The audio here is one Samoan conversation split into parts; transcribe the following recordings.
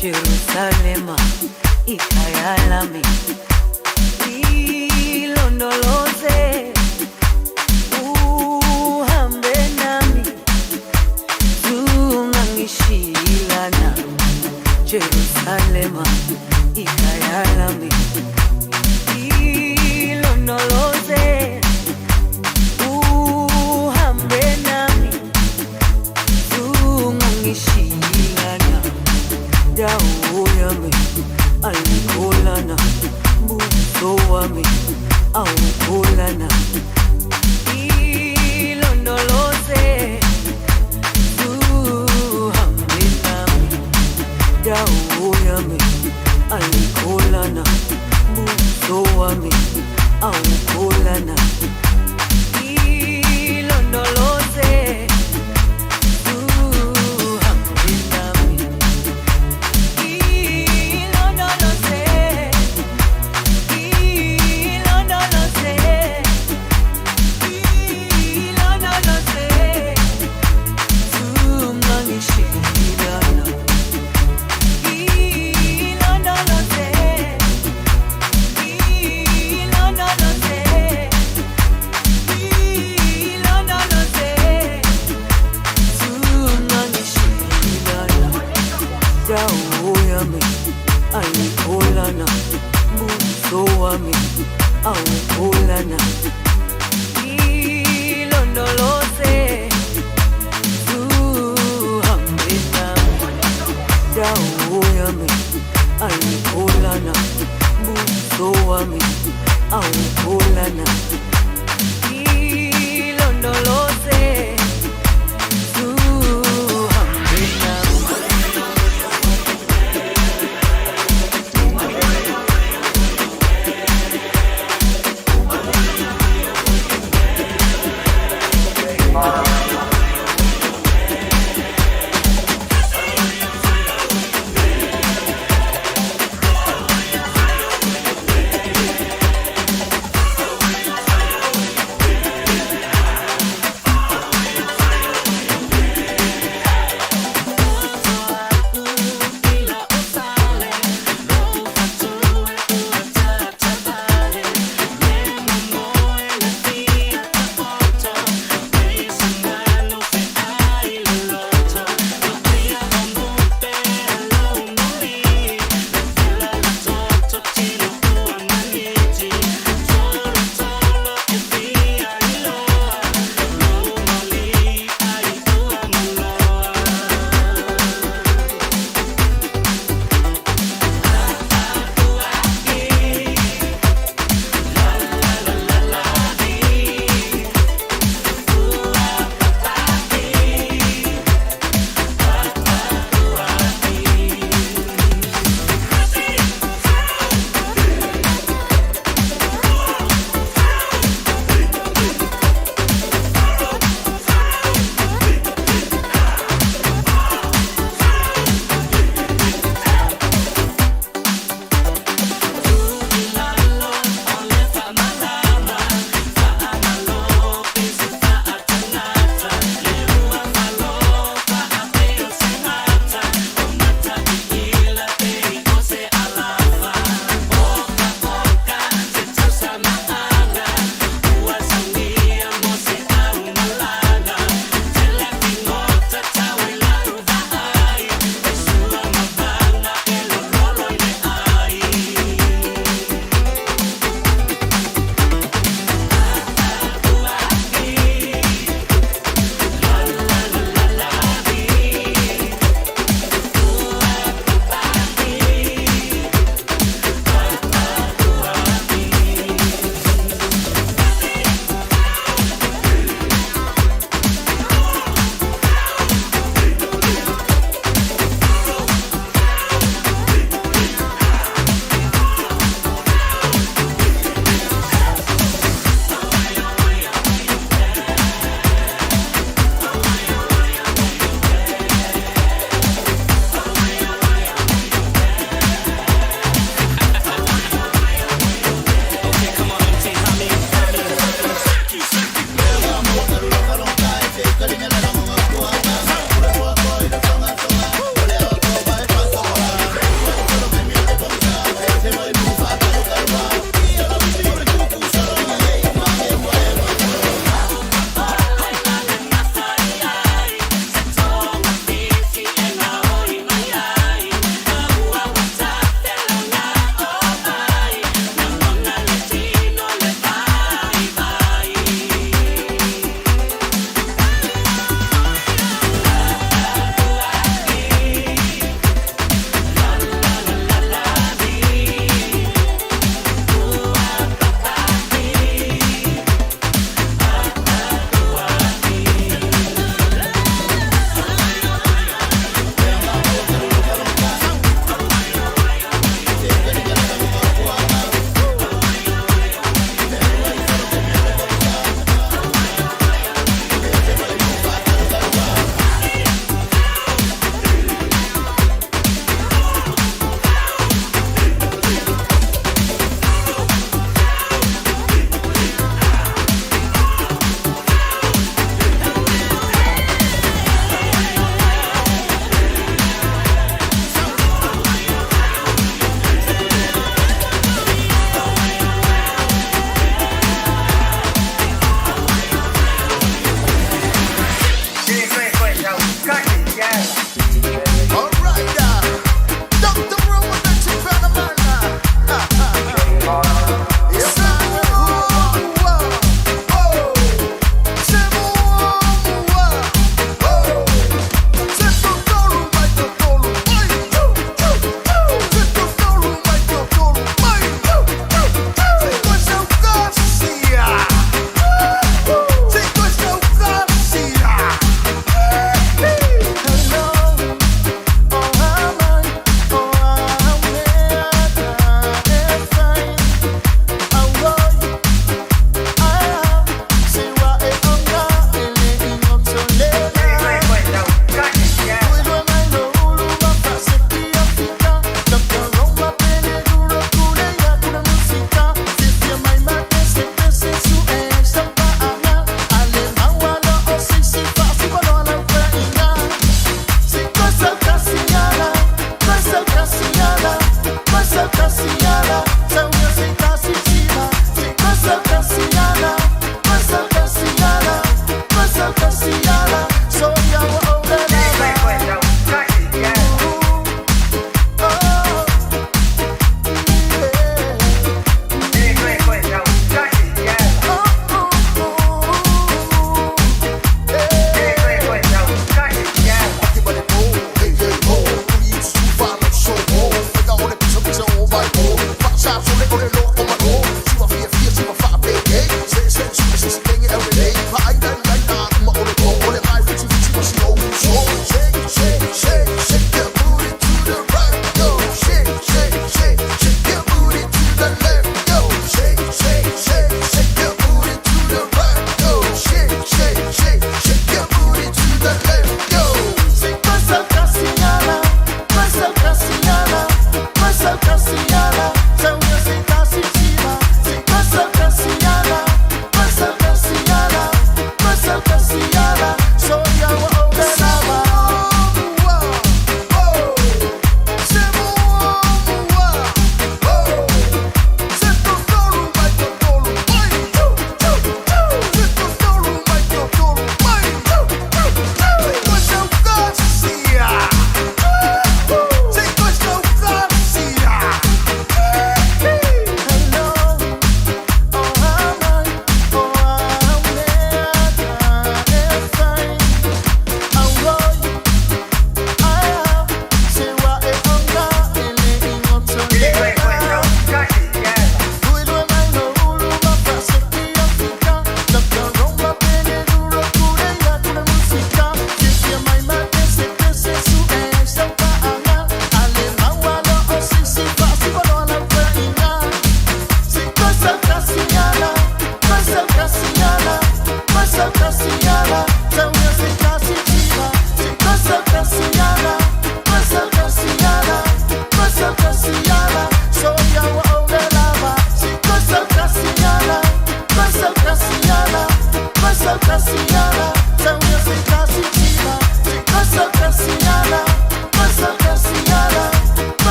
Jerusalema ikhaya lami, ilondoloze uhambe nami, zungangishilana. Jerusalema ikhaya lami, ilondoloze uhambe nami, zungangishilana. Dawo yami ayikholana, buso wami awukholana, ilondoloze uhambe nami. Dawo yami ayikholana, buso wami awukholana, ilondoloze uhambe nami. Ilondoloze, ilondoloze, ilondoloze, zungangishilana. Ilondoloze, ilondoloze, ilondoloze, zungangishilana. Dawo yami ayikholana, buso wami awukholana, ilondoloze uhambe nami. Dawo yami ayikholana, buso wami awukholana, ilondoloze uhambe nami.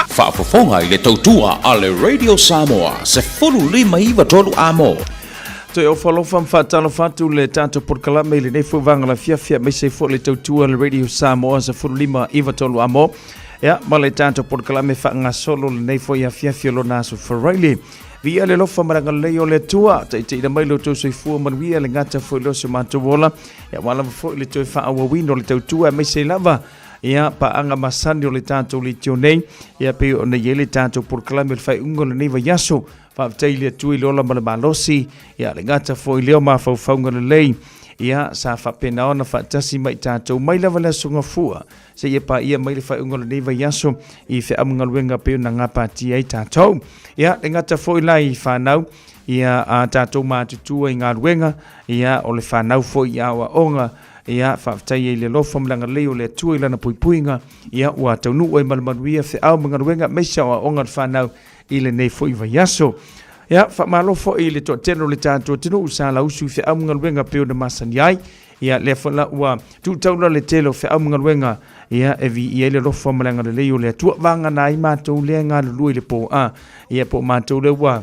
Faafofoga i le tautua a le Radio Samoa 15 93 Amo. Toe ofo alofa ma faatalofa atu le tatou polokalame i lenei foi vaega o le afiafi aemaise ai foi le tautua a le Radio Samoa 15 93 Amo. Ia, ma le tatou polokalame faagasolo lenei foi afiafi o lona aso Faraile. Viia le alofa ma le agalelei o le Atua, taitaiina mai lo outou soifua manuia le gata foi lea o se matou ola, ia aua lava foi le toe faaauauina o le tautua aemaise ai lava ia paaga masani o le tatou leitio nei, ia pei ona i ai le tatou polokalame o le faaiuga o lenei vaiaso. Faafetai i le Atua i le ola ma le malosi, ia le gata foi lea o mafaufauga lelei, ia sa faapena ona faatasi ma i tatou mai lava le Aso Gafua seia paia mai le faaiuga o lenei vaiaso i feamugaluega pei ona gapatia ai tatou. Ia, le gata foi la i fanau, ia a tatou matutua i galuega, ia o le fanau foi i aoaoga, ia faafetai ai i le alofa ma le agalelei o le Atua i lana puipuiga, ia ua taunuu ai ma le manuia feau ma galuega aemaise aoaoga a le fanau i lenei foi vaiaso. Ia, faamalo foi i le toatele o le tatou atunuu sa lausu i feau ma galuega pei ona masani ai. Ia, lea foi la ua tuu taula le tele o feau ma galuega, ia, e viia ai le alofa ma le agalelei o le Atua. Vagana ai matou lea e galulue i le pō-a, ia, po o matou lea ua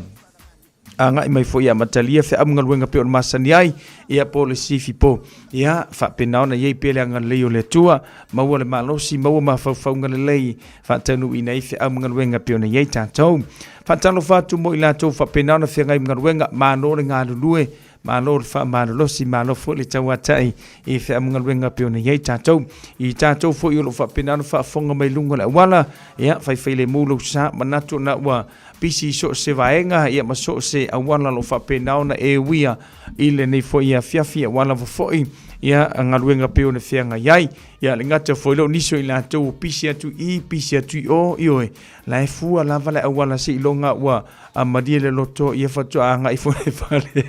agai mai foi e amatalia feau ma galuega pei ona masani ai, ia, po o le sifi po. Ia, faapena ona i ai pea le agalelei o le Atua, maua le malosi, maua mafaufauga lelei, faataunuuina ai feau ma galuega pei ona i ai tatou. Faatalofa atu mo i latou faapena ona feagai ma galuega, malo le galulue, Malo le faamalolosi, malo foi le tauatai i feamugaluega pei ona i ai tatou. I tatou foi o lo o faapena ona faafofoga mai luga o le auala, ia, faifailemu lou sa, manatu ona ua pisi i so o se vaega, ia, ma so o se auala o lo o faapena ona e uia i lenei foi afiafi, aua lava foi, ia, galuega pei ona feagai ai. Ia, le gata foi lea o nisi o i latou ua pisi atu i i, pisi atu i o, ioe, la e fua lava le auala seiloga ua malie le loto, ia faatoa agai foi le fale.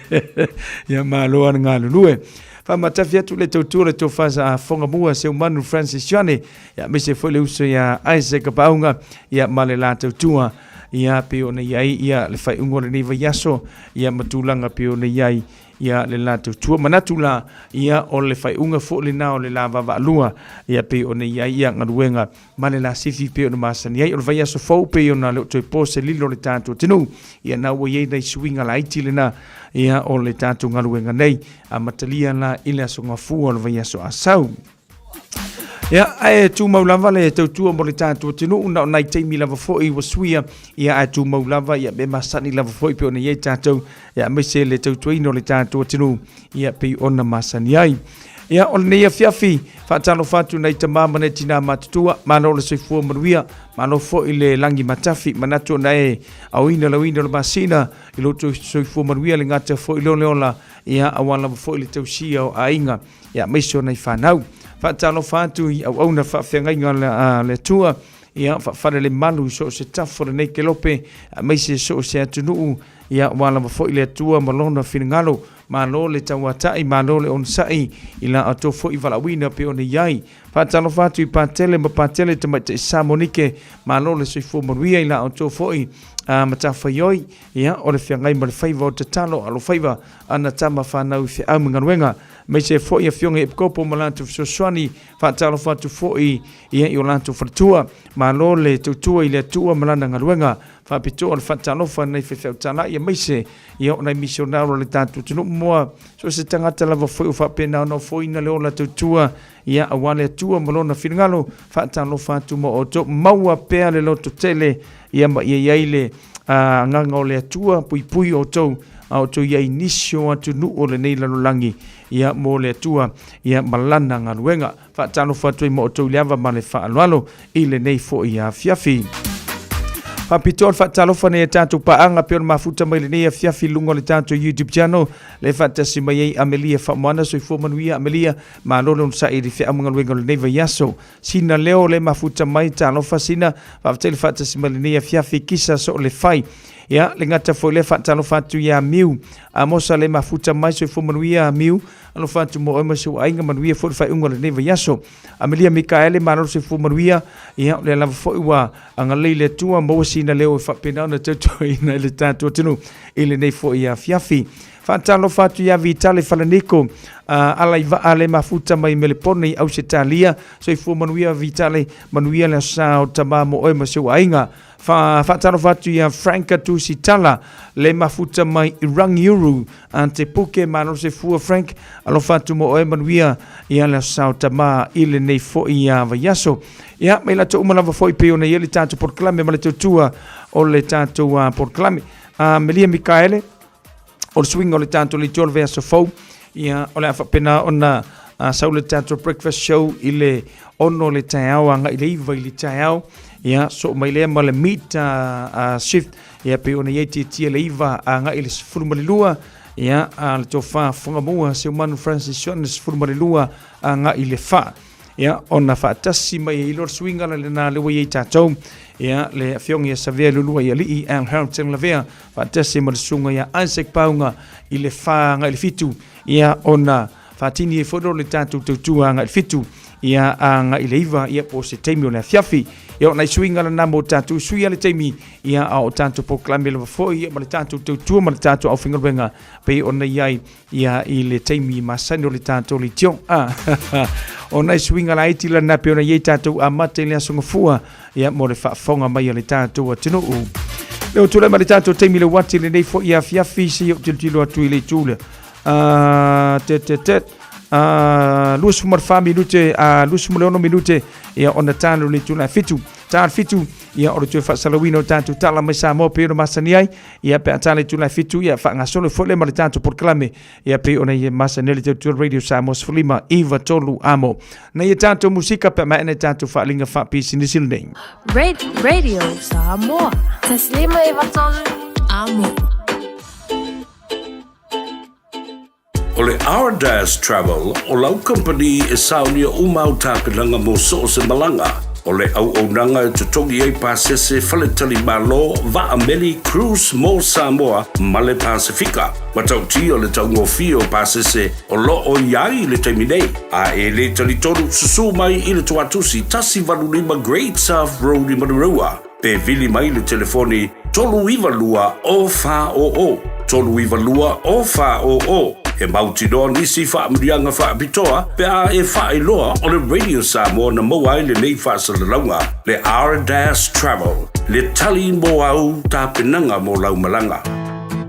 Ia malo lava le galulue. Faamatafi atu le tautua le tofa sa Fogamua Seumanu Francis Johnny, ia aemaise foi le uso ia Isaac Paauga, ia ma le la tautua, ia pei ona i ai ia le faaiuga o lenei vaiaso, ia ma tulaga pei ona i ai ia le latou tua. Manatu la, ia o le faaiuga foi lena o le la vaavaalua, ia pei ona i ai ia galuega ma le la sifi pei ona masani ai. O le vaiaso fou pei ona le o toe po se lilo o le tatou atunuu, ia na ua i ai nai suiga laiti lena, ia o le tatou galuega nei, amatalia la i le aso Gafua o le vaiaso Asau. Ia, ae tumau lava le tautua mo le tatou atunuu, na o nai taimi lava foi ua suia, ia ae tumau lava, ia me masani lava foi pei ona i ai tatou, ia aemaise le tautuaina o le tatou atunuu, ia pei ona masani ai. Ia, o lenei afiafi, faatalofa atu nai tama ma nai tinā matutua, malo le soifua manuia, malo foi le lagi matafi, manatu ona e aoina lauina o le masina, i lo outou soifua manuia le gata foi lea o le ola, ia aua lava foi le tausia o aiga, ia aemaise o nai fanau. Faatalofa atu i auauna faafeagaiga a le Atua, ia faafalelemalu i so o se tafa o lenei kelope, aemaise so o se atunuu, ia aua lava foi le Atua ma lona finagalo. Malo le tauatai, malo le onosai i la outou foi valaauina pei ona i ai. Faatalofa atu i Patele ma Patele Tamaitai Sa Monike, malo le soifua manuia i la outou foi matafaioi, ia o le feagai ma le faiva o tatalo alofaiva ana tama fanau i feau ma galuega. Aemaise foi afioga i Epikopo ma latou fesoasoani, faatalofa atu foi ia i o latou faletua. Malo le tautua i le Atua ma lana galuega. Faapitoa le faatalofa i nai faifeau talai aemaise ia o nai misionaro a le tatou atunuu moa so o se tagata lava foi o faapena ona ofoina le ola tautua ia aua le Atua ma lona finagalo. Faatalofa atu ma outou, maua pea le lototele ia ma ia i ai le agaga o le Atua, puipui outou a outou i ai nisi o atunuu o lenei lalolagi ia mo le Atua ia ma lana galuega. Faatalofa atu ai ma outou i le ava ma le faaaloalo i lenei foi afiafi. Faapitoa le faatalofa nei a tatou paaga pei ona mafuta mai lenei afiafi i luga o le tatou YouTube channel le faatasi mai ai Amelia Faamoana. Soifua manuia Amelia, malo le onosai i le feamugaluega o lenei vaiaso. Sina leo le mafuta mai, talofa Sina, faafetai le faatasi mai lenei afiafi, kisa so le fai. Ia, le gata foi lea faatalofa atu ia Miu. Amosa le mafuta mai, soifua manuia Miu, alofa atu mo oe ma si ou aiga, manuia foi le faaiuga o lenei vaiaso. Amelia Mikaele, malo le soifua manuia, ia, o lea lava foi ua agalelei le Atua, maua sina leo e faapena ona tautuaina i le tatou atunuu i lenei foi afiafi. Faatalofa atu ia Vitale Falaniko, ala i vaa le mafuta mai Melepone i Ausetalia. Soifua manuia Vitale, manuia le aso sa o tama mo oe ma si ou aiga. Faatalofa atu ia Frank Tusitala, le mafuta mai i Rangiuru, a te puke malo se fua Frank, alofa atu mo oe manuia ia le aso sa o tama i lenei foi ia vaiaso. Ia, mai latou uma lava foi pei ona i ai le tatou polokalame ma le tautua o le tatou polokalame. Melia Mikaele, o le suiga o le tatou leitio o le vaiaso fou, ia, o le a faapena ona sau le tatou breakfast show i le 6 le taeao agai le 9 i le taeao, ia, soo mai lea ma le mid shift, ia, pei ona i ai tietie le 9 agai le 12, ia, le tofa Fagamua Seumanu Francis John le 12 agai le 4. Ia, ona faatasi mai ai loa le suiga la lena lea ua i ai tatou. Ia, le afioga ia Savea Lulua i Alii, Al Harrington Lavea, faatasi ma le susuga ia Isaac Pauga i le 4 agai le 7. Ia, ona faatini ai foi loa le tatou tautua agai le 7, ia agai le 9, ia po o se taimi o le afiafi. Ia, o nai suiga lena mo tatou, sui lava le taimi, ia, a o tatou polokalame lava foi, ia, ma le tatou tautua ma le tatou aufaigaluega pei ona i ai ia i le taimi masani o le tatou leitio. Ah, o nai suiga laiti lana pei ona i ai tatou amata i le aso gafua, ia mo le faafofoga mai a le tatou atunuu. Le o tulai mai le tatou taimi le uati lenei foi afiafi se i ou tilotilo atu i le itu lea. Ah, te te te. Ah, 24 minute, ah, 26 minute, ia ona talo le itula 7. Talo 7, ia o le toe faasalauina o tatou tala mai Samoa pei ona masani ai. Ia pe a tala i tula 7, ia faagasolo foi le ma le tatou polokalame, ia pei ona ia masani ai le tautua Radio Samoa 15 9 3 amo. Nei e tatou musika pe a maea nei tatou faaaliga faapisinisi lenei. Radio Samoa. Taslima e vatolu amo. O le Ardas Travel o lau kamupani e saonia uma au tapenaga mo so o se malaga. O le auaunaga e totogi ai pasese faletalimalo, vaa meli, cruise mo Samoa ma le Pasefika. Matautia le taugofie o pasese o lo o i ai i le taimi nei. A e le talitonu, susu mai i le Tuatusi 185 Great South Road i Manurewa. Pe vili mai le telefoni 392 0400, 392 0400. E mautinoa nisi faamanuiaga faapitoa pe a e faailoa o le Radio Samoa na maua ai lenei faasalalauga, le R-Dash Travel, le tali mo au tapenaga mo lau malaga.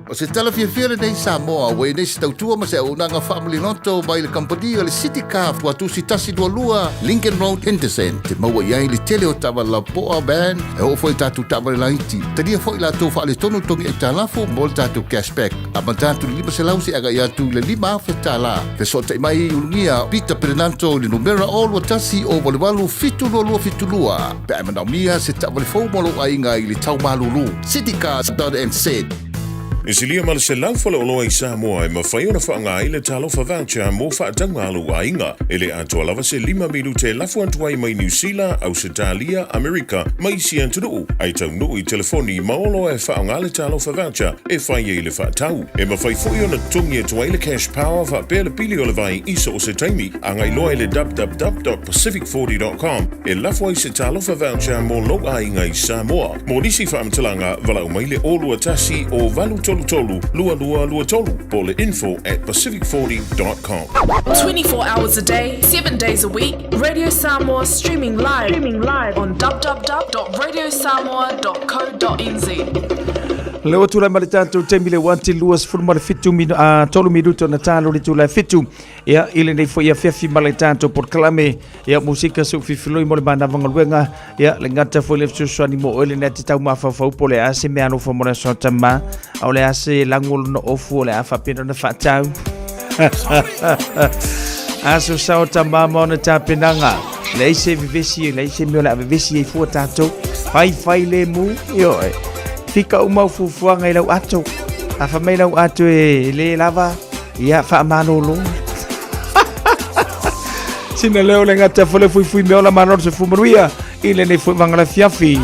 O se tala fiafia lenei Samoa ua i nei se tautua ma se auaunaga faamaliloto mai le kamupani o le City Car Tuatusi 122 Lincoln Road Henderson te maua i ai le tele o taavale lapoa van e oo foi i tatou taavale laiti. Talia foi latou faaletonu togi aitalafu mo le tatou cashback amata atu i le 500 seia agai atu i le 5,000 tala. Fesootai mai i Ulugia Peter Perenanto i le numera 021 088 722 pe a e manaomia se taavale fou mo lou aiga i le tau malulu. Citycars.nz. E silia ma le 100 faleoloa i Samoa e mafai ona faaaoga ai le Talofa Voucher mo faatauga a lou aiga. E le atoa lava se lima minute e lafo atu ai mai Niu Sila, Ausetalia, Amerika ma isi atunuu, ae taunuu i telefoni ma oloa e faaaoga le Talofa Voucher e fai ai le faatau. E mafai foi ona totogi atu ai le Cash Power faapea le pili o le vai i so o se taimi. Agai loa i le www.pacific40.com e lafo ai se Talofa Voucher mo lou aiga i Samoa. Mo nisi faamatalaga, valaau mai le 021 o 833 2223 po o le info at pacific40.com. 24 hours a day, 7 days a week, Radio Samoa streaming live, streaming live on www.radiosamoa.co.nz. Le ua tulai mai le tatou taimi le uati 27 minu, a, 3 minuto na talo le tula 7. Ia, i lenei foi afiafi ma le tatou polokalame, ia, musika se ufifiloi mo le manava galuega, ia, le gata foi le fesoasoani mo oe lenei ati tau mafaufau po o le a se mea alofa mo le aso tama, a o le a se lago o lona ofu o le a faapena ona faatau. Aso sao tama ma ona tapenaga. Leai se vevesi, leai se mea o le a vevesi ai fua tatou. Fai fai le mu, ioe. Fika uma au fuafuaga i lau ato. A fai mai lau ato e le lava, Ia, faamalolo. Sina leo le gata fo le fuifui me ola malo se fumaruia i lenei foi vagala fiafi.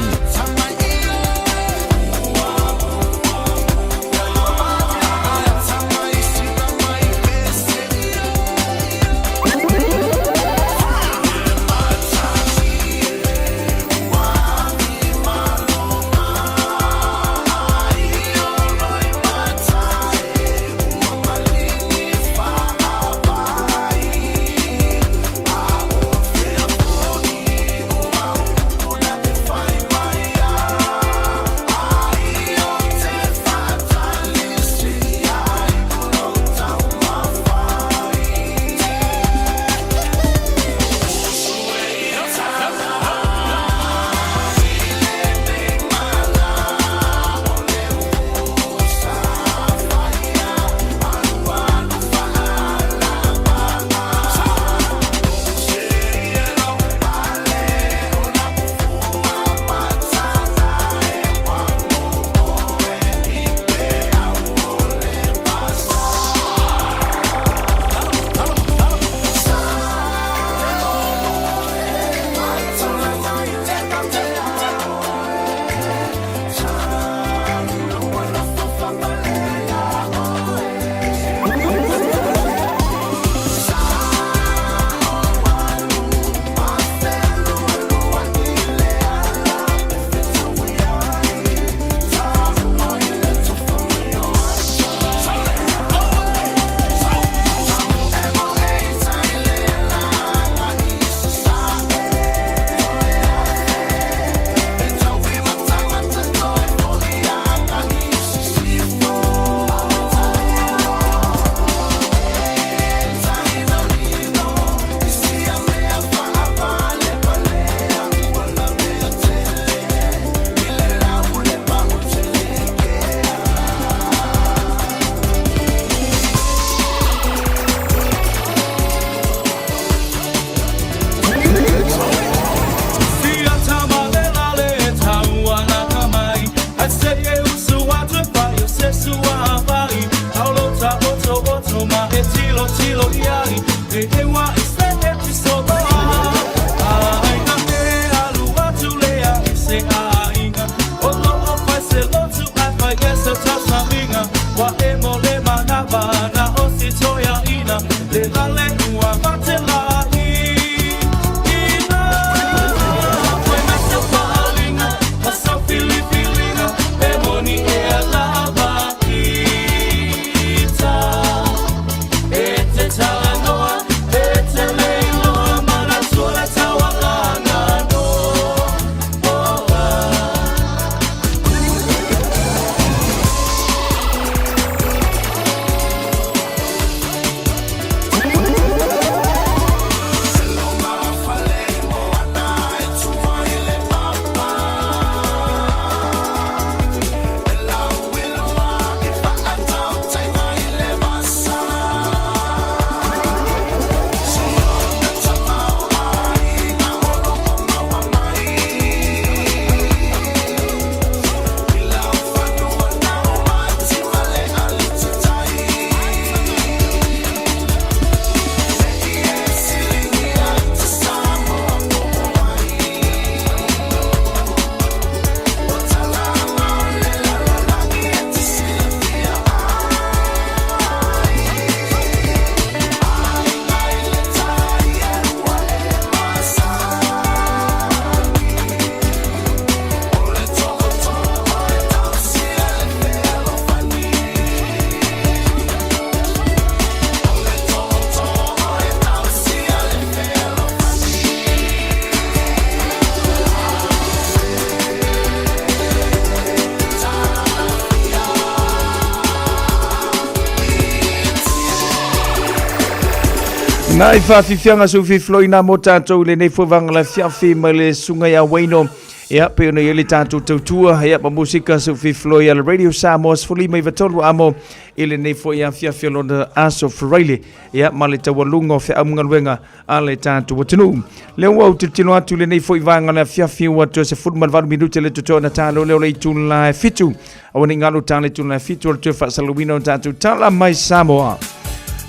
Nai faafiafiaga seu fifloina mo tatou i lenei foi vaega o le afiafi mai le susuga ia Wayno. Ia, pei ona i ai le tatou tautua, ia, ma musika seu fifloi a le Radio Samoa 153 amo i lenei foi afiafi o lona aso Faraile, ia, ma le taualuga o feau ma galuega a le tatou atunuu. Lea ua ou tilotilo atu i lenei foi vaega o le afiafi ua toe 18 minute le totoe ona talo lea o le itula e 7. Aua ne i galo tala itula e 7 o le toe faasalalauina o tatou tala mai Samoa.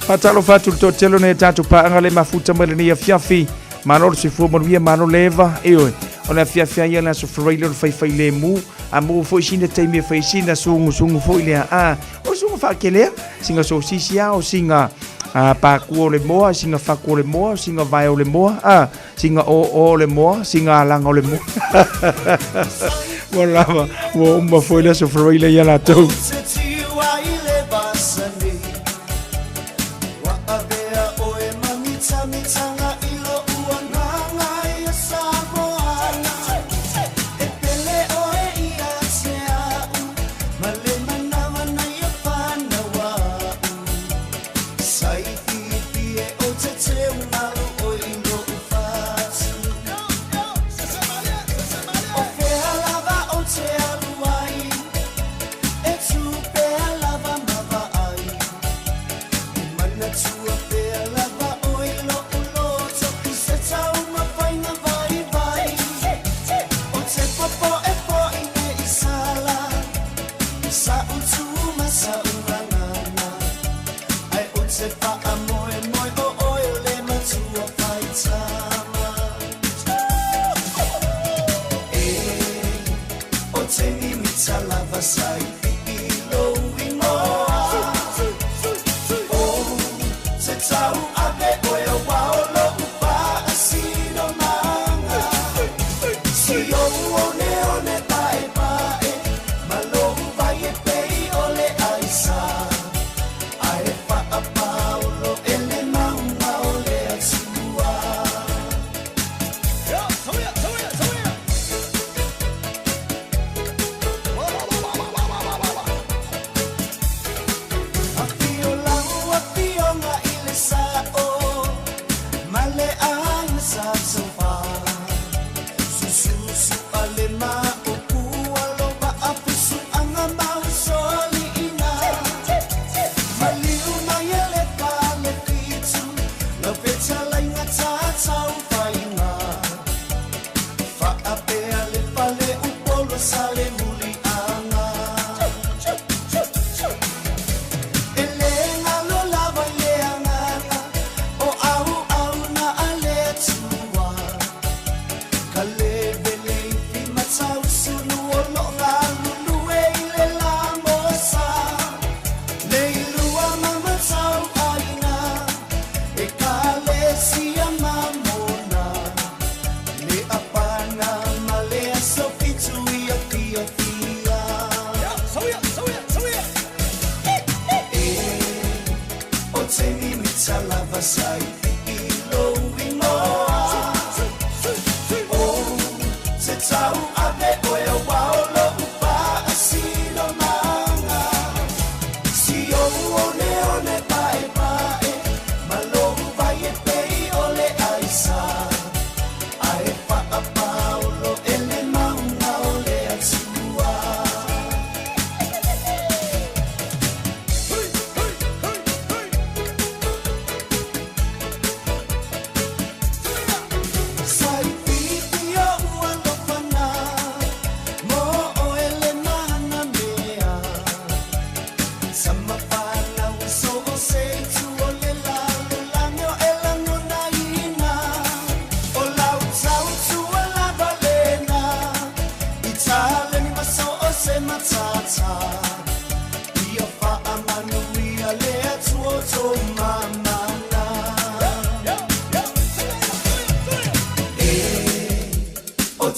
Faatalofa atu le toatele o nai a tatou paaga le mafuta mai lenei afiafi. Malo le soifua manuia, malo le eva. Ioe, o le afiafi a ia le aso Faraile o le faifai lemu. A maua foi sina taimi e fai sina sugusugu foi lea. A, o le suga faakelea, singa sosisi a, o singa a, pakua o le moa, singa faku o le moa, o singa vae o le moa, a, singa oo o le moa, singa alaga o le moa. Ua lava, ua uma foi le aso Faraile ia latou.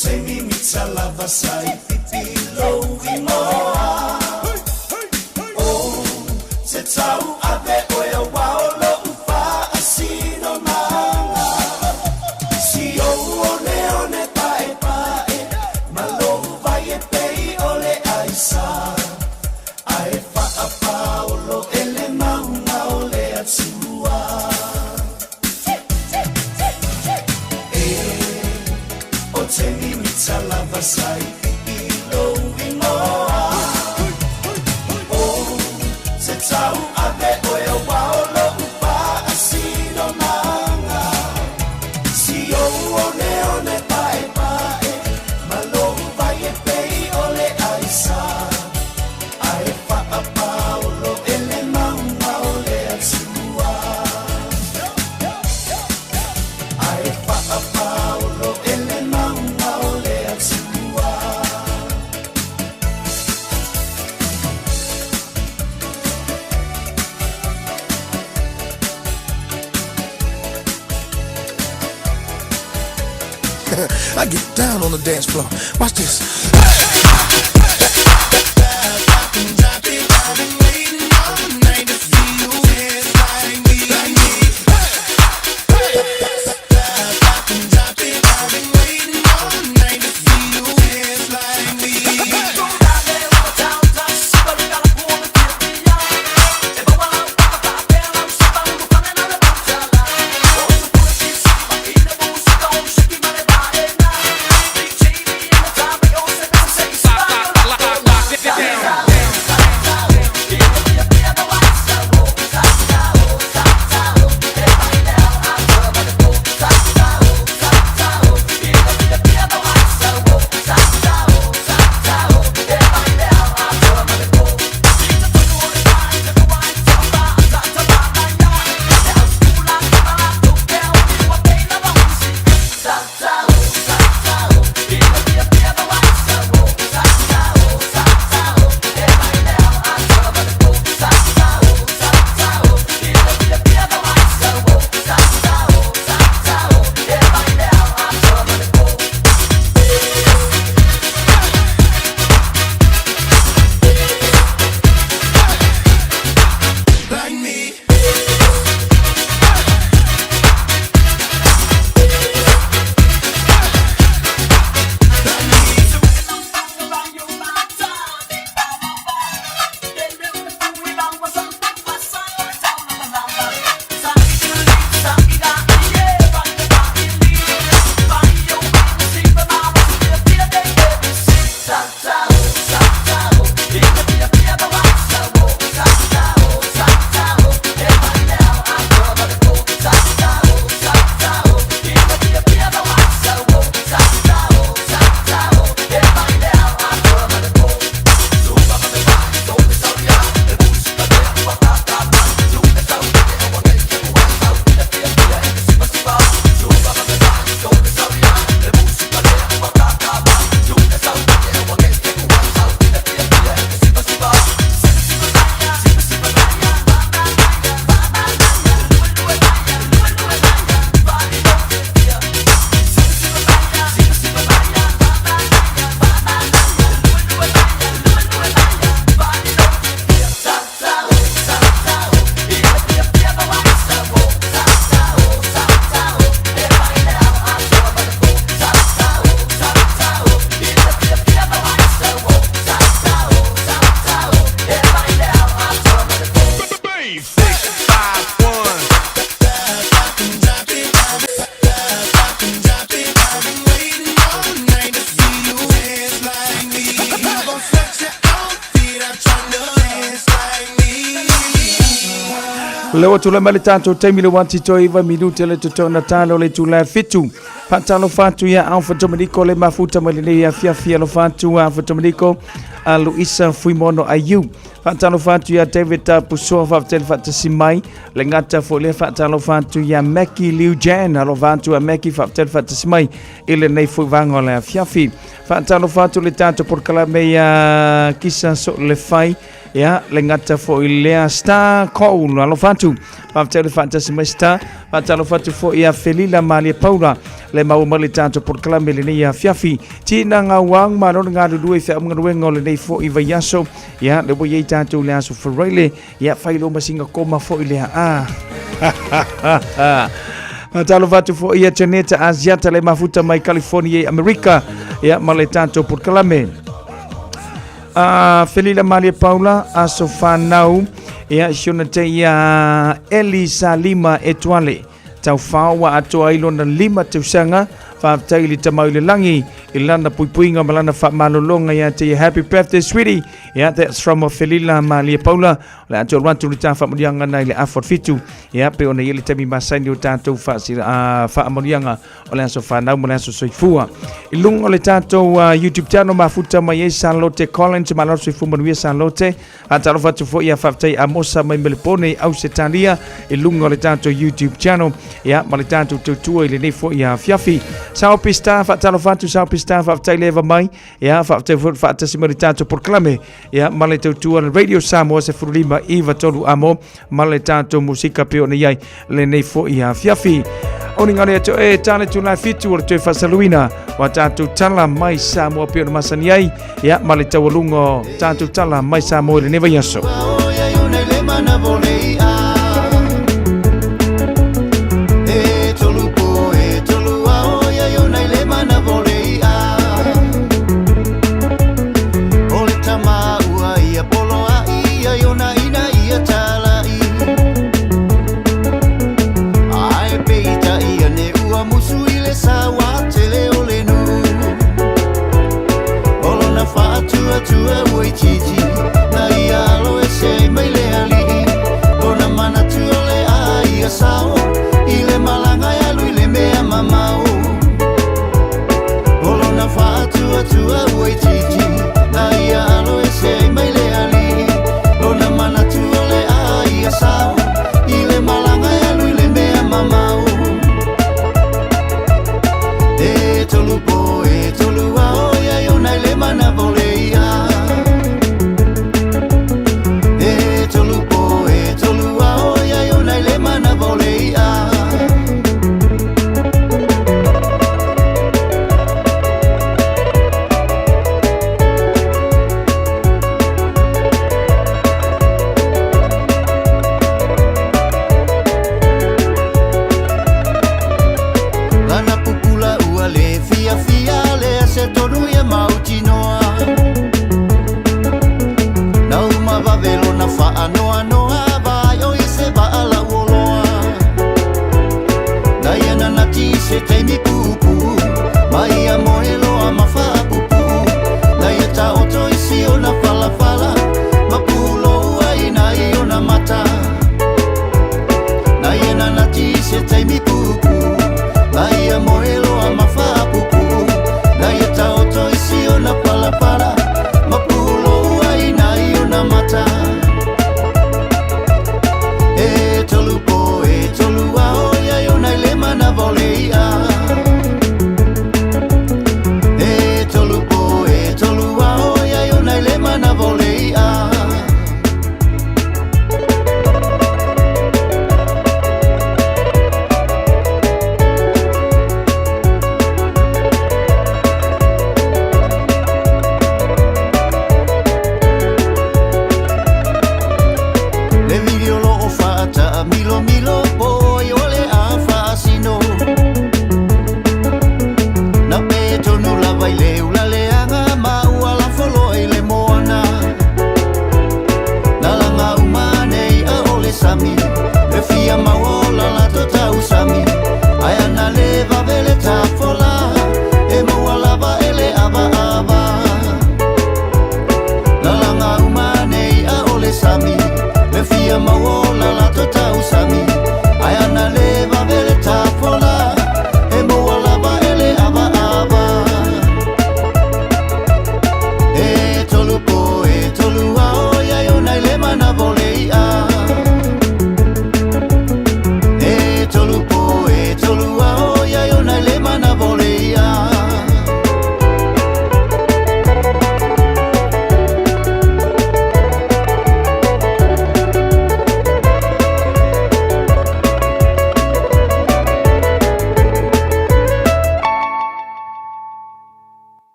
te mimita lava sa i pipi lou inoa. O te tau ave oe aua o lou faasinomaga. Si ou oneone paepae ma lou vai e pei o le aisa. Ae faapaolo e le mauga o le Atua. E o te mimita lava sa i pipi lou inoa. O te tau ave oe aua o lou faasinomaga. Si ou oneone paepae ma lou vai e pei o le aisa. Ae faapaolo e le mauga o le Atua. Ae faapaolo e le mauga o le Atua. I get down on the dance floor. Watch this. Like me. Le ua tulai mai le tatou taimi le 1:09 minute le totona talo le itula e 7. Faatalofa atu ia Alpha Dominico le mafuta mai lenei afiafi. Alofa atu Alpha Dominico a Luisa Fuimono Aiu. Faatalofa atu ia David Pusoa, faafetai le faatasi mai. Le gata foi lea, faatalofa atu ia Mackie Liu Jan. Alofa atu a Mackie, faafetai le faatasi mai i lenei foi vaega o le afiafi. Faatalofa atu le tatou polokalame ia Kisa So Le Fai. Ia, le gata foi lea Star Cole, alofa atu. Faafetai le faatasi mai Star. Faatalofa atu foi ia Felila Malie Paula, le maua mai le tatou polokalame lenei afiafi. Tina Gauang, malo le galulue i feaugaluega o lenei foi vaiaso. Ia, le ua i ai tatou le aso Faraile. Ia, fai lo masinga koma foi lea. Ah. Faatalofa atu foi ia Janeta Asiata le mafuta mai California i Amerika. Ia, ma le tatou polokalame. A Felila Malie Paula, aso whanau, ia siona te ia Eli Salima Etuale. Taufao ua atoa ai lona 5 tausaga, faafetai i le Tamau i le Lagi, i lana puipuiga ma lana faamalologa ia te ia. Happy birthday sweetie. Yeah, that's from Felila Malie Paula. O le a toe alu atu le ta faamanuiaga na i le afa o le 7. Ia, pe ona i ai le taimi masani o tatou faamanuiaga o le aso whanau ma le aso soifua. I lunga o le tatou YouTube channel mafuta mai ai Salote Collins, malo soifua manuia Salote. Faatalofa atu foi ia faafetai Amosa mai Melepone i Ausetalia i luga o le tatou YouTube channel. Ia, ma le tatou tautua i lenei foi afiafi. Sao Pista, faatalofa atu Sao Pista, faafetai le eva mai. Ia, faafetai foi le faatasi mai le tatou polokalame. Ia, ma le tautua le Radio Samoa 15 93 amo ma le tatou musika pe ona iai lenei foi afiafi. Oni ngare atu e tale tu lai fitu o le toe faasaluina wa tatou tala mai Samoa pe ona masani ai. Ia, ma le taualuga o tatou tala mai Samoa i lenei vaiaso.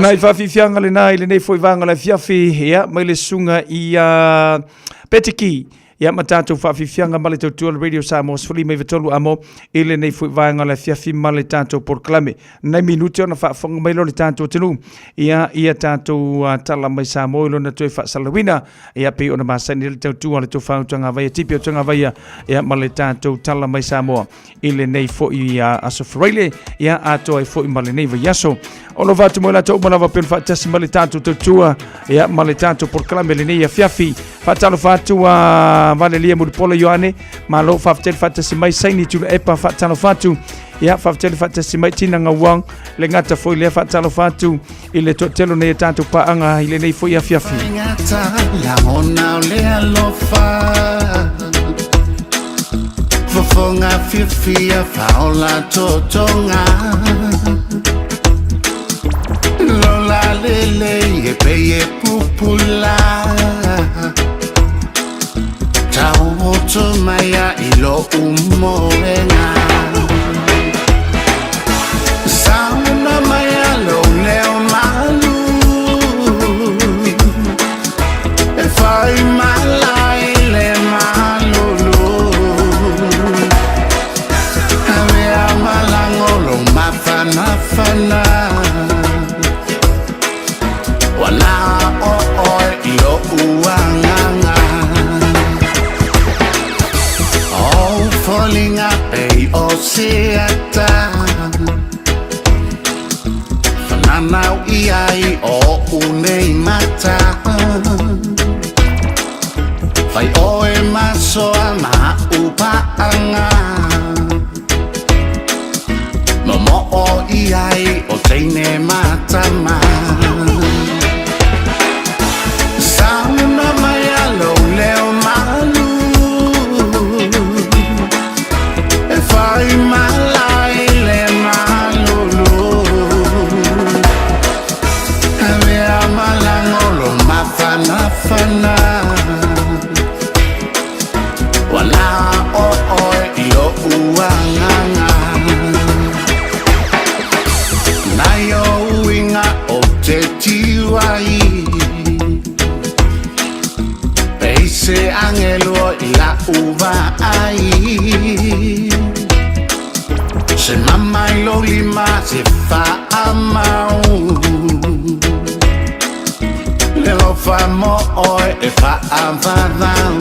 Nai faafiafiaga lenā i lenei foi vaega o le afiafi, ia, mai le susuga ia Petiki, ia ma tatou faafiafiaga ma le tautua o le Radio Samoa 153 amo i lenei foi vaega o le afiafi ma le tatou polokalame. Nai minute ona faafofoga mai lea o le tatou atunuu, ia, ia tatou tala mai Samoa i lona toe faasalalauina, ia pei ona masani ai le tautua a le Tofa Utagavaia, Tipi Utagavaia, ia ma le tatou tala mai Samoa i lenei foi aso Faraile, ia atoa ai foi ma lenei vaiaso. O lo fatu mo latou uma lava pei ona faatasi ma le tatou tautua, ia ma le tatou polokalame lenei afiafi. Faatalofa atu a Valelia Mulipola Ioane, malo faafetai le faatasi mai Saini Tuilaepa, faatalofa atu. Ia faafetai le faatasi mai Tina Gauang, le gata foi lea faatalofa atu i le toatele o nei tatou paaga i lenei foi afiafi. Lagona o le alofa Fofoga fiafia faola totoga Lola lelei e pei e pupula Tauoto mai a i lo'u moega Sauna mai a lou leo malu E fai mala i le malulu Avea malago lou mafanafana Ua na o oe i lo'u agaga Ou foliga pei o se ata Whananau i ai o o'u nei mata Fai oe masoa ma a'u pa'aga Momo'o i ai o teine matama Sauna mai a lou leo malu E fai mala i le malulu Avea malago lo mafanafana Ua na o oe i lo'u agaga Nai o uiga ou te tiu ai Pei se agelu o i la'u vaai Se mama i lou lima se fa'amau Le alofa mo oe e fa'avavau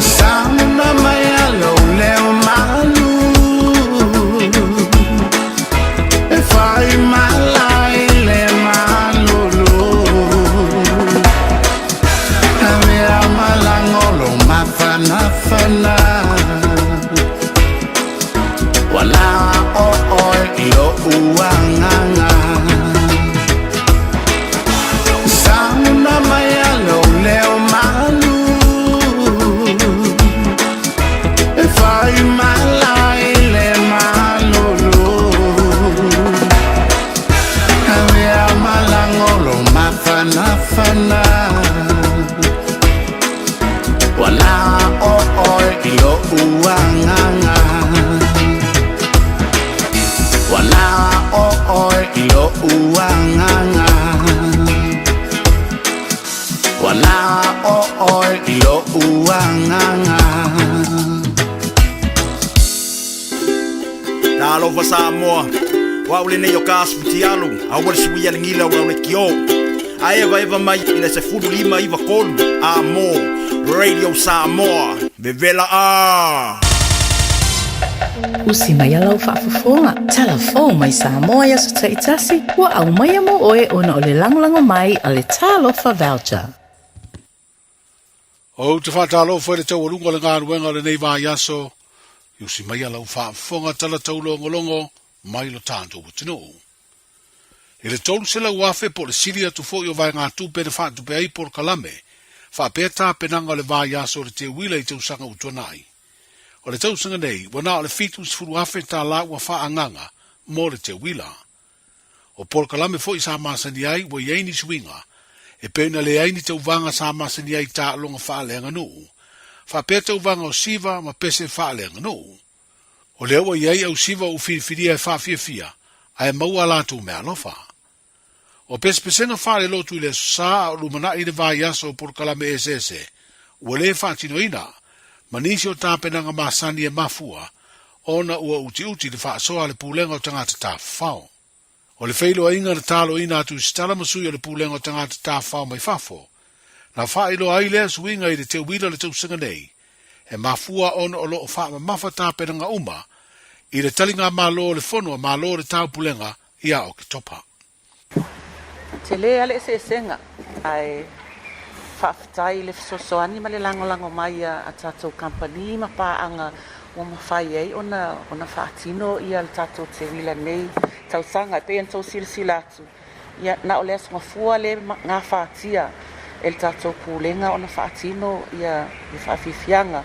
Sauna mai a lou leo malu E fai mala i le malulu Avea malago lou mafanafana Ua na o oe i lo'u agaga Sauna mai a lou leo malu E fai mala i le malulu Avea malago lou mafanafana Ua na o oe i lo'u agaga Ua na o oe i lo'u agaga Ua na o oe i lo'u agaga Talofa Samoa, o au lenei o ka asu fitialu, aua le suia le gila o lau lekiō. A evaeva mai i le 15 93 amo Radio Samoa, vevela a! Usi mai lau faafofoga, Talafou mai Samoa i aso taitasi, ua aumaia mo oe ona o le lagolago mai a le Talofa Voucher. Ou te faatalofa i le taualuga o le galuega o lenei vaiaso, i usi mai a lau faafofoga tala taulogologo mai lo tatou atunuu. I le 300,000 po o le sili atu foi o vaegatupe na faatupe ai polokalame faapea tapenaga o le vaiaso o le teuila i tausaga ua tuanai. O le tausaga nei, ua na o le 70,000 tala ua faaagaga mo le teuila. O polokalame foi sa masani ai ua i ai ni suiga, e pei ona leai ni tauvaga sa masani ai i taaloga faaleaganuu, faapea tauvaga o siva ma pese faaleaganuu. O lea ua i ai au siva ua ou filifilia e faafiafia, ae maua a latou meaalofa. O pesepesega faalelotu i le Aso Sa a o lumanai le vaiaso o polokalame eseese ua lē faatinoina, ma nisi o tapenaga masani e mafua ona ua utiuti le faasoa a le Pulega o Tagata Tafafao. O le feiloaiga na taloina atu i se tala ma sui o le Pulega o Tagata Tafafao mai fafo, na faailoa ai lea suiga i le teuila o le tausaga nei, e mafua ona o lo o faamamafa tapenaga uma i le taligamalo o le Fono a Malo o le Taupulega ia Oketopa. Tele lava le eseesega, ae faafetai i le fesoasoani ma le lagolago mai a tatou kamupani ma paaga ua mafai ai ona faatino le tatou teuila nei tausaga. E pei ona outou silasila atu, ia na o le Aso Gafua lea e gafatia e le tatou Pulega ona faatino le faafiafiaga.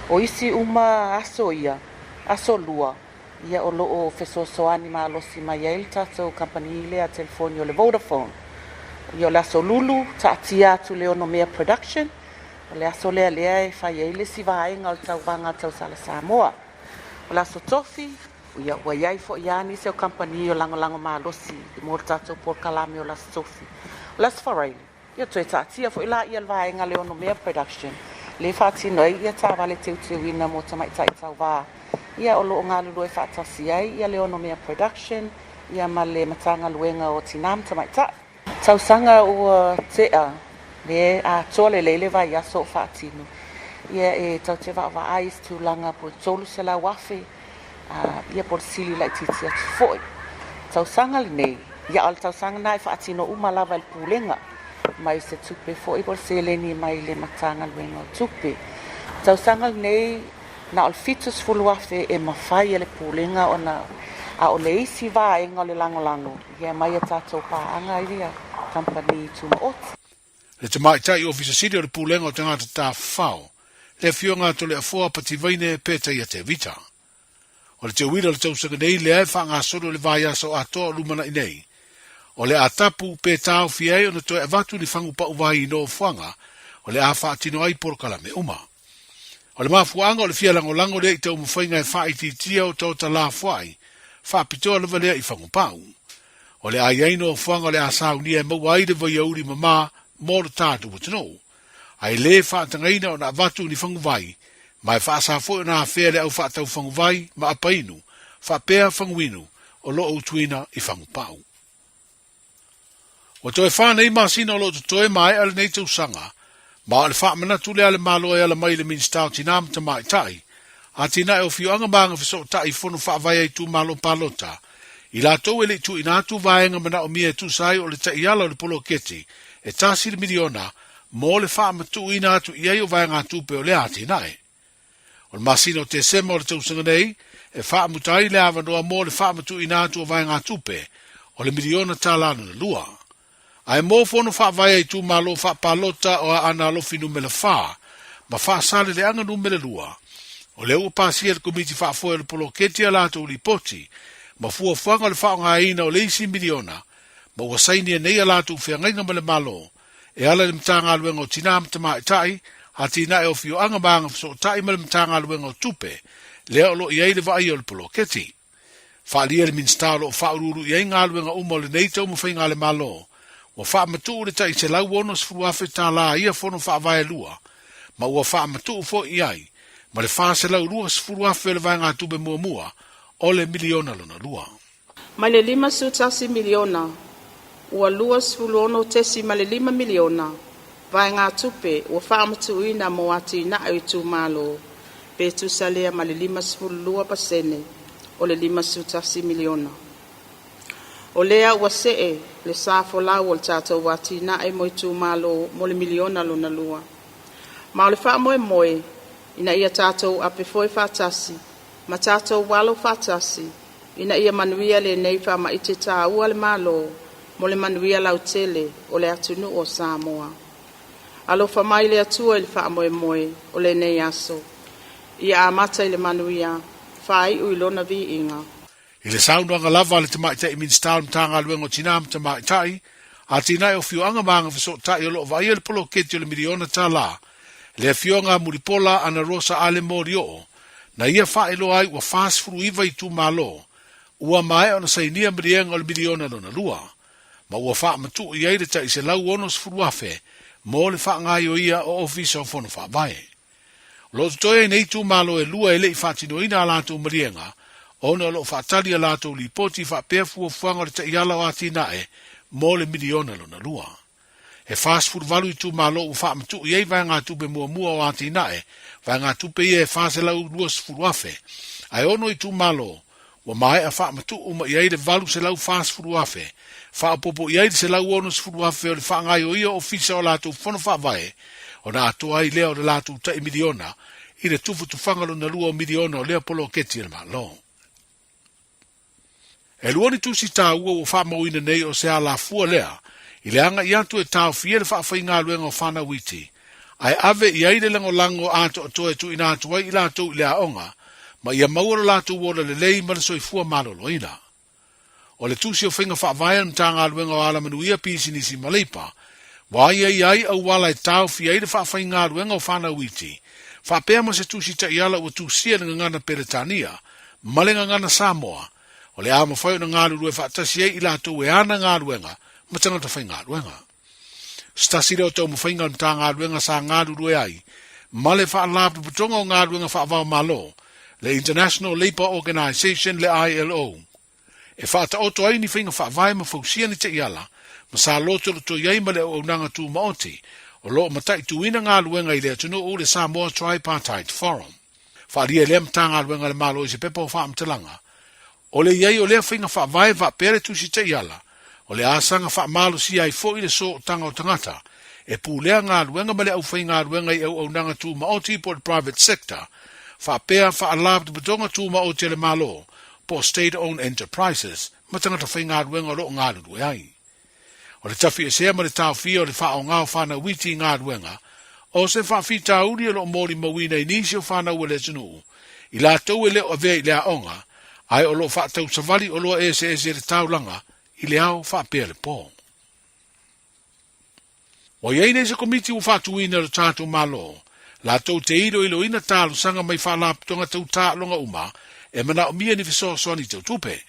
O isi uma aso ia, aso lua, Ia o lo o fesoasoani malosi mai ai le tatou kamupani lea telefoni o le Vodafone. Ia o le aso Lulu, taatia atu le Onomea Production, o le aso lea lea e fai ai le isi vaega o le tauvaga a le Tausala Samoa. O le aso Tofi, ia ua i ai foi lava nisi o kamupani o lagolago malosi mo le tatou polokalame o le aso Tofi. O le aso Faraile, Ia toe taatia foi laia le vaega le Onomea Production lea e faatino ai ia taavale teuteuina mo tamaitai tauva. Ia o lo o galulue faatasi ai ia le Onomea Production ia ma le Matagaluega o Tinā ma Tamaitai. Tausaga ua tea lea e atoa lelei le vaiaso o faatino ia e tatou te vaavaai i se tulaga po o le 300,000 ia po o le sili laitiiti atu foi. Tausaga lenei, ia a o le tausaga lena e faatino uma lava e le Pulega mai se tupe foi po o le seleni mai le Matagaluega o Tupe. Tausaga lenei, na o le 70,000 e mafai e le Pulega ona, a o le isi vaega o le lagolago, ia mai a tatou paaga ia kamupani tumaoti. Le Tamaitai Ofisa Sili o le Pulega o Tagata Tafafao, le Afioga a Toleafoa Pativaine Petaia Tevita. O le teuila o le tausaga nei lea e faagasolo i le vaiaso atoa o lumanai nei, o le a tapu pe taofi ai ona toe avatu ni fagu pauvai i nofoaga o le a faatino ai polokalame uma. O le mafuaaga o le fia lagolago lea i taumafaiga e faaitiitia otaota lafoai, faapitoa lava lea i fagu pau. O le a i ai nofoaga o le a saunia e maua ai le vaiauli mama mo lo tatou atunuu. A e lē faatagaina ona avatu ni faguvai, ma e faasa foi ona afea le au faatau faguvai ma apainu, faapea faguinu o lo o utuina i fagupau. Ua toe fa nei masina o lo o totoe maea lenei tausaga, ma o le faamanatu lea a le Malo e ala mai i le Minisita o Tinā ma Tamaitai, Atinae o Afioaga ma Agafesootai i Fono Faavae a Itumalo Palota, i latou e le i tuuina atu vaega manaomia e tusa ai o le taiala o le poloketi e tasi le miliona mo le faamatuuina atu i ai o vaegatupe o lea atinae. O le masina o Tesema o le tausaga nei e faamuta ai le avanoa mo le faamatuuina atu o vaegatupe o le miliona tala lona lua. Ae mo fono faavae a itumalo faapalota o Aana Alofi Numela 4 ma Faasaleleaga Numela 2, o lea ua pasia e le Komiti Faafoe o le Poloketi a latou lipoti ma fuafuaga o le faaaogaina o le isi miliona ma ua sainia nei a latou feagaiga ma le Malo e ala i le Matagaluega o Tinā ma Tamaitai, Atinae o Afioaga ma Agafesootai ma le Matagaluega o Tupe, lea o lo o i ai le vaaia o le poloketi. Faaalia le Minisita o lo o faauluulu i ai galuega uma o lenei taumafaiga a le Malo, ua faamatuu le tai $160,000 ia Fono Faavae e lua, ma ua faamatuu foi i ai ma le $420,000 o le vaegatupe muamua o le miliona lona lua. Mai le $51 miliona, ua $26.5 miliona vaegatupe ua faamatuuina mo atinae o itumalo, pe tusa lea ma le 52% o le $51 miliona. O lea ua see le sa folau o le tatou atinae mo itumalo mo le miliona lona lua. Ma o le faamoemoe ina ia tatou apefoe faatasi ma tatou alo faatasi ina ia manuia lenei faamaite taua a le Malo mo le manuia lautele o le atunuu o Samoa. Alofa mai le Atua i le faamoemoe o lenei aso. Ia amata i le manuia, faaiu i Lona viiga. I le saunoaga lava a le Tamaitai Minisita o le Matagaluega o Tinā ma Tamaitai, Atinae o Afioaga ma Agafesootai o lo o vaaia le poloketi o le miliona tala, le Afioga a Mulipola Anarosa Ale Molioo, na ia faailoa ai ua 49 itumalo. Ua maea ona sainia maliega o le miliona lona lua, ma ua faamatuu i ai le tai $160,000 mo le faagaoioia o Ofisa o Fono Faavae. O lo o totoe ai nei itumalo e lua e le i faatinoina a latou maliega ona o lo o faatali a latou lipoti faapea fuafuaga o le taiala o atinae mo le miliona lona lua. E 48 itumalo ua faamatuu i ai vaegatupe muamua o atinae, vaegatupe ia e $420,000, ae ono itumalo ua maea faamatuu uma i ai le $840,000, faaopoopo i ai le $160,000 o le faagaoioia o ofisa o latou fono faavae, ona atoa ai lea o le latou tai miliona i le tufatufaga lona lua o miliona o lea poloketi a le Malo. E lua ni tusi taua ua faamauina nei o se alafua lea i le agai atu e taofia le faafaigaluega o fanau iti, ae ave i ai le lagolago atoatoa e tuuina atu ai i latou i le aoga ma ia maua lo latou ola lelei ma le soifua maloloina. O le tusi o faiga faavae a le Matagaluega o Alamanuia Pisinisi ma Leipa, ua aiaia ai auala e taofia ai le faafaigaluega o fanau iti, faapea ma se tusi taiala ua tusia i le gagana Peretania ma le gagana Samoa, o le a mafai ona galulue faatasi ai i latou e ana galuega ma tagata faigaluega. Se tasi lea o taumafaiga a le Matagaluega sa galulue ai ma le Faalapotopotoga o Galuega Faava-o-Malo, le International Labour Organisation, le ILO, e faataoto ai ni faiga faavae ma fausia ni taiala ma sa lotolotoi ai ma le auaunaga tumaoti o lo o mataituina galuega i le atunuu, le Samoa Tripartite Forum. Faaalia e lea Matagaluega a le Malo i se pepa o faamatalaga, o le i ai o lea faiga faavae faapea le tusi taiala, o le asaga faamalosia ai foi le sootaga o tagata e pulea galuega ma le aufaigaluega i auaunaga tumaoti po o le private sector, faapea faalapotopotoga tumaoti a le Malo po o state owned enterprises ma tagata faigaluega o lo o galulue ai. O le tafiesea ma le taofia o le faaaoga o fanau iti i galuega, o se faafitauli o lo o molimauina i nisi o fanau a le atunuu, i latou e le o avea i le aoga, ae o lo o faatausavali oloa eseese i le taulaga i le ao faapea le po. Ua i ai nei se komiti ua faatuina e lo tatou Malo, latou te iloiloina talosaga mai faalapotopotoga tau taaloga uma e manaomia ni fesoasoani tau tupe.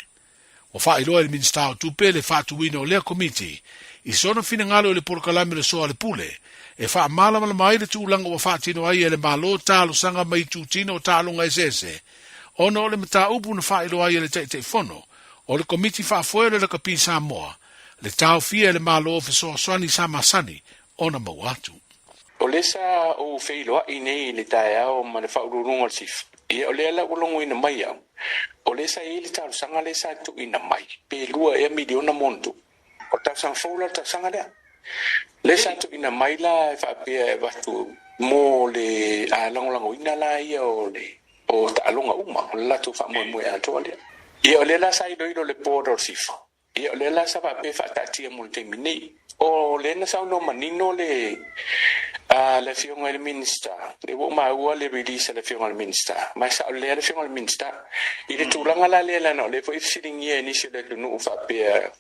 Ua faailoa e le Minisita o Tupe le faatuina o lea komiti i sona finagalo i le polokalame o le Soa le Pule e faamalamalama ai le tulaga ua faatino ai e le Malo talosaga mai itutino o taaloga eseese ona o le mataupu na faailoa ai e le Taitaifono o le Komiti Faafoe o le Lakapi Samoa le taofia e le Malo o fesoasoani sa masani ona maua atu. O lea sa ou feiloai nei i le taeao ma le faauluuluga o le SIFA, ia o lea la ua logoina mai au, o lea sa i ai le talosaga lea sa tuuina mai, pe lua ea miliona ma ona tupe. O le talosaga fou la o le talosaga lea. Lea sa tuuina mai la e faapea e avatu mo le lagolagoina la ia o le o taaloga uma, o le latou faamoemoe atoa lea. Ia o lea la sa iloilo e le board o le SIFA, Ia, o lea la sa faapea e faataatia mo le taimi nei. O lea na saunoa manino le a le Afioga i le Minisita, lea ua ou maua le release a le Afioga i le Minisita, ma e sao lelei lava le Afioga i le Minisita i le tulaga la lea leaga o lea foi e fesiligia e nisi o le atunuu faapea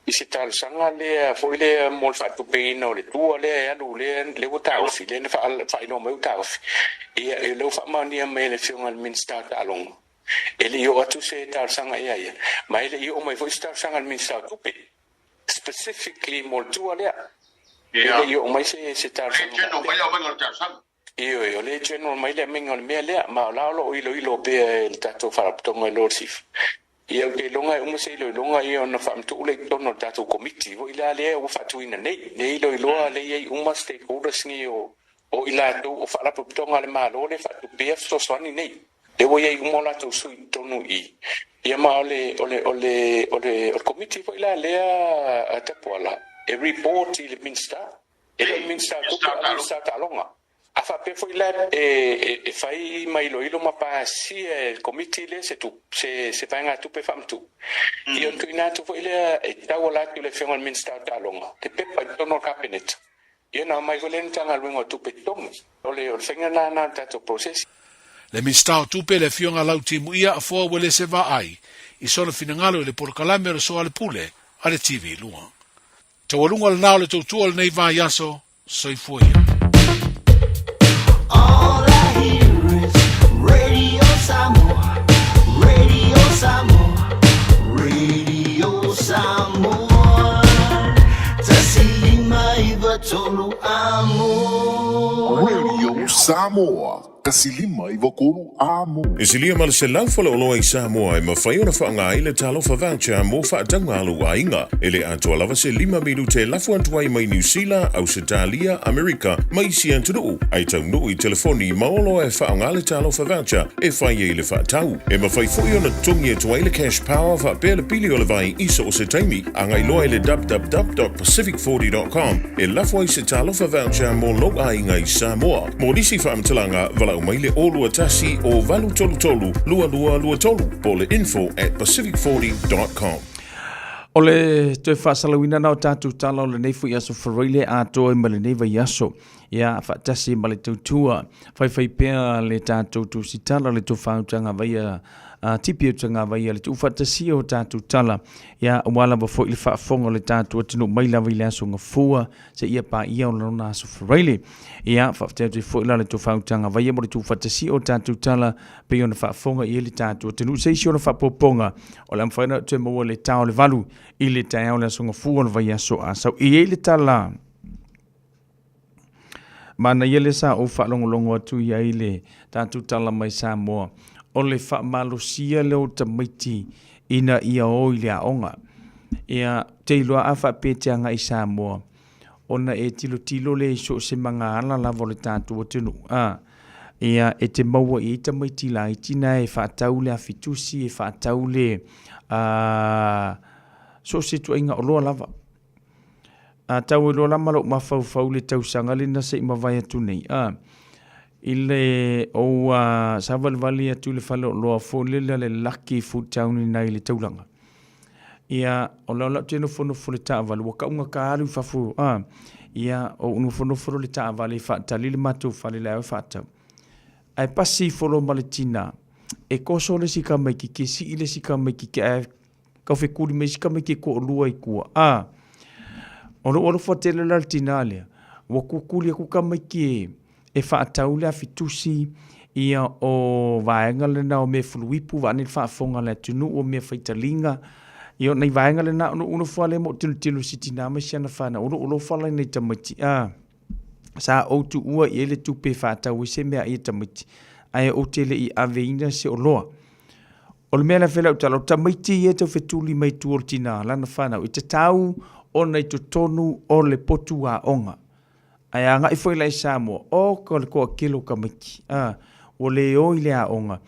i se talosaga lea foi lea mo le faatupeina o le tua lea e alu lea lea ua taofi, lea na faailoa mai ua taofi. Ia, o lea ua faamaonia mai e le Afioga i le Minisita o Taaloga, E le i oo atu se talosaga ia ia, ma e le i oo mai foi se talosaga a le Minisita o Tupe, specifically mo le tua lea. E le i oo mai se se talosaga. General mai le aumaiga o le talosaga. Ioe, o lea e general mai le aumaiga o le mea lea, ma o la o lo o iloilo pea e le tatou Faalapotopotoga i lo le SIFA. Ia ou te iloga e uma se iloiloga ia ona faamatuu lea i totonu o le tatou Komiti foi la lea ua faatuina nei, lea e iloiloa lea e i ai uma stakeholders nei o o i latou o Faalapotopotoga a le Malo lea e faatupea fesoasoani nei. Lea ua i ai uma o latou sui i totonu i i. Ia ma o le, o le, o le, o le, o le komiti foi la lea a Tapuala e report i le Minisita. E le o le Minisita o Tupe, a o le Minisita o Taaloga. A faapea foi la e, e, e fai ma iloilo ma pasia e le komiti lea se tupe, se, se vaegatupe faamatuu, ia ona tuuina atu foi lea e tauala atu i le Afioga i le Minisita o Taaloga le pepa i totonu o le Kapeneta. Ia na aumai foi lea e le Matagaluega o Tupe Totogi. O le faiga lena o le tatou process. Le Minisita o Tupe, le Afioga Lau Timuia Afoa Uelese Vaai, i sona finagalo i le polokalame o le Soalepule a le TV 2. Taualuga lena o le tautua o lenei vaiaso, soifua ia. All I hear is Radio Samoa, Radio Samoa. Samoa, 153 Amo. E silia ma le 100 faleoloa i Samoa e mafai ona faaaoga ai le Talofa Voucher mo faatauga a lou aiga. E le atoa lava se lima minute e lafo atu ai mai Niu Sila, Ausetalia, Amerika ma isi atunuu, ae taunuu i telefoni ma oloa e faaaoga le Talofa Voucher e fai ai le faatau. E mafai foi ona totogi atu ai le cash power faapea le pili o le vai i so o se taimi. Agai loa i le www.pacific40.com e lafo ai se Talofa Voucher mo lou aiga i Samoa. Mo nisi faamatalaga, valaau mai le 021 o 833 2223 po o le info at pacific40.com. O le toe faasalauina na o tatou tala o lenei foi aso Faraile atoa ai ma lenei vaiaso. Ia, faatasi ma le tautua, faifai pea le tatou tusitala, le tofa vaia a tipi o tagavaia le tuufaatasia o tatou tala, ia, aua lava foi le faafofoga o le tatou atunuu mai lava i le aso Gafua seia paia o lona aso Faraile. Ia, faafetai atu ai foi la le tofa vaia mo le tuufaatasia o tatou tala pei ona faafofoga i ai le tatou atunuu. Se isi ona faaopoopoga, o le a mafai ona toe maua le ta o le 8 i le taeao o le aso Gafua o le vaiaso a sau. E i ai le tala Manaia lea sa ou faalogologo atu i ai le tatou tala mai Samoa, o le faamalosia lea o tamaiti ina ia o i le aoga. Ia, te iloa a faapea e te agai i Samoa, ona e tilotilo lea i so o se magaala lava o le tatou atunuu, a, ia, e te maua i ai tamaiti laiti na e faatau le afitusi, e faatau le, a, so o se ituaiga oloa lava. A tau ai loa la ma lou mafaufau i le tausaga lea na se i mavae atu nei, a, i le ou savalivali atu i le faleoloa foi lele a le Lucky Food Town i ina i le taulaga. Ia, o la ou te nofonofo i le taavale, ua kaugata alu i fafo, a, ia, ou nofonofo loa i le taavale e faatali le matou fale la e faatau. Ae pasi ifo loa ma le tina, e koso le isi tamaititi, e sii le isi tamaititi, ae Kau fekuli mai isi tamaiti e toalua i tua. A, o lou alofa tele la le tinā lea, ua kukuli atu tamaiti e, e faatau le afitusi ia o vaega lena o mea fuluipu vaeane le faafofoga a le atunuu o mea faitaliga, ia o nai vaega lena ona ou nofo lava lea ma ou tilotilo i si tinā ma si ana fanau, o lou alofa la i nai tamaiti, a, sa ou tuua i ai le tupe e faatau ai se mea i tamaiti, ae ou te le i aveina se oloa. O le mea lea fai lau tala, o tamaiti ia e tau fetuli mai tua o le tina, lana fanau, e tatau ona i totonu o le potu aoga. Ae agai foi la i Samoa, oka le toatele o tamaiti, a, ua le o i le aoga,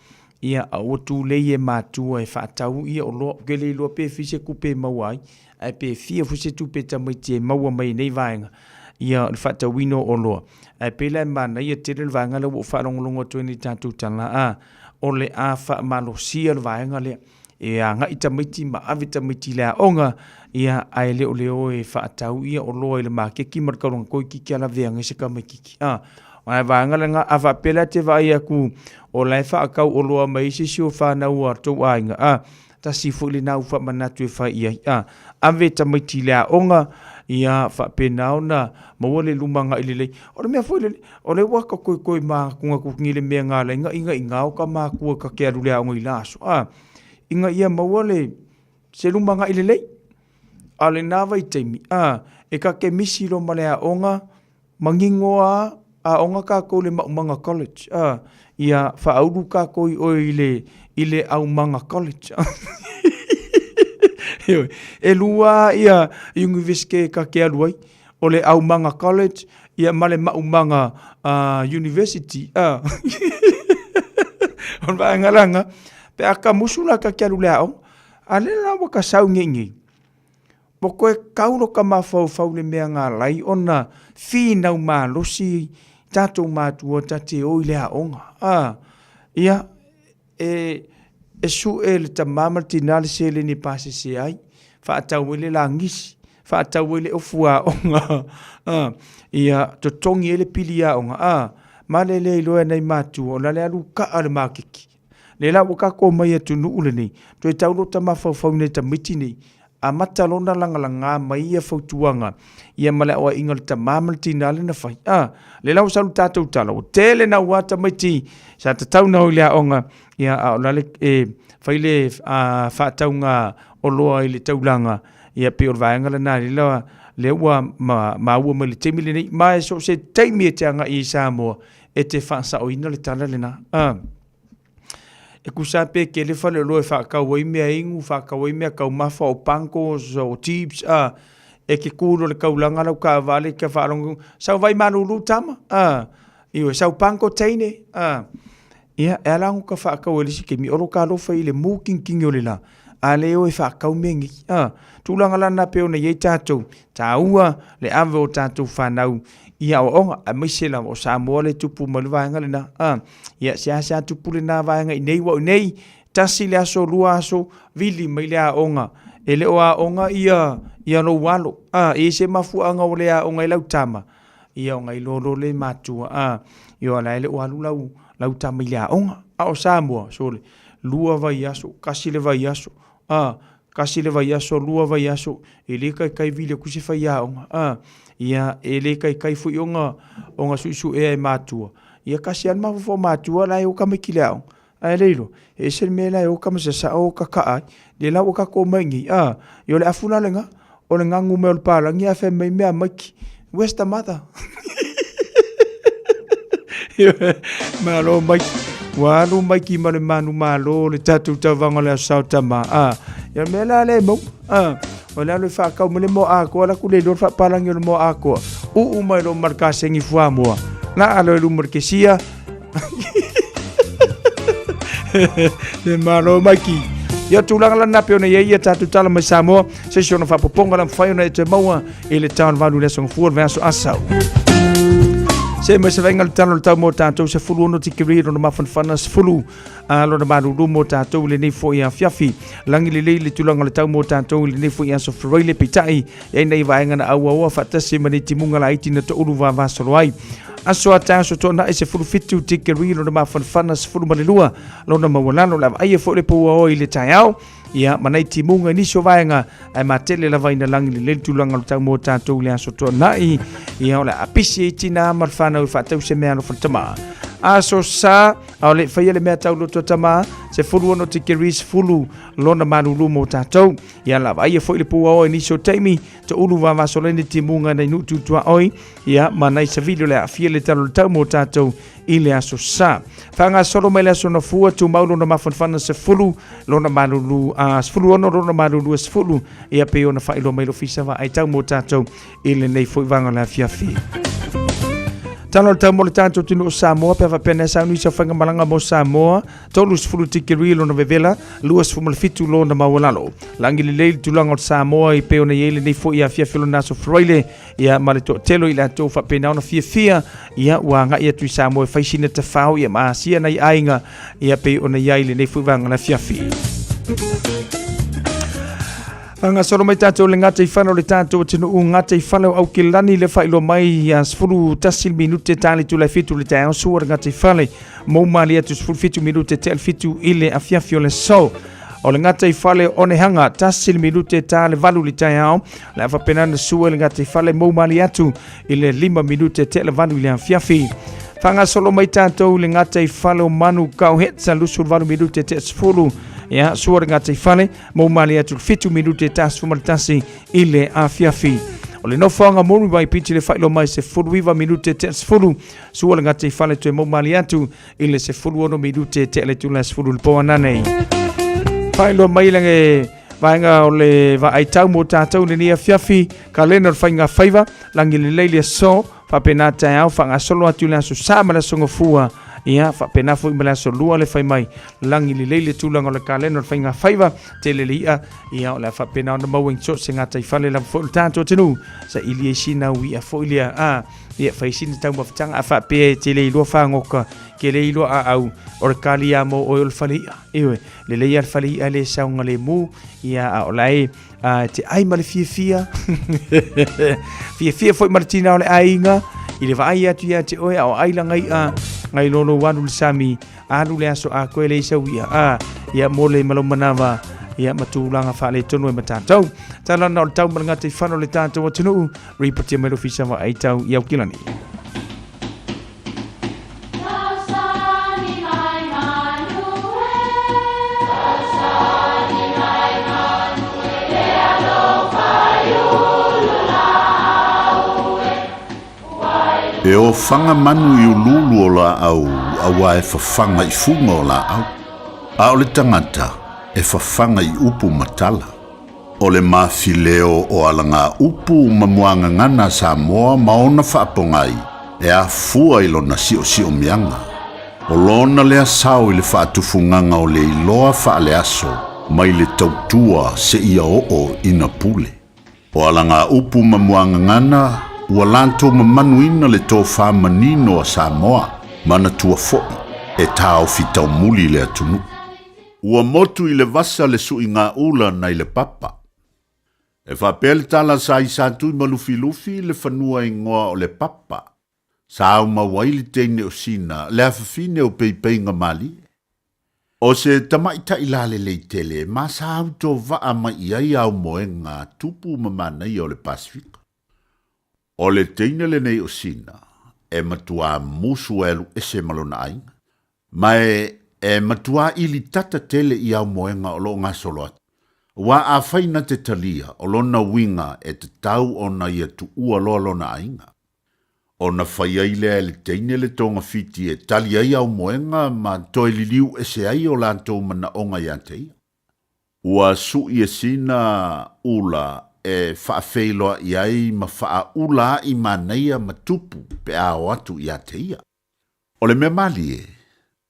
ia, a ua tulei e matua e faatau ia oloa. Ou te le iloa pe fia se tupe e maua ai, ae pe fia foi se tupe e tamaiti e maua mai i nei vaega, ia, o le faatauina o oloa. Ae pei la e manaia tele le vaega lea ua ou faalogologo atu ai nei i tatou tala, a, o le a faamalosia le vaega lea e agai tamaiti ma ave tamaiti i le aoga, ia, ae le o le o e faatau ia oloa i le makeki ma le taulaga toeitiiti lava lavea ai se tamaitiiti. A, o le vaega lena, a faapea la e te vaai atu o la e faatau oloa mai ai se isi o fanau a tou aiga, a, Tasi foi lena au faamanatu e fai i ai. A, ave tamaiti i le aoga, ia faapena ona maua le lumanai lelei. O le mea foi lele, o lea ua ka koekoe manatunatu ni le mea na ala ai na inaina o ka matua ta te alu i le aoga i la aso. A, ina ia maua le, se lumanai lelei. A o lena vaitaimi, a, e ta te misi loa ma le aoga, Manino a aoga tatou i le Maumaga College a ia faaulu tatou i oe i le i le Aumaga College. Ioe, e lua ia Universite ta te alu ai, o le Aumaga College ia ma le Maumaga University a. O le vaega lena, pe a kamusu la ta te alu i le aoga, a lea la ua ta sau nei nei. Ua toe kau lo ka mafaufau le mea na ala ai ona finau malosi tatou matua ta te o i le aoga. A, ia, e, e sue le tama ma le tina le seleni e pasese ai, faatau ai le lagisi, faatau ai le ofu aoga, a, ia, totogi ai le pili aoga, a, ma le le iloa e nai matua, o la le alu kaa le makeki. Lea la ua tatou omai i atunuu lenei, toe tau lota mafaufau i nai tamaiti nei, amata loa ona lagalaga mai ia fautuaga ia ma le aoaiga o le tama ma le tina lea na fai. A, lea la ua sau le tatou tala, ua tele naua tamaiti sa tatau ona o i le aoga, ia a o la le e fai le faatauga oloa i le taulaga, ia pei o le vaega lena lea la lea ua maua mai i le taimi lenei. Ma e so o se taimi e te agai i Samoa, E te faasaoina le tala lena. E kusa pe ke le faleoloa e faakau ai mea inu, faakau ai mea taumafa, o pancos, o chips, a, e ke ku loa i le taulaga lau taavale e te faalogo, sau vai malulu tama, a, ioe, sau panko teine, a. Ia, e ala ona faakau e le isi taimi, o lo ta alofa i le mutinitini o le la, a le o e faakau mea nei. A, tulaga la na pei ona i ai tatou, taua le ave o tatou fanau i aoaoga, aemaise lava o Samoa le tupu mai le vaega lena. A, ia, seasea tupu lena vaega i nei, ua o nei, tasi le aso, lua aso, vili mai le aoga. E le o aoga ia, ia lou alo. A, e i ai se mafuaaga ua le aoga ai lau tama, ia ona iloa loa lea e matua, a, ia o la e le o alu lau, lau tama i le aoga. A o Samoa, sole, lua vaiaso, tasi le vaiaso, a, tasi le vaiaso, lua vaiaso, e le taitai vili atu se faiaoga, a, ia, e le taitai foi ona, ona suesuea e matua, ia tasi lava le mafaufau o matua la e o tamaiti i le aoga. Ae le iloa, e ese le mea la e oka ma se sao o kakaa ai, lea la ua tatou omai nei, a, ia o le afu la lena, o le ganu mai o le palagi ae fai mai mea maiki, where's the mother? Malo Maiki, ua alu Maiki ma le manumalo o le tatou tauvaga o le Aso Sa o Tama, a, ia o le mea la lea e maua, a, o le alu e faatau mai le moa atoa, alu atu le iloa le faapalagi o le moa atoa, uu mai loa ma le kasegi fuamoa, laa loa i luma o le kesia, Le malo Maiki. Ia tulaga lana pe ona ia ia tatou tala mai Samoa, se isi ona faapopoga la mafai ona e toe maua i le taon valu le aso gafua le vaiaso asau. Se mai se vaaiga le tala o le tau mo tatou 16 tikeri lona mafanafana 10 a lona malulu mo tatou i lenei foi afiafi. Lagi lelei le tulaga o le tau mo tatou i lenei foi aso Faraile peitai e ai nei vaega na auaoa faatasi ma nei timuga laiti na toulu vavasolo ai. Aso a taeao aso toanai 17 tikeri lona mafanafana 12 lona maualalo le vaaia foi le pouaoa i le taeao ia ma nai timuga i nisi o vaega ae matele lava ina lagi lelei le tulaga o le tau mo tatou i le aso toanai ia o le a pisi ai tina ma le fanau e faatau se mea alofa le tama. Aso sa a o le faia le mea tauloto a tama 16 tikeri 10 lona malulu mo tatou ia la vaaia foi le pouaoa i nisi o taimi toulu vavasoleni timuga nai nuu tutuaoi Ia, ma nai savili o le aafia le tala o le tau mo tatou i le aso sa. Faagasolo mai le aso Gafua, tumau lona mafanafana 10, lona malulu, 16, lona malulu e 10, ia pei ona faailoa mai le Ofisa Vaai Tau mo tatou i lenei foi vaega o le afiafi. Tala o le tau mo le tatou atunuu o Samoa, pe a faapea nei sauni sa faigamalaga mo Samoa, 30 tikeri lona vevela, 27 lona maualalo. Lagi lelei le tulaga o Samoa i pei ona i ai lenei foi afiafi o lona aso Faraile, ia ma le toatele o i latou faapena ona fiafia ia ua agai atu i Samoa e fai sina tafao ia ma asia nai aiga ia pei ona i ai lenei foi vaega o le afiafi. Faagasolo mai tatou le gataifale o le tatou atunuu, gataifale o Aukilani le faailoa mai ia 11 minute ta le itula e 7 i le taeao, sua le gataifale mou malie atu 17 minute tea le 7 i le afiafi o le aso. O le gataifale o Onehanga, 1 le minute ta le 8 i le taeao, le a faapena ona sua le gataifale mou malie atu i le 5 minute tea le 8 i le afiafi. Faagasolo mai tatou i le gataifale o Manukau Hetsa, 28 minute tea 10, ia sua le gataifale mou malie atu i le 7 minute ta 11 i le afiafi. O le nofoaga Muriwai Beach le faailoa mai 19 minute tea 10, sua le gataifale toe mou malie atu i le 16 minute tea le itula e 10 i le po ananei. Faailoa mai le vaega o le vaai tau mo tatou i lenei afiafi, kalena o le faiga faiva, lagi lelei le aso, faapena taeao, faagasolo atu i le aso Sa ma le aso Gafua, ia faapena foi ma le aso Lua le fai mai, lagi lelei le tulaga o le kalena o le faiga faiva, tele le i'a, ia o le a faapena ona maua i so o se gataifale lava foi o le tatou atunuu, saili ai sina au i'a foi lea, a. Ia, fai sina taumafataga a faapea e te le iloa fagoka, ke le iloa aau, o le kali a mo oe o le fale i'a. Ioe, lelei a le fale i'a le saogalemu, ia a o la e a, te ai ma le fiafia, fiafia foi ma le tina o le aiga, i le vaai atu ia te oe a o ai langa i'a, ngai lolo alu le sami, alu le aso a koe le isau i'a, a, ia mo le malo manawa, ia ma tulaga faaletonu e ma tatou. Tala na o le tau ma le gataifale o le tatou atunuu, Ripotia mai le Ofisa Vaai Tau i Aukilani. E ofaga manu i uluulu o laau auā e fafaga i fuga o laau, a o le tagata e fafaga i upu ma tala. O le mafileo o alagaupu ma muagagana a Samoa ma ona faapogai e afua i lona siosiomiaga. O lona lea sao i le faatufugaga o le iloa faaleaso mai le tautua seia oo ina pule. O alagaupu ma muagagana ua latou mamanuina le tofa manino a Samoa, manatua foi e taofi taumuli le atunuu. Ua motu i le vasa le suiga ula nai le papa. E faapea le tala sa i Satui ma Lufilufi le fanua igoa o le Papa. Sa aumau ai le teine o Sina, le afafine o Peipeiga-malie. O se tamaitai lalelei tele ma sa autovaa mai i ai aumoega a tupu ma manaia o le Pasefika. O le teine lenei o Sina e matuā musu e alu ese ma lona aiga, ma e e matuā ilitata tele i aumoega o lo o gasolo atu. Aua afai na te talia, o lona uiga e tatau ona ia tuua loa lona aiga. Ona fai ai lea e le teine le togafiti e tali ai aumoega ma toe liliu ese ai o latou manaoga ia te ia. Ua suʻi e Sina ula e faafeiloai ai ma faaula aʻi manaia ma tupu pe a o atu ia te ia. O le mea malie,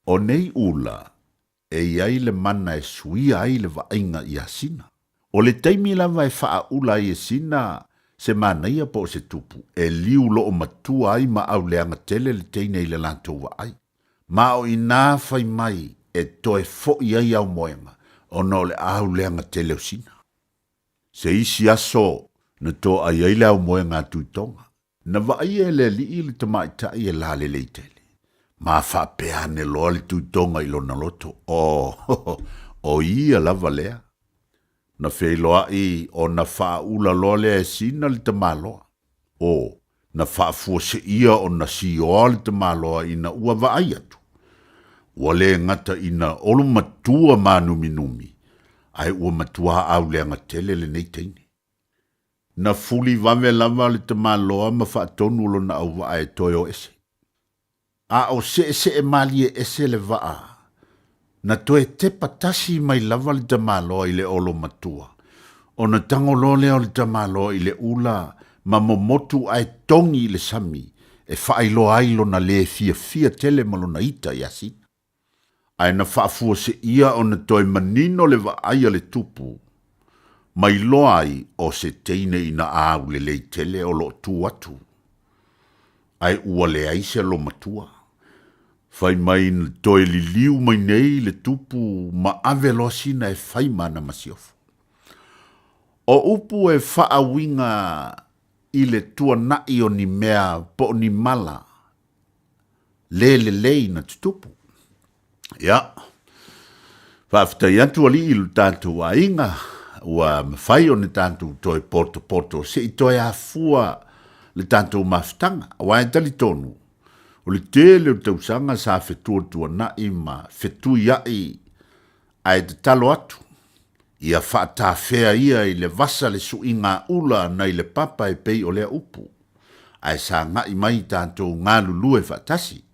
o nei ula e i ai le mana e suia ai le vaaiga iā Sina. O le taimi lava e faaula ai e Sina se manaia po o se tupu, e liu loomatua ai ma auleaga tele le teine i le latou vaai. Ma o inā fai mai e toe foʻi ai aumoega ona o le auleaga tele o Sina. Se isi aso na toai ai le aumoega a Tuitoga. Na vaaia e le alii le tamaitai e lalelei tele, ma faapea ane loa le Tuitoga i lona loto, O, o ia lava lea. Na feiloai ona faaula loa lea e Sina le tamaloa. O, na faafuaseia ona sioa le tamaloa ina ua vaai atu. Ua le gata ina olomatua mānuminumi, ae ua matua auleaga tele lenei teine. Na fuli vave lava le tamaloa ma faatonu lona auvaa e toe o ese. A o seesee malie ese le vaa, na toe tepa tasi mai lava le tamaloa i le olomatua, ona tago loa lea o le tamaloa i le ula ma momotu ae togi i le sami e faailoa ai lona le fiafia tele ma lona ita iā Sina. Ae na faafuaseia ona toe manino le vaai a le tupu, ma iloa ai o se teine ina aulelei tele o lo o tu atu, ae ua leai se olomatua. Fai mai na toe liliu mai nei le tupu ma ave loa Sina e fai ma ana masiofo. O upu e faauiga i le tuanai o ni mea po o ni mala le lelei na tutupu. Ia, faafetai atu alii i lo tatou aiga, ua mafai ona tatou toe potopoto se i toe afua le tatou mafutaga, aua e talitonu, o le tele o tausaga sa fetuatuanai ma fetuiai ae tatalo atu, ia faatafea ia i le vasa le suiga ula nai le papa e pei o lea upu, ae sagai mai tatou galulue faatasi.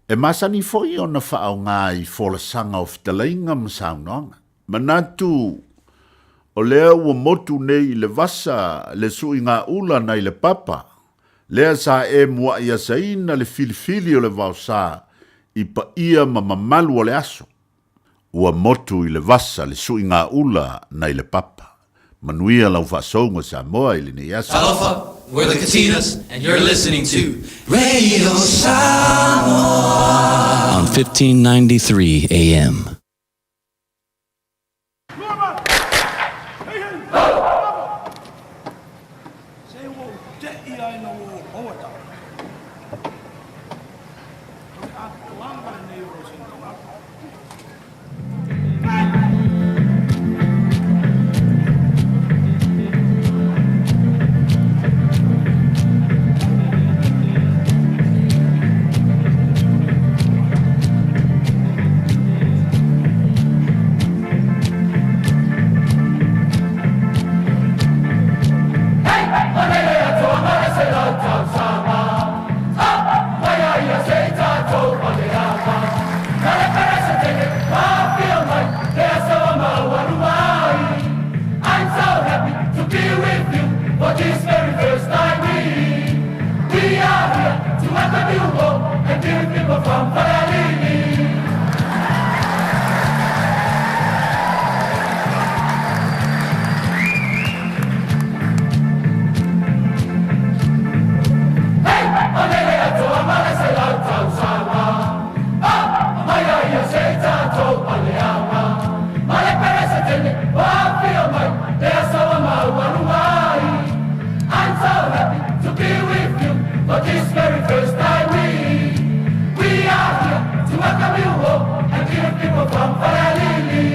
E masani foi ona faaaoga i folasaga o fetalaiga ma saunoaga. Manatu o lea ua motu nei i le vasa le suiga ula nai le papa, lea sa e muai asaina le filifili o le vaosa i paia ma mamalu o le aso. Ua motu i le vasa le suiga ula nai le papa. Manuia lau faasouga Samoa i lenei aso. Talofa, we're the Katinas, and you're listening to Radio Samoa on 1593 AM. Se ua ou teʻi a ina ua ou maua tau. O le atoaga lenei o lou sainitagaga. people from Falealili. Hey, olele atoa male se lau tausaga. Ah, mai ai se tatou paleaga. Male peresetene, o afio mai, le aso maualuga ai. I'm so happy to be with you for this very first time we are here to welcome you all and give people from Falealili.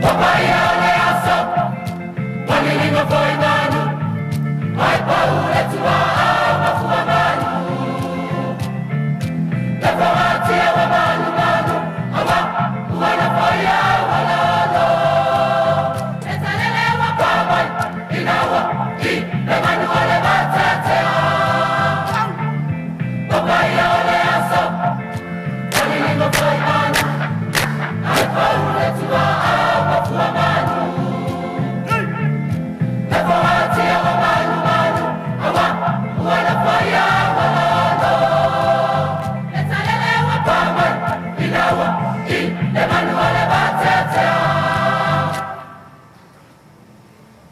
Papaia o le aso, paliliga foi manu, ai pau le tuaa mafua manu. Le whangatia wa manu manu, awa uana foia walalo. E talele wa pamai, inaua i le manu o le matatea. Papaia o le aso, paliliga foi manu, ai pau le tuaa mafua manu. Le whangatia wa manu manu, awa uana foia walalo. E talele wa pamai, inaua i le manu o le matatea.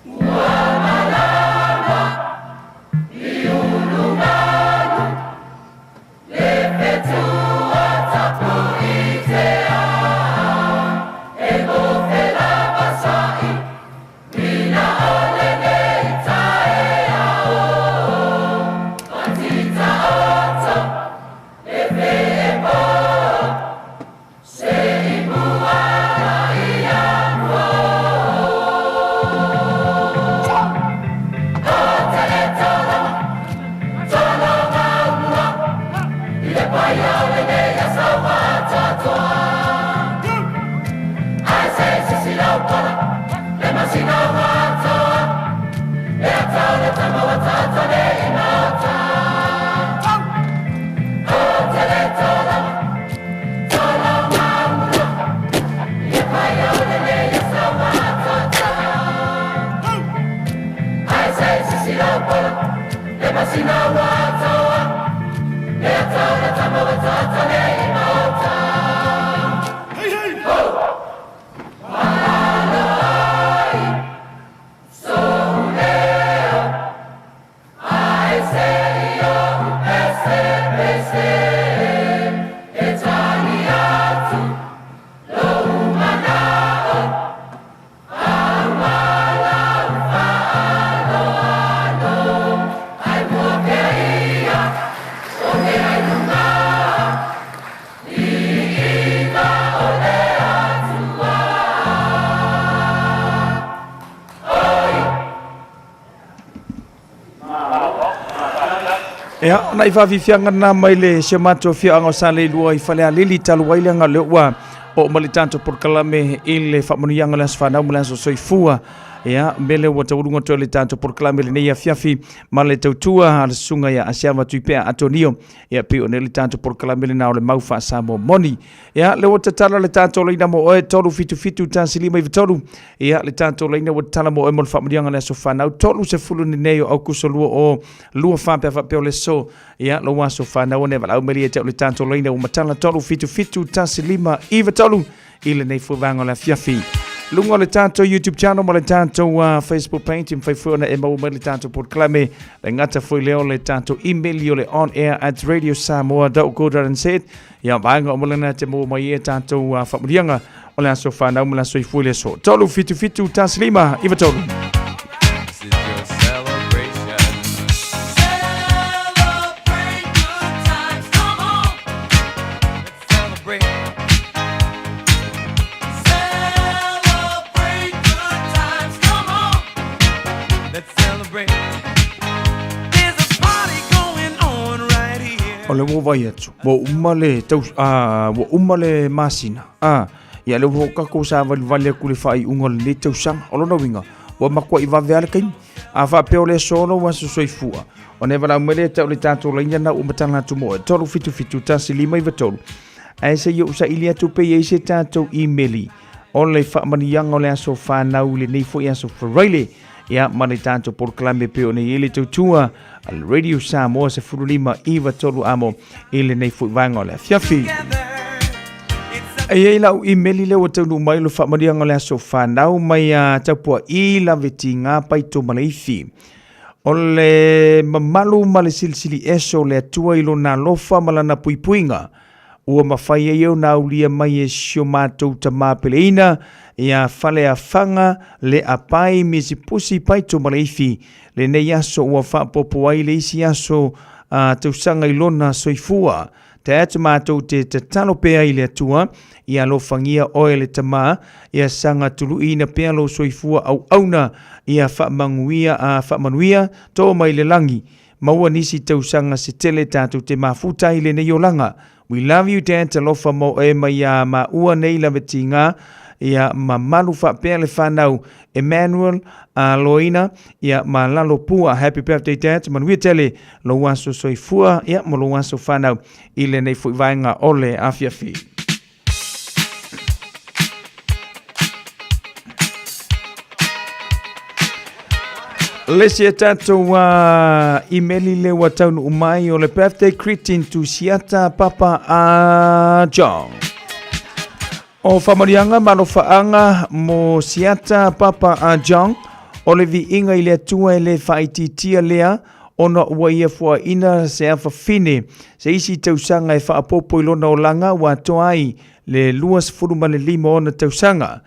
Ua malama i ulumanu, le fetua tapu i tea. E mo fela masai, ina o lenei taeao. Matita oto, e feepo, se i muana ia mo. O tele tolama, tolama mua, i le paia o lenei aso atoatoa. Ai se sisi lau pola, le masina ua atoa, e atao le tama wa tata nei maota. O tele tolama, tolama mua, i le paia o lenei aso atoatoa. Ai se sisi lau pola, le masina ua atoa, e atao le tama wa tata nei maota. Hey, hey! Oh! Malo ai, so leo, ai se io pese pese, e tani atu, lo manao, au malau whaaloalo, ai mua pea ia, o he ai lunga, i inga o le atua. Oi! Ia, ona i faafiafiaga lena mai le si o matou afioaga o sa leilua i Falealili talu ai leaga o lea ua oo mai le tatou polokalame i le faamanuiaga o le aso fanau ma le aso soifua. Ia, mea lea ua taualuga atu ai le tatou polokalame i lenei afiafi ma le tautua a le susuga ia Asiava Tuipea Atonio. Ia, pei ona i ai le tatou polokalame lena o le mau faa-Samoa moni. Ia, lea ua tatala le tatou laina mo oe, 377 1 5 93. Ia, le tatou laina ua tatala mo oe mo le faamanuiaga o le aso fanau, 30 lenei o Aukuso 20 24 pe a faapea o le aso. Ia, lou aso fanau ane valaau mai ia te au le tatou laina ua matala 377 1 5 93 i lenei foi vaega o le afiafi. Luga o le tatou YouTube channel ma le tatou Facebook page, e mafai foi ona e maua mai le tatou polokalame. Le gata foi lea o le tatou email o le onair@radiosamoa.co.nz. Ia, vaega uma lena te maua mai e tatou faamanuiaga o le aso fanau ma le aso soifua i le aso. 377 1 5 93. This is your celebration. Celebrate good times, come on. Let's celebrate. Celebrate good times, come on. Let's celebrate. There's a party going on right here. O O le ua vai atu, ua uma le, tau, a, ua uma le masina, a, ia le ua tatou savalivali atu i le faaiuga o lenei tausaga. O lona uiga, ua matuai vave lava le taimi. A faapea o le aso lou aso soifua, ona e valaau mai lea tau le tatou laina na ua matala atu mo oe, 377 1593. Ae se i ou saili atu pe i ai se tatou imeli o le faamanuiaga o le aso fanau i lenei foi aso Faraile. Ia, ma le tatou polokalame pei ona i ai le tautua a le Radio Samoa 15 93 amo i lenei foi vaega o le afiafi. E i ai lau imeli lea ua taunuu mai lo faamanuiaga o le aso fanau mai a Tapua'i Lavetiga Paito Maleifi. O le mamalu ma le silisili ese o le Atua i lona alofa ma lana puipuiga, ua mafai ai ona aulia mai e si o matou tama peleina ia Faleafaga Leapai Misipusi Paito Maleifi lenei aso ua faapopo ai le isi aso a tausaga i lona soifua. That matou te tatalo pea i le Atua, ia alofagia oe le Tama, ia saga tuluiina pea lou soifua auauna, ia faamanuia a faamanuia to mai le lagi. Maua nisi tausaga se tele tatou te mafuta ai i lenei olaga. We love you Dad, talofa mo oe mai a maua nei lavetiga, ia mamalu faapea le fanau Emmanuel a Loina, ia ma lalo pua. Happy birthday Dad, manuia tele lou aso soifua, ia ma lou aso fanau i lenei foi vaega o le afiafi. Le isi e tatou imeli le ua taunuu mai o le birthday greeting to Siata Papa a John. O faamanuiaga ma alofaaga mo Siata Papa a John o le viiga i le Atua e le faaitiitia lea ona ua ia fuaina se afafine se isi tausaga e faaopoopo i lona olaga ua atoa ai le 25 ona tausaga.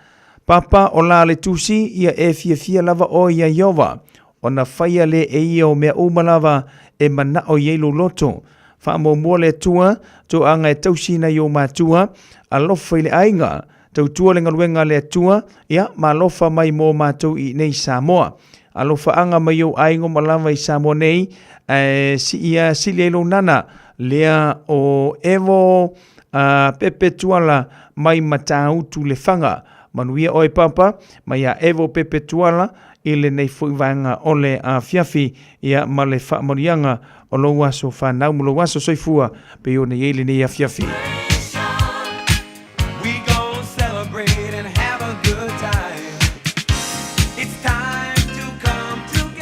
Papa o la le tusi ia e fiafia lava oe ia Ieova, ona faia le e ia o mea uma lava e manao i ai lou loto. Faamuamua le Atua, toaga e tausi nai ou matua, alofa i le aiga, tautua le galuega a le Atua, ia ma alofa mai mo matou i inei Samoa. Alofaaga mai ou aiga uma lava i Samoa nei, ae sii sili ai lou nana, lea o Evo Pepe Tuala mai Matautu Lefaga. Manuia oe Papa, mai a Evo Pepe Tuala i lenei foi vaega o le afiafi, ia ma le faamanuiaga o lou aso fanau ma lou aso soifua pei ona i ai lenei afiafi.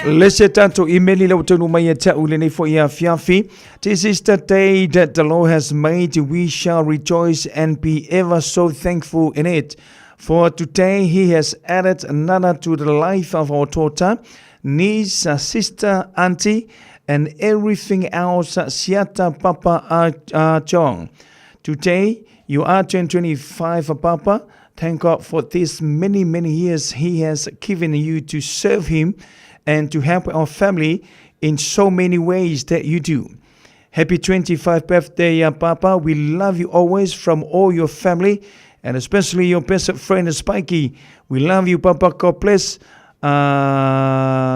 Le se tatou imeli le ua taunuu mai ia te au i lenei foi afiafi. This is the day that the Lord has made. We shall rejoice and be ever so thankful in it. For today he has added another to the life of our daughter, niece, sister, auntie, and everything else, Siata Papa Chong. Today, you are 25, Papa. Thank God for these many, many years He has given you to serve Him and to help our family in so many ways that you do. Happy 25th birthday, Papa. We love you always from all your family and especially your best friend, Spiky. We love you, Papa. God bless.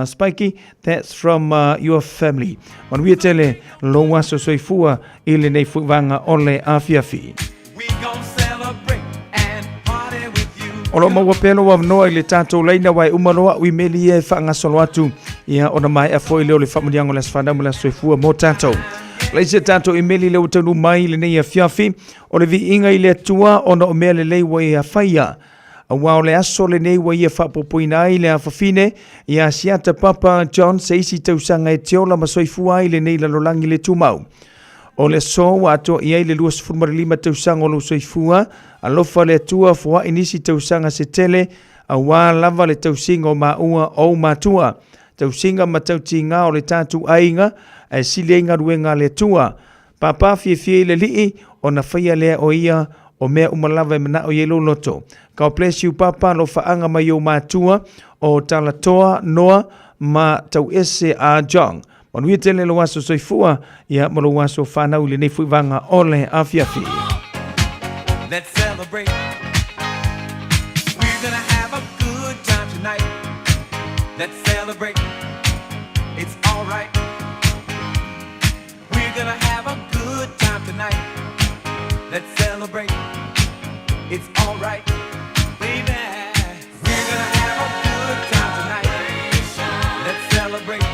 Spiky, that's from your family. Manuia tele, lou aso soifua i lenei foi vaega o le afiafi. O lo o maua pea lou avanoa i le tatou laina wa e uma loa au imeli ia e faagasolo atu ia ona maea foi lea o le faamanuiaga o le aso fanau ma le aso soifua mo tatou. Le isi a tatou imeli lea ua taunuu mai i lenei afiafi o le viiga i le Atua ona o mea lelei ua ia faia. Aua o le aso lenei ua ia faapopoina ai le afafine ia Siata Papa John se isi tausaga e te ola ma soifua ai lenei lalolagi le tumau. O le aso ua atoa i ai le 25 tausaga o lou soifua, alofa le Atua foai nisi tausaga se tele, aua lava le tausiga o maua o ou matua, tausiga ma tautiga o le tatou aiga, ae sili ai galuega a le Atua. Pāpā fiafia i le Alii, ona faia lea o ia o mea uma lava e manao i ai lou loto. God bless you Papa, alofaaga mai ou matua o Talatoa, Noa ma Tauese a John. Manuia tele lou aso soifua ia ma lou aso fanau i lenei foi vaega o le afiafi. Let's celebrate. We're gonna have a good time tonight. Let's celebrate. It's alright. We're gonna have a good Let's celebrate. It's alright, baby. We're gonna have a good time tonight. Let's celebrate.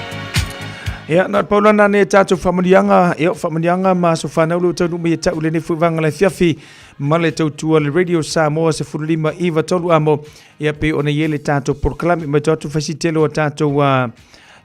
Ia, na o le pau lana nei tatou faamanuiaga, ia, o faamanuiaga ma aso fanau le ua taunuu mai e tau lenei foi vaega le afiafi ma le tautua le Radio Samoa 15 9 3 amo, ia pei ona i ai le tatou polokalame mai to atu faisi tele o tatou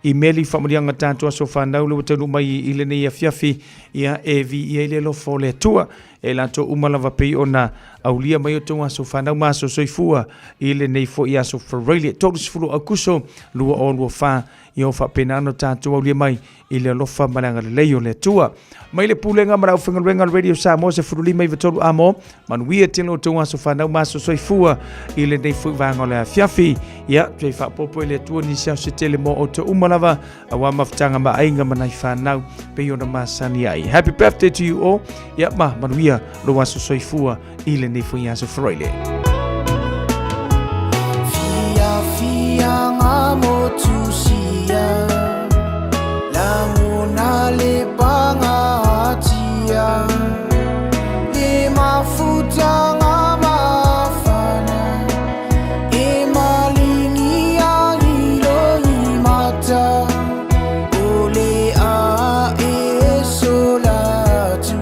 imeli faamanuiaga tatou aso fanau le ua taunuu mai i lenei afiafi, ia e viia ai le alofa o le Atua e latou uma lava pei ona aulia mai o outou aso fanau ma aso soifua i lenei foi aso Faraile 30 Aukuso 2024. Ia o faapena ona tatou aulia mai i le alofa ma le agalelei o le Atua. Mai le pulega ma le aufaigaluega a le Radio Samoa 1593 amo, manuia tele o outou aso fanau ma aso soifua i lenei foi vaega o le afiafi. Ia, toe faaopoopo e le Atua nisi aso se tele mo outou uma lava, aua mafutaga ma aiga ma nai fanau pei ona masani ai. Happy birthday to you all. Ia, ma manuia lou aso soifua i lenei foi aso Faraile. Fiafiaga motusia Lagona le pagatia Le mafutaga mafana E maligia i loimata O le a e sola atu.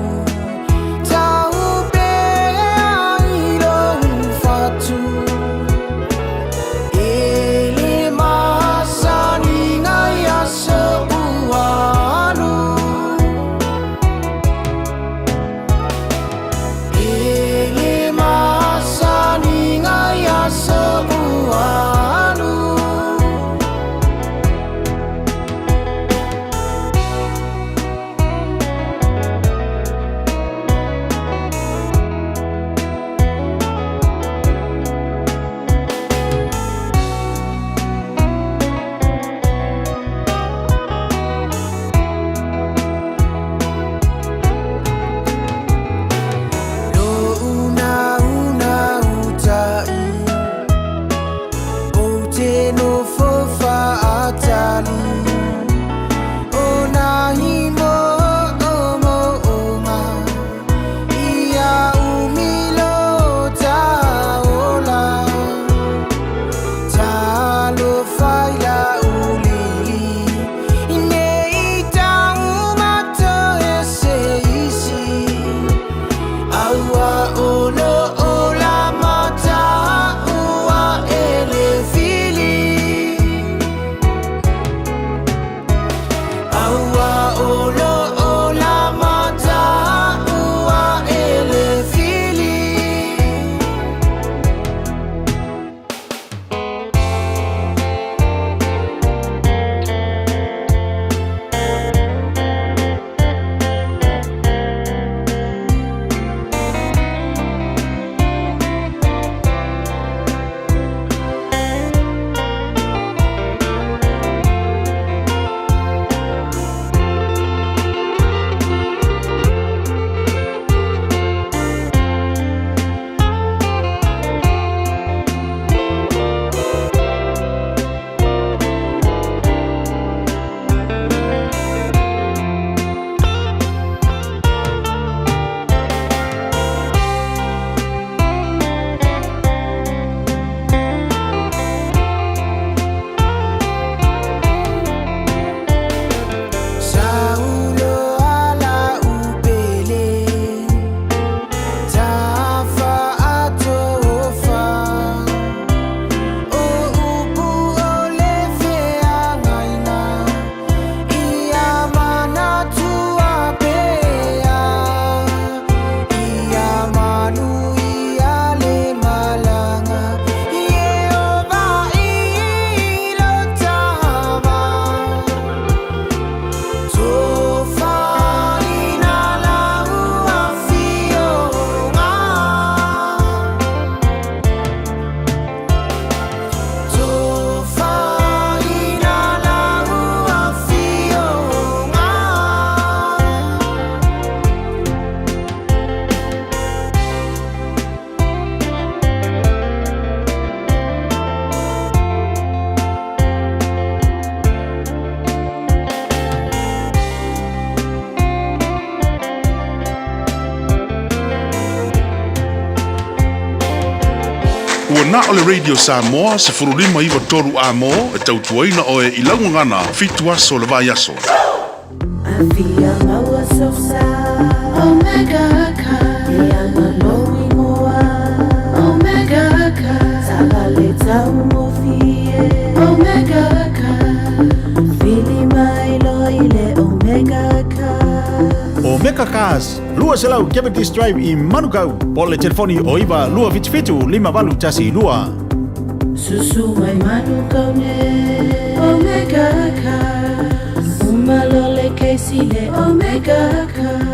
Ua na o le Radio Samoa 1593 A-mo e tautuaina oe i lau gagana fitu aso o le vaiaso. Afia maua sosa Omega Car Ia malo ingoa Omega Car Taavale taugofie Omega Car Vili mai loa i le Omega Car Omega Cars, 200 Cavendish Drive i Manukau, po o le telefoni o 9 277 5812. Susu mai Manukau nei Omega Cars Uma loa le kesi le Omega Cars.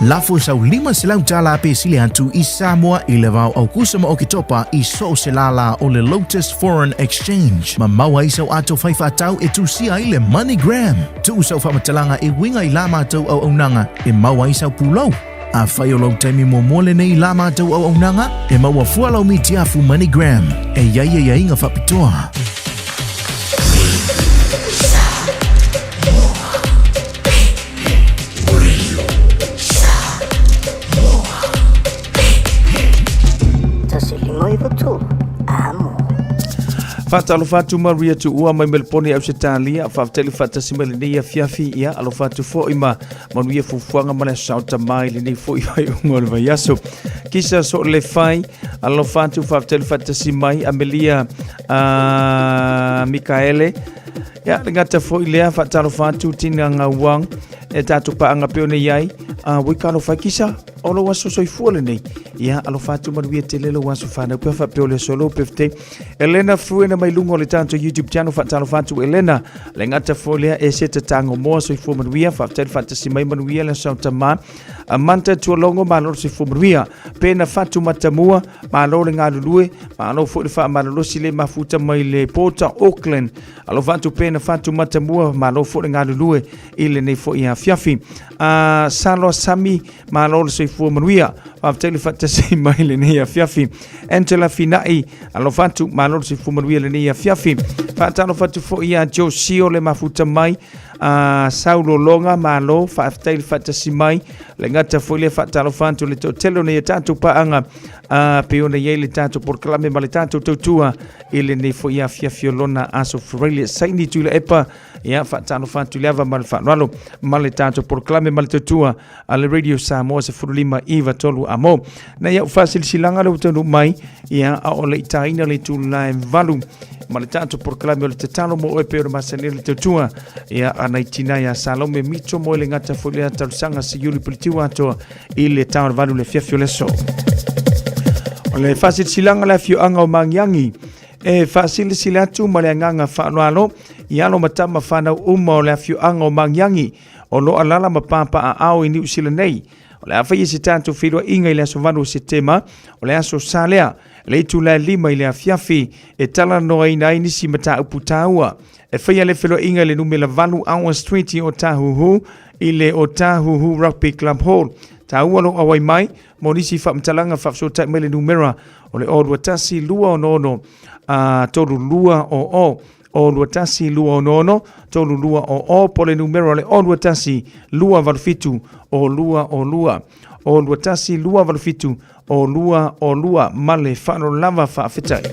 Lafo sau $500 pe sili atu i Samoa i le vao Aukusa ma Oketopa i so o se lālā o le Lotus Foreign Exchange. Ma maua ai sau ato fai faatau e tusia ai le MoneyGram. Tuu sau faamatalaga e uiga i la matou auaunaga e maua ai sau pulou. Afai o lou taimi muamua lenei i la matou auaunaga, e maua fua lau mitiafu MoneyGram. E i ai aiaiga faapitoa. Faatalofa atu Maria Tuua mai Melbourne Ausetalia, faafetai le faatasi mai lenei afiafi. Ia alofa atu foi ma manuia fuafuaga ma le aso tamai lenei foi faaiuga o le vaiaso. Kisa so le fai, alofa atu, faafetai le faatasi mai Amelia Mikaele. Ia, le gata foi lea, faatalofa atu Tina Gauang e tatou paaga peo nei ai. Ui ka alofa kisa, o lou aso soifua lenei. Ia, alofa atu manuia tele lou aso whanau pea whapeo le solo birthday. Elena Fuena mai lunga o le tatou YouTube channel, faatalofa atu Elena. Le gata foi lea e se tatango moa soifua manuia, faafetai le faatasi mai manuia le aso tama. Amanta Tualogo, malo le soifua manuia. Pena Fatu Matamua, malo le galulue, malo foi le faamalolosi le mafuta mai le Port Auckland. Alofa atu Pena Fatu Matamua, malo foi le galulue i lenei foi afiafi. Saloa Sami, malo le soifua manuia. Faafetai le faatasi mai lenei afiafi. Angela Finai, alofa atu, malo le soifua manuia lenei afiafi. Faatalofa atu foi ia Josio le mafuta mai a Saulo Loga, malo, faafetai le faatasi mai. Le gata foi le faatalofa atu le toatele o nei tatou paaga a pe ona i ai le tatou polokalame ma le tatou tautua i lenei foi afiafi o lona aso Faraile saini Tuilaepa. Ia faatalofa atu le ava ma le faaaloalo ma le tatou polokalame ma le tautua a le Radio Samoa 15 9 3 amo. Na ia faasilisiliga le ua taunuu mai ia a o le itaina le itula e 8 ma le tatou polokalame o le tatalo mo oe pe o le masani le tautua ia a nai tina ia Salome Mito mo le gata foi lea talosaga se iuli pulitiua atoa i le tau o le 8 le afiafi o le aso. O le faasilasilaga le afioaga o Magiagi e faasilasila atu ma le agaga faaaloalo i alo ma tama fanau uma o le afioaga o Magiagi o lo o alaala ma papaaao i Niu Sila nei. O le a faia se tatou feiloaiga i le aso 8 o Setema, o le aso Sa lea, le itula e 5 i le afiafi, e talanoaina ai nisi mataupu taua. E faia le feiloaiga i le numera 8 Hour Street i Otahuhu, i le Otahuhu Rugby Club Hall. Taua lou auai mai mo nisi faamatalaga faafesootai mai le numera o le 021 266 3200 021 266 3200 po o le numera o le 021 287 0202 021 287 0202 ma le faaaloalo lava faafetai.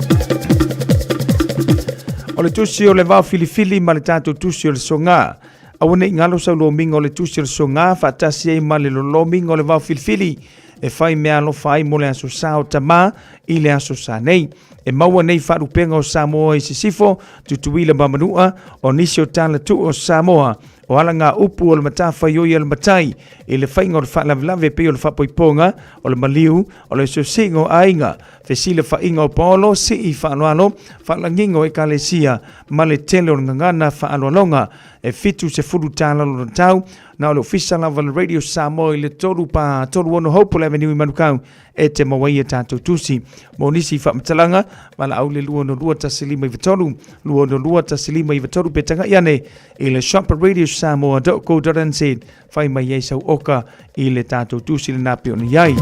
O le tusi o le vao filifili ma le tatou tusi o le soga. Aua ne i galo sau lomiga o le tusi o le soga faatasi ai ma le lolomiga o le vao filifili e fai mea alofa ai mo le aso sa o Tamā i le aso sa nei. E maua nei faalupega o Samoa i Sisifo, Tutuila ma Manua, o nisi o tala tuu o Samoa, o ala ngā upu o le matafaioi a le matai i le faiga o le faalavelave pei o le faapoipoga, o le maliu, o le osiosiga o aiga, fesilafaiga o paolo, sii faaaloalo, faalagiga o ekalesia, ma le tele o le gagana faaaloaloga. E 70 tala lona tau, na o le ofisa lava le Radio Samoa i le 3 pa 36 Hopewell Avenue i Manukau e te maua ai a tatou tusi. Mo nisi faamatalaga, valaau le 262 1593, 262 1593 pe tagai ane i le shop@radiosamoa.co.nz fai mai ai sau oka i le tatou tusi lena pe ona i ai.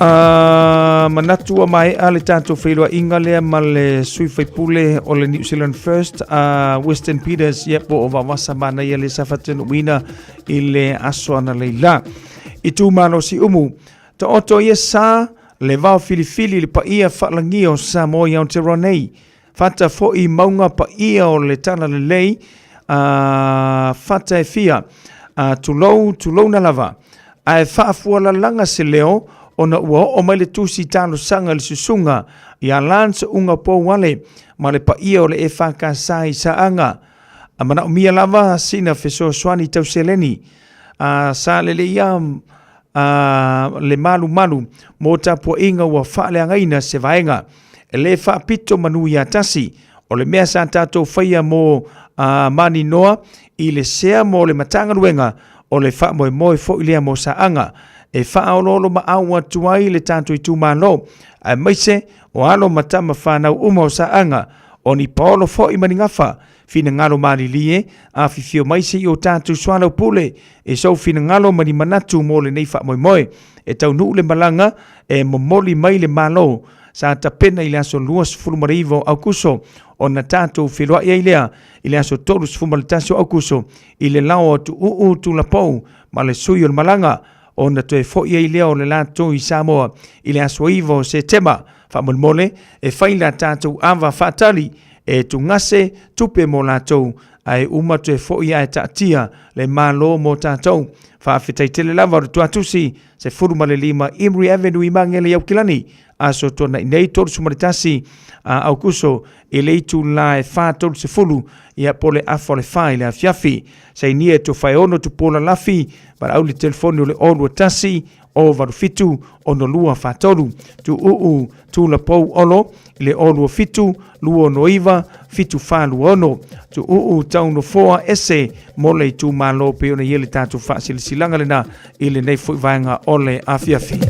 Manatu ua maea le tatou feiloaiga lea ma le sui faipule o le New Zealand First Western Peters, ia po o Vavasa Manaia le sa faatanuuina i le aso analeila. Itumalo Siumu. Taoto ia sa le vao filifili le paia faalagia o Samoa i Aotearoa nei. Fata foi mauga paia o le Talalelei a fata e fia. A tulou, tulouna lava. Ae faafualalaga se leo ona ua oo mai le tusi talosaga i le susuga ia Lance Uga Pouale ma le paia o le EFKS i Saaga. A manaomia lava sina fesoasoani tau seleni. A sa lelei ia a le malumalu mo tapuaiga ua faaleagaina se vaega. E le faapito manu ia tasi, o le mea sa tatou faia mo a Maninoa i le sea mo le Matagaluega, o le faamoemoe foi lea mo Saaga e faaoloolomaau atu ai le tatou itumalo, aemaise o alo ma tama fanau uma o Saaga, o ni paolo foi ma ni gafa, finagalo malilie, afifio mai se i o tatou soalaupule i sou finagalo ma ni manatu mo lenei faamoemoe. E taunuu le malaga e momoli mai le Malo sa tapena i le aso 29 o Aukuso ona tatou feiloai ai lea i le aso 31 o Aukuso i le lao o Tuuu Tulapou ma le sui o le malaga ona toe foi ai lea o le latou i Samoa i le aso 9 o Setema. Faamolemole e fai la tatou ava faatali e tugase tupe mo latou ae uma toe foi ae taatia le Malo mo tatou. Faafetai tele lava o le Tuatusi 15 Imri Avenue i Magele i Aukilani, aso tuanai nei 31 a Aukuso i le itula e 4:30 ia po le afa o le 4 i le afiafi. Sainia e Tofaeono Tupuola Lafi, valaau le telefoni o le 021 087 6243, Tuuu Tulapou Olo i le 027 269 7426, Tuuu Taunofoa Ese mo le itumalo pei ona i ai le tatou faasilasilaga lena i lenei foi vaega o le afiafi.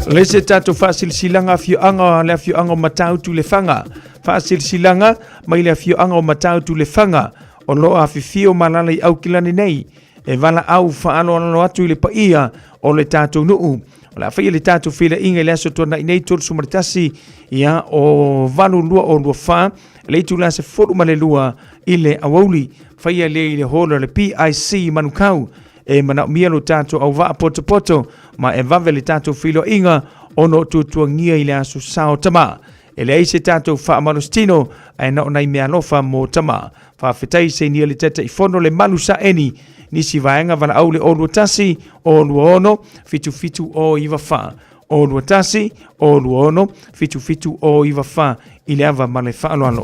Le se tatou faasilasilaga afioaga le afioaga o Matautu Lefaga. Faasilasilaga mai le afioaga o Matautu Lefaga o lo o afifio ma alaala i Aukilani nei e valaau faaaloalo atu i le paia o le tatou nuu. O le a faia le tatou feiloaiga i le aso tuanai nei 31 ia o 8 2 o 24 le itula 12 i le aoauli. Faia lea i le hall o le PIC Manukau. E manaomia lo tatou auvaa potopoto ma e vave le tatou feiloaiga ona o tuatuagia i le aso sao tama. E leai se tatou faamalositino ae na o nai meaalofa mo tama. Faafetai sainia le Taitaifono le malu saeni nisi vaega valaau le 021 026 77 094 021 026 77 094 i le ava ma le faaaloalo.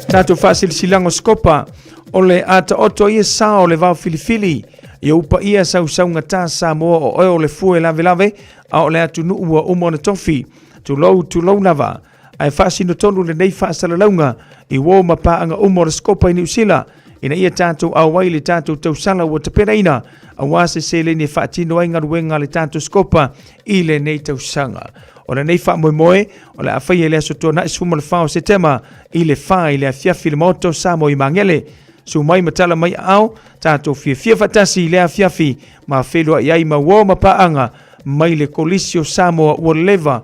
Tatou faasilasilaga o Sikopa o le a taoto ai e sa o le vao filifili ia upaia sausaugata Samoa o oe o le fue lavelave a o le atunuu ua uma ona tofi. Tulou, tulou lava. Ae faasino tonu lenei faasalalauga i uo ma paaga uma o le Sikopa i Niu Sila ina ia tatou auai le tatou tausala ua tapenaina aua se seleni e faatino ai galuega a le tatou Sikopa i lenei tausaga. O lenei faamoemoe o le a faia i le aso Tuanai 14 o Setema i le 4 i le afiafi i le Maota o Samoa i Magele. Susu mai ma tala mai aao, tatou fiafia faatasi i lea afiafi ma feiloai ai ma uo ma paaga mai le Kolisi o Samoa ua leva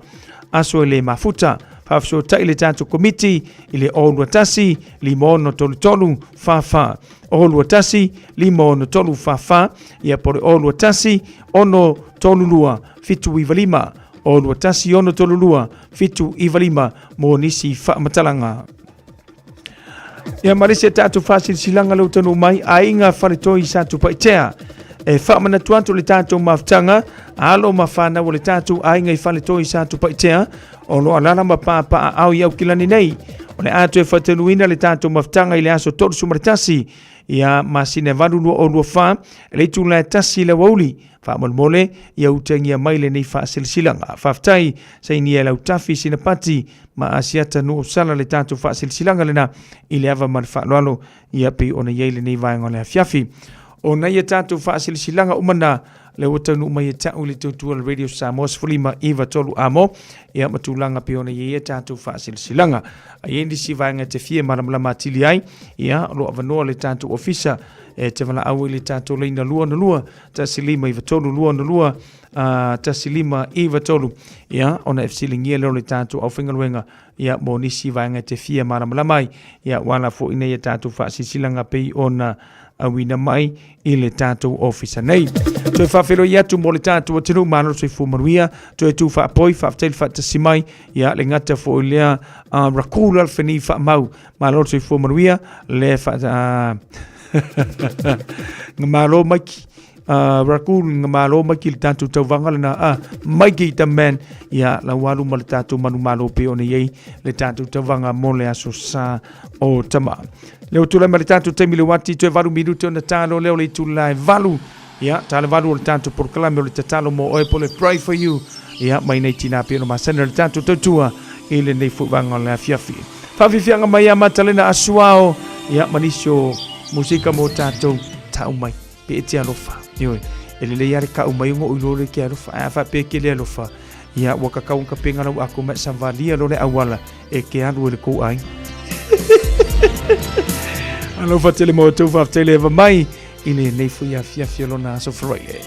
aso e le mafuta. Faafesootai le tatou komiti i le 021 5633 44 021 563 44 ia po o le 021 632 795 021 632 795 mo nisi faamatalaga. Ia ma le isi a tatou faasilasilaga lea ua taunuu mai, Aiga Faletoi Satupaitea. E faamanatu atu le tatou mafutaga, alo ma fanau o le tatou aiga i Faletoi Satupaitea, o lo o alaala ma papaaao i Aukilani nei. O le a toe faataunuuina le tatou mafutaga i le aso 31 ia masina 8 2024 i le itula e 1 i le aoauli. Faamolemole ia utagia mai lenei faasilasilaga. Faafetai sainia e Lautafi Sinapati ma Asiata Nu'usala le tatou faasilasilaga lena i le ava ma le faaaloalo ia pei ona i ai lenei vaega o le afiafi. O nai a tatou faasilasilaga uma na lea ua taunuu mai e ta'u i le tautua le Radio Samoa 15 9 3 amo, ia ma tulaga pei ona i ai a tatou faasilasilaga. A i ai nisi vaega e te fia malamalama atili ai, ia, o lo o avanoa le tatou ofisa e te valaau i le tatou laina 262 1593 262 1593, ia, ona e fesiligia lea o le tatou aufaigaluega, ia, mo nisi vaega e te fia malamalama ai, ia, ua ala foi nei a tatou faasilasilaga pei ona auina mai i le tatou ofisa nei. Toe faafeiloai atu mo le tatou atunuu, malo le soifua manuia, toe tu faapoi, faafetai le faatasi mai, ia le gata foi lea Rakul Alfeni Faamau, malo le soifua manuia, le fa, malo Mike, Rakul nga malo mai ki le tatou tauvaga lena a Mikey the man ia lau alu ma le tatou manumalo pe ona i ai le tatou tauvaga mo le aso sa o tama. Le o tulai ma le tatou taimi le uati toe 8 minute ona talo lea o le itula e 8 ia tale valu o le tatou polokalame o le tatalo mo oe po le pray for you ia mai nei tina pe ona masani le tatou tautua i lenei foi vaega o le afiafi. Faafiafiaga mai ia Matalena Asuao ia ma nisi o musika mo tatou tau mai. Pe e te alofa. Ioe, e lelei lava le ka'u mai ona ou iloa lea e te alofa. Ae a faapea e te le alofa, ia ua kakau ona kapega lau ako ma e savalia loa le auala e te alu ai i le tou aiga. Alofa tele mo outou, faafetai le eva mai i lenei foi afiafi o lona aso Friday.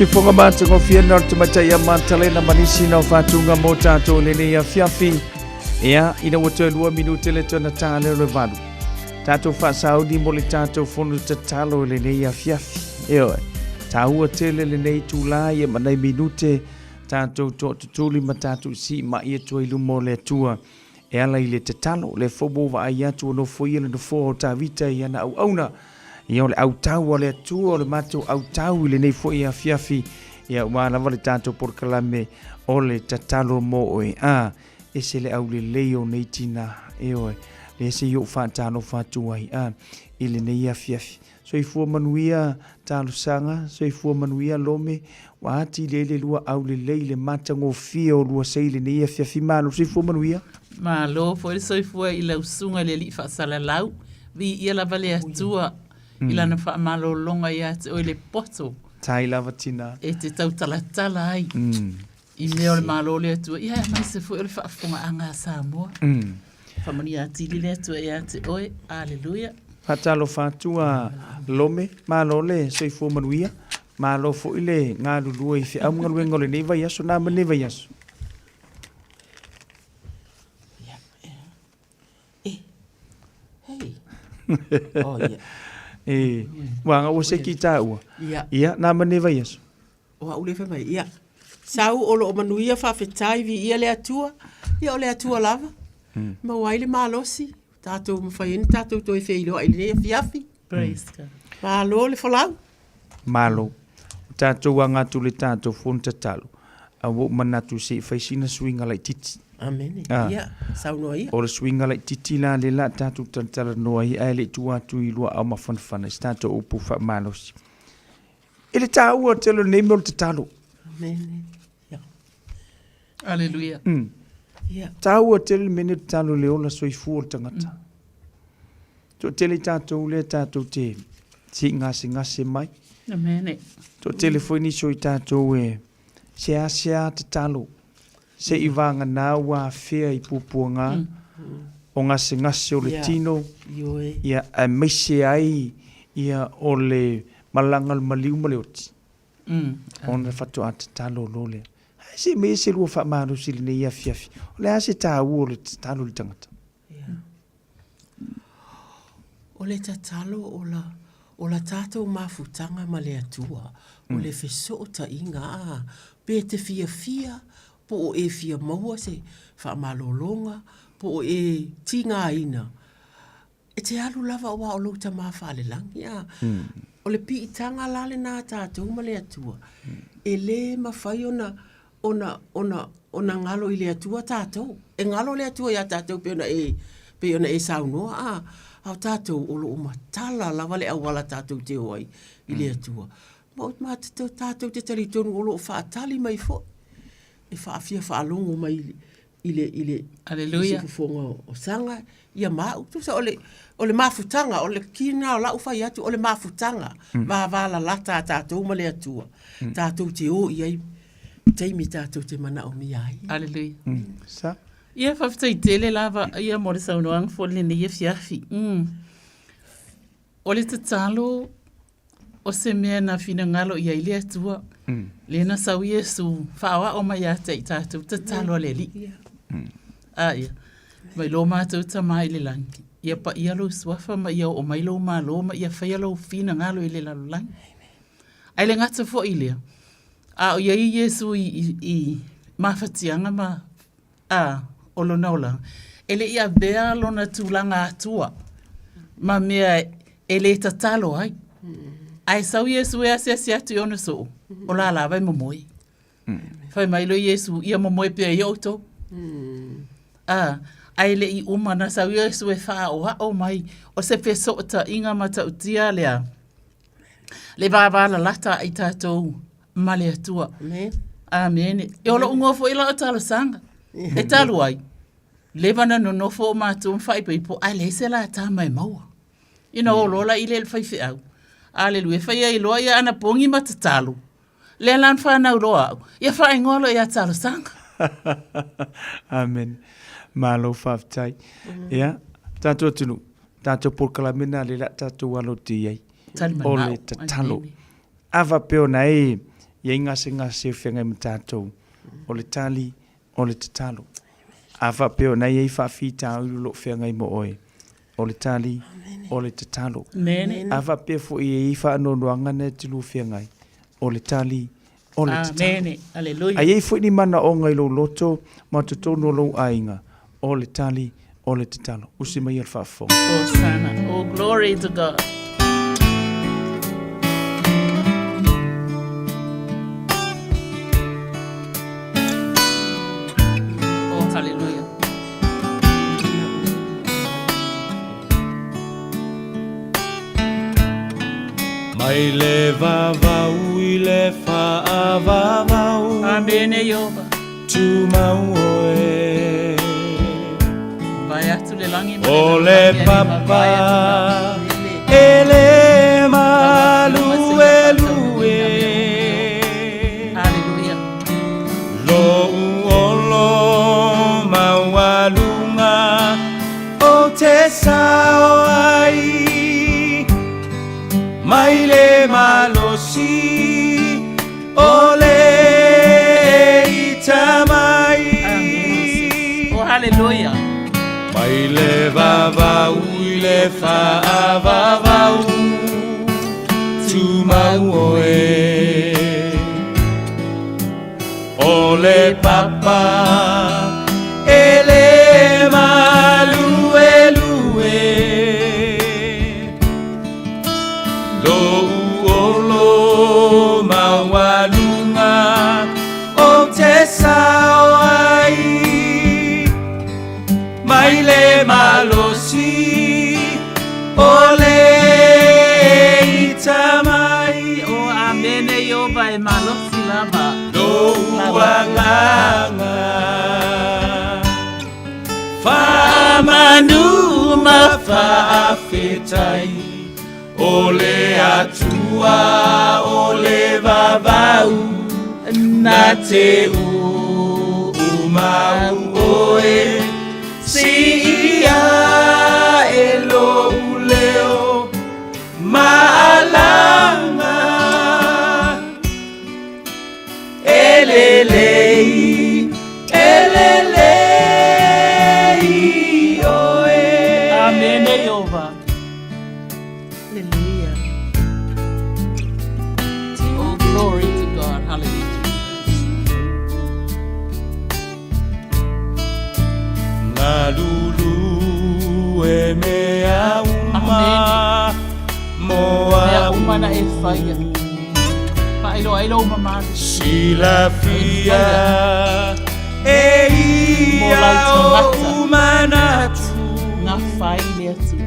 Sifoga matagofie na o le tamaitai ia Matalena ma nisi na o faatuga mo tatou i lenei afiafi. Ia, ina ua toe 2 minute le toe na tā lea o le 8. Tatou faasauni mo le tatou fono tatalo i lenei afiafi. Ioe, taua tele lenei itulā ia ma nai minute tatou toatutuli ma tatou siima'i atu ai i luma o le Atua e ala i le tatalo. O lea foi ua ou vaai atu ua nofoia le nofoa o Tavita i ana auauna. Ia o le autau a le Atua, o le matou autau i lenei foi afiafi, ia aua lava le tatou polokalame o le tatalo mo oe. A, ese le aulelei o nei tina, ioe, lea se i ou faatalofa atu ai, a, i lenei afiafi. Soifua manuia talosaga, soifua manuia Lome, ua atili ai le lua aulelei i le matagofie o lua sei i lenei afiafi. Malo, soifua manuia. Malo foi le soifua i lau susuga i le Alii Faasalalau. Viia lava le Atua i Lana faamalologa ia te oe le poto. Tai lava tina. E te tautalatala ai i mea o le Malo o le Atua, ia aemaise foi o le faafofogaaga a Samoa. Faamanuia atili le Atua ia te oe. Aleluia. Faatalofa atu a Lome, malo le soifua manuia, malo foi le galulue i feau ma galuega o lenei vaiaso, na ma lenei vaiaso. E, ua ua seki tāua. Ia, na ma lenei vaiaso. O au lea fai mai, ia, sau o lo o manuia faafetai, viia le Atua. Ia o le Atua lava. Maua ai le malosi, tatou mafai ai ona tatou toe feiloai i lenei afiafi. Praise God. Malo le folau. Malo. O tatou aga atu i le tatou fono tatalo, a ua ou manatu se i fai sina suiga laitiiti. Amene. Ia, saunoa ia. O le suiga laitiiti la lea la tatou talatalanoa ai ae le i tua atu i luaau mafanafana i se tatou upu faamalosi. I le taua tele o lenei mea o le tatalo. Amene. Ia. Aleluia. Ia. Taua tele le mea lenei o le tatalo i le ola soifua o le tagata. Toatele i tatou lea tatou te siigasegase mai. Amene. Toatele foi nisi o i tatou e seasea tatalo se i vagana ua afea i puapuaga o gasegase o le tino, ia, aemaise ai ia o le malaga o le maliu ma le oti, ona faatoa tatalo loa lea. Ae se i aumai se lua faamalosi i lenei afiafi, o le a se taua o le tatalo i le tagata? O le tatalo o la, o la tatou mafutaga ma le Atua, o le fesootaiga, a, pe te fiafia, po o e fia maua se faamalologa, po o e tigaina, e te alu lava aua o lou Tama Faalelagi, a. O le piitaga la lena a tatou ma le Atua, e le mafai ona, ona, ona, ona galo i le Atua tatou. E galo le Atua iā tatou pei ona e, pei ona e saunoa, a, a o tatou o lo o matala lava le auala tatou te o ai i le Atua. Ma o matou, tatou te talitonu o lo o faatali mai foi e faafia faalogo mai i le, i le, Aleluia. i se fofoga o saga, ia ma au. Tusa o le, o le mafutaga, o le ki lena o lau fai atu, o le mafutaga, vavalalata a tatou ma le Atua, tatou te o i ai i taimi tatou te manaomia ai. Aleluia. Sa. Ia, faafetai tele lava ia mo le saunoaga foi i lenei afiafi. O le tatalo o se mea na finagalo i ai le Atua, lea na sau Iesu faaoao mai ia te i tatou, tatalo a le Alii. A ia, mai lo matou Tama i le lagi, ia paia lou suafa ma ia oo mai lou malo ma ia faia lou finagalo i le lalolagi. Ae le gata foi i lea, a o i ai Iesu i mafatiaga ma A, o lona olaga, e le i avea lona tulaga Atua ma mea e le tatalo ai. Ae sau Iesu e asiasi atu i ona soo, o la lava e momoe. Fai mai loa Iesu, ia momoe pea ia outou. A, ae le i uma na sau Iesu e faaoao mai, o se fesootaiga matautia lea, le vavalalata a i tatou ma le Atua. Amene. E o lou igoa foi la o talosaga. E talu ai, leva na nonofo o matou ma faaipoipo, ae leai se lata mai maua. Ina o loa la i le faifeau. Aleluia, fai ai loa ia ana pogi ma tatalo. Lea la na fanau loa au, ia faaigoa loa ia talosaga. Amen. Malo faafetai. Ia, tatou atunuu, tatou polokalame lena lea o le a tatou alo atu i ai. O le tatalo. A faapea ona e i ai gasegase o feagai ma tatou, o le tali, o le tatalo. A faapea o na e i ai faafitauli o lo o feagai ma oe, o le tali, o le tatalo. A faapea foi e i ai faanoanoaga na e te lua feagai, o le tali, o le tatalo. A i ai foi ni manaoga i lou loto ma totonu o lou aiga, o le tali, o le tatalo. Usi maia le faafofoga. Hosanna. Oh, glory to God. Oh, hallelujah. Mai le vavau i le faavavau. Amene, Iova. Tumau oe. Vae atu le lagi ma O le papa e le maluelue. Hallelujah. Lou olo maualuga o te sao ai mai le malosi o le ita mai. Oh, hallelujah. Mai le vavau i le faavavau tumau oe. O le papa e le maluelue. Lou olo maualuga o te sao ai mai le malosi o le ita mai. O amene Iova e malosi lava. Lou agaga Faamanu ma faafetai o le Atua o le vavau na te uumau oe siia e lou leo maalaga E lelei, e lelei oe. Amene, Iova. Hallelujah. Oh, glory to God. Hallelujah. Malulu e mea uma mo Mea au. uma na e faia. Faailoa ai lou mamalu. Silafia e Mo ia lau tagata. ou manatu. Gafa ai le Atua.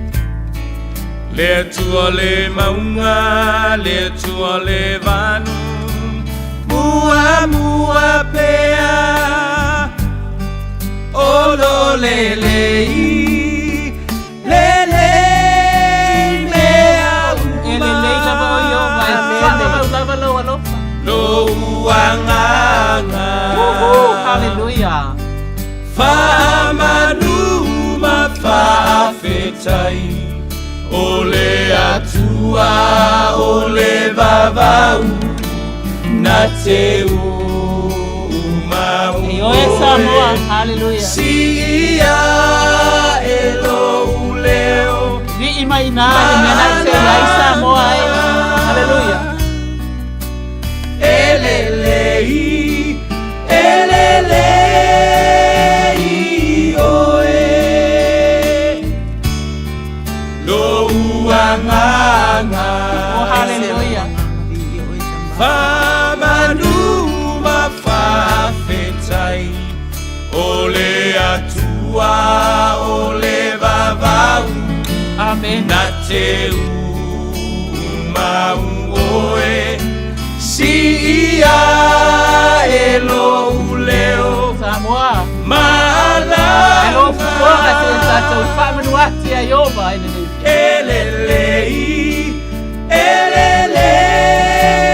Le Atua le mauga, le Atua le vanu, muamua pea o lo lelei, lelei mea uma. E lelei lava o Iova, e faavavau lava lou alofa. Lou agaga. Uhu, hallelujah. Faamanu ma faafetai o le Atua o le vavau na te uumau E oe Samoa, hallelujah. Siia e lou leo Vii mai ina le mea na te ai Samoa e. Hallelujah. E lelei, e lelei oe. Lou agaga. Oh, hallelujah. Faamanu ma faafetai o le Atua o le vavau. Amen. Na te uumau oe siia e lou leo Samoa. maalaga. E lou fofoga seia tatou faamanu atu ia Iova i lenei. E lelei, e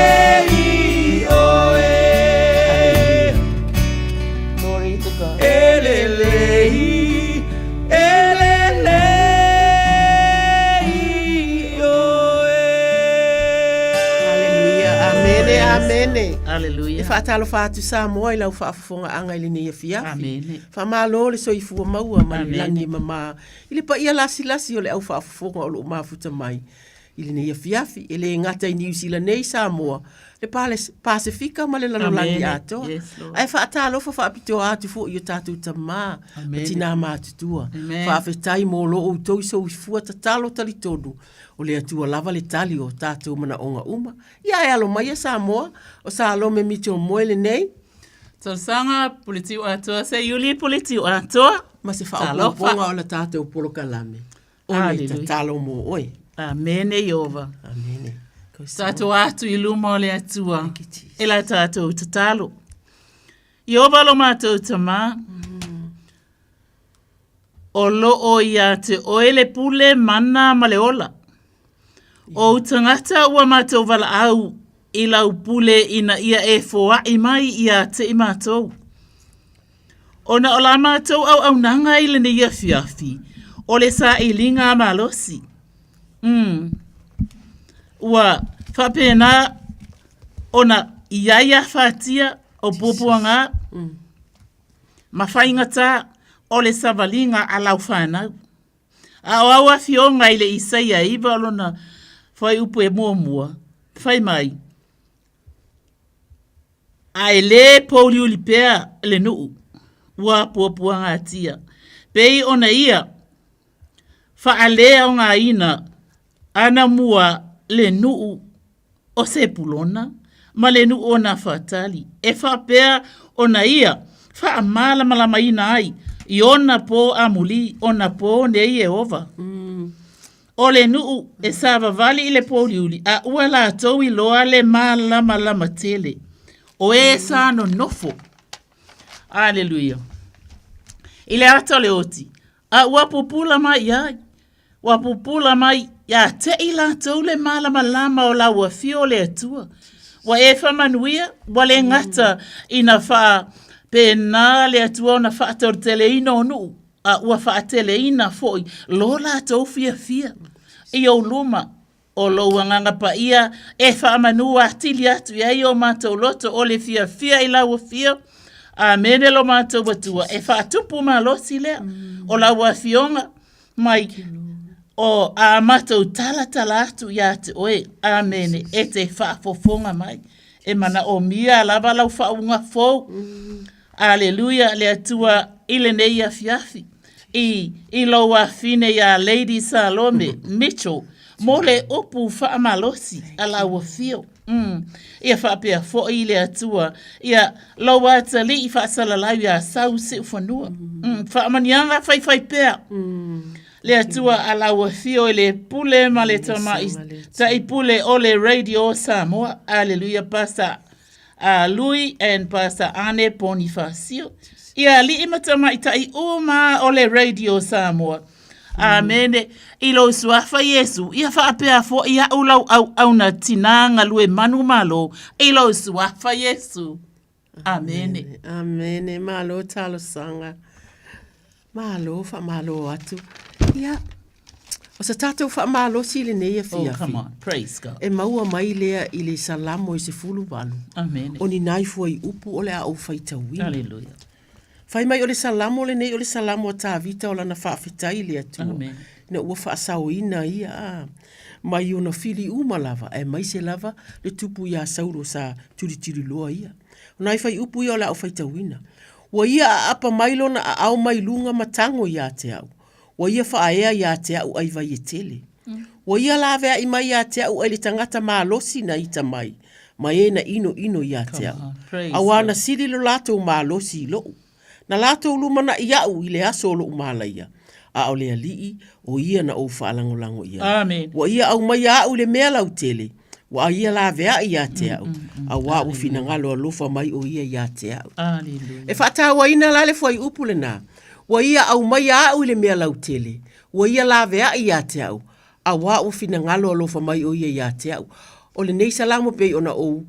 lelei oe. Glory to God. E lelei, e lelei oe. Hallelujah. Amene, amene. faatalofa atu Samoa i lau faafofogaaga i lenei afiafi. Amene. Faamalo le soifua maua ma le Amene. lagi e mama i le paia lasilasi o le au faafofoga o lo o mafuta mai i lenei afiafi. E le gata i Niu Sila nei, Samoa, le Pasefika ma le lalolagi Amene. atoa. Yes, Lord. Ae faatalofa faapitoa atu foi i o tatou tamā ma Amene. tinā matutua. Amen. Faafetai mo lo outou soifua tatalo talitonu o le Atua lava le tali o tatou manaoga uma. Ia ae alo maia Samoa, o Salome Mitchell Moe lenei. Talosaga Puletiu Atoa Seiuli Puletiu Atoa. Ma se faaopoopoga o le tatou polokalame. O le tatalo mo oe. Amene Ieova. Amene. Tatou atu i luma o le Atua e la tatou tatalo. Ieova lo matou Tamā, o lo o iā te oe le pule mana ma le ola. O ou tagata ua matou valaau i lau pule ina ia e foai mai iā te i matou. Ona o la matou auaunaga i lenei afiafi, o le sailiga malosi. Mm. Ua faapena ona i ai afatia o puapuaga ma faigata o le savaliga a lau fanau. A o au afioga i le Isaia 9 o lona fuaiupu e muamua, fai mai, A e lē pouliuli pea le nuu, ua puapuagatia, pei ona ia faaleaogaina anamua le nuu o Sepulona ma le nuu o Nafatali, e faapea ona ia faamalamalamaina ai i ona pō amuli, ona pō nei Ieova. O le nuu e savavali i le pouliuli, a ua latou iloa le malamalama tele, o e sa nonofo. Aleluia. I le ata o le oti, a ua pupula mai i ai, ua pupula mai ia te i latou le malamalama o lau afio o le Atua. Ua e faamanuia, ua le gata ina faapena le Atua ona faatoleteleina o nuu, a ua faateleina foi lo latou fiafia i ou luma, o lou Agaga Paia e faamanu atili atu i ai o matou loto o le fiafia i lau afio. Amene lo matou Atua, e faatupu malosi lea o lau afioga mai o a matou talatala atu ia te oe. Amene, e te faafofoga mai. E manaomia lava lau faauuga fou. Aleluia le Atua i lenei afiafi i i lou afine iā Lady Salome Mitchell mo le upu faamalosi a lau afio. Mm. Ia faapea foi le Atua ia lou atalii faasalalau iā Sau Siufanua. Mm. Faamaniaga faifai pea. Mm. Le Atua a lau afio i le pule ma le tamai taipule o le Radio Samoa. Aleluia Pastor a Lui and Pastor Ane Ponifasio. Ia alii ma tamaitai uma o le Radio Samoa. Amene. I lou suafa Iesu, ia faapea foi a'u lau auauna tinā galue manumalo i lou suafa Iesu. Amene. Amene. Malo talosaga. Malo faamalo atu. Ia, o se tatou faamalosi lenei afiafi. Oh, come on. Praise God. E maua mai lea i le Salamo e 18. Amene. O ni nai fuaiupu o le a ou faitauina. Hallelujah. Fai mai o le Salamo lenei o le Salamo a Tavita o lana faafetai i le Atua. Amen. Ina ua faasaoina ia a, mai ona fili uma lava, aemaise lava le tupu iā Saulo sa tulituliloa ia. O nai fuaiupu ia o le a ou faitauina. Ua ia aapa mai lona aao mai luga ma tago iā te au. Ua ia faaea iā te au ai vai e tele. Ua ia laveai mai iā te au ai le tagata malosi na ita mai, ma e na inoino iā te au. Auā na sili lo latou malosi i loʻu. Na latou lumanaʻi iaʻu i le aso o loʻu mālaia, a o le Alii, o ia na ou faalagolago i ai. Amen. Ua ia aumaia aʻu i le mea lautele, ua ia laveai iā te au, auā ua finagalo alofa mai ʻo ia iā te au. Aleluia. E faatauaina la le fuaiupu lenā, Ua ia aumaia aʻu i le mea lautele, ua ia laveai iā te au, auā ua finagalo alofa mai ʻo ia iā te au. O lenei salamo pei ona ou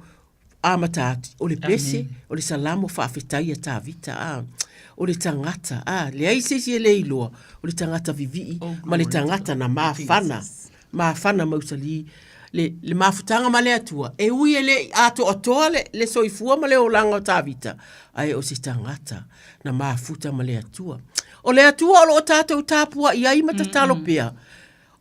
amata atu, o le pese, o le salamo faafetai a Tavita, a, o le tagata, a, leai se isi e le iloa, o le tagata vivii ma le tagata na mafana, mafana mausali. le, le mafutaga ma le Atua, e ui e le i atoatoa le, le soifua ma le olaga o Tavita, ae o se tagata na mafuta ma le Atua. O le Atua o lo o tatou tapuai ai ma tatalo pea,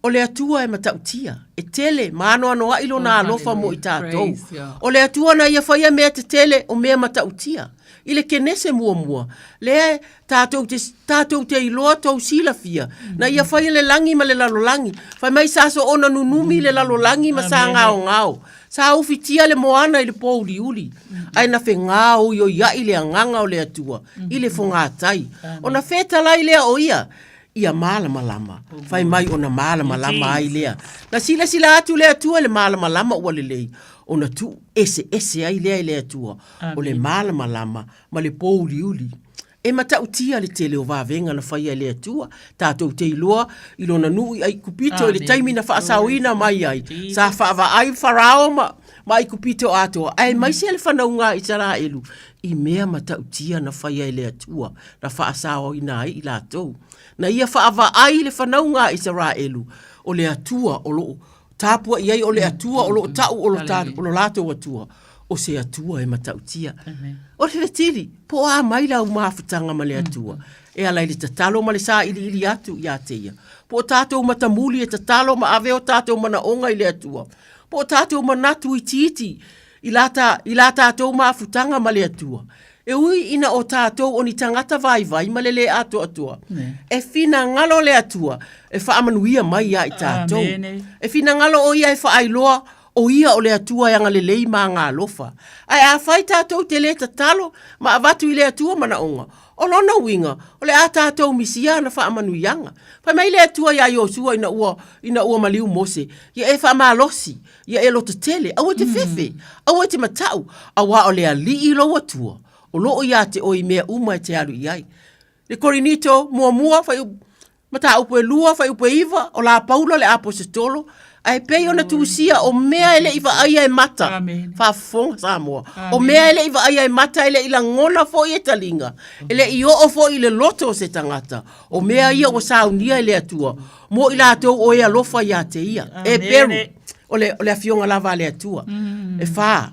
O le Atua e matautia, e tele ma anoanoai lona alofa mo i tatou. O le Atua na ia faia mea tetele o mea matautia. I le Kenese muamua, lea tatou te, tatou te iloa tou silafia, na ia faia le lagi ma le lalolagi, fai mai sa soona nunumi le lalolagi ma sa gaogao. Sa ufitia le moana i le pōuliuli, ae na fegaoioiai le agaga o le Atua i le fogatai. Ona fetalai lea o ia, ia malamalama. Fai mai ona malamalama ai lea. Na silasila atu le Atua i le malamalama ua lelei, ona tuu eseese ai lea e le Atua o le malamalama ma le pōuliuli. E matautia le tele o vavega na faia e le Atua, tatou te iloa i lona nuu i Aikupito i le taimi na faasaoina mai ai, sa faavaai Farao ma, ma Aikupito atoa, aemaise le fanauga a Isaraelu i mea matautia na faia e le Atua na faasaoina ai i latou. Na ia faavaai le fanauga a Isaraelu, o le Atua o lo o tapuai ai, o le Atua o lo o ta'u o lo, ta, o lo latou Atua, o se Atua e matautia. O le fetili, po o a mai lau mafutaga ma le Atua, e ala i le tatalo ma le sailiili atu ia te ia. Po o tatou matamuli e tatalo ma ave o tatou manaoga i le Atua. Po o tatou manatu itiiti i la, ta, i la tatou mafutaga ma le Atua. E ui ina o tatou o ni tagata vaivai ma le lē atoatoa, e finagalo le Atua e faamanuia mai iā i tatou. E finagalo o Ia e faailoa o Ia o le Atua e agalelei ma agaalofa. Ae afai tatou te lē tatalo ma avatu i le Atua manaoga, o lona uiga, o le a tatou misia ana faamanuiaga. Fai mai le Atua iā Iosua ina ua, ina ua maliu Mose, Ia e faamalosi, Ia e lototele, aua e te fefe, aua e te mataʻu, auā o le Alii lou Atua, o lo o iā te oe i mea uma e te alu i ai. Le Korinito muamua, fuaiupu, mataupu e lua, fuaiupu e iva, o la Paulo le Aposetolo, ae pei ona tusia o mea e le i vaaia e mata, faafofoga Samoa, o mea e le i vaaia e mata e le i lagona foi e taliga, e le i oo foi i le loto o se tagata, o mea ia ua saunia e le Atua, mo i latou o e alofa iā te ia. E Peru, o le, o le afioga lava a le Atua. E whā,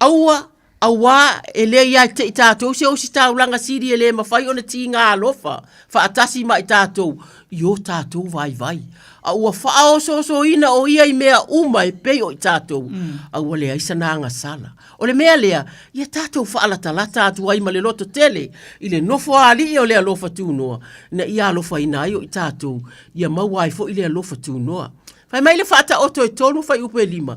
aua, auā e le ia te i tātou se ositaulaga sili e le mawhai ona tīngā alofa, whaatasi ma i tātou, i o tātou vaivai. A ua whaososoina o ia i mea uma e pei o i tātou, aua leai sana agasala. O le mea lea, ia tatou faalatalata atu ai ma le loto tele i le nofo alii o le alofa tunoa, ina ia alofaina ai o i tatou, ia maua ai foi le alofa tunoa. Fai mai le Faataoto e tolu fuaiupu e lima,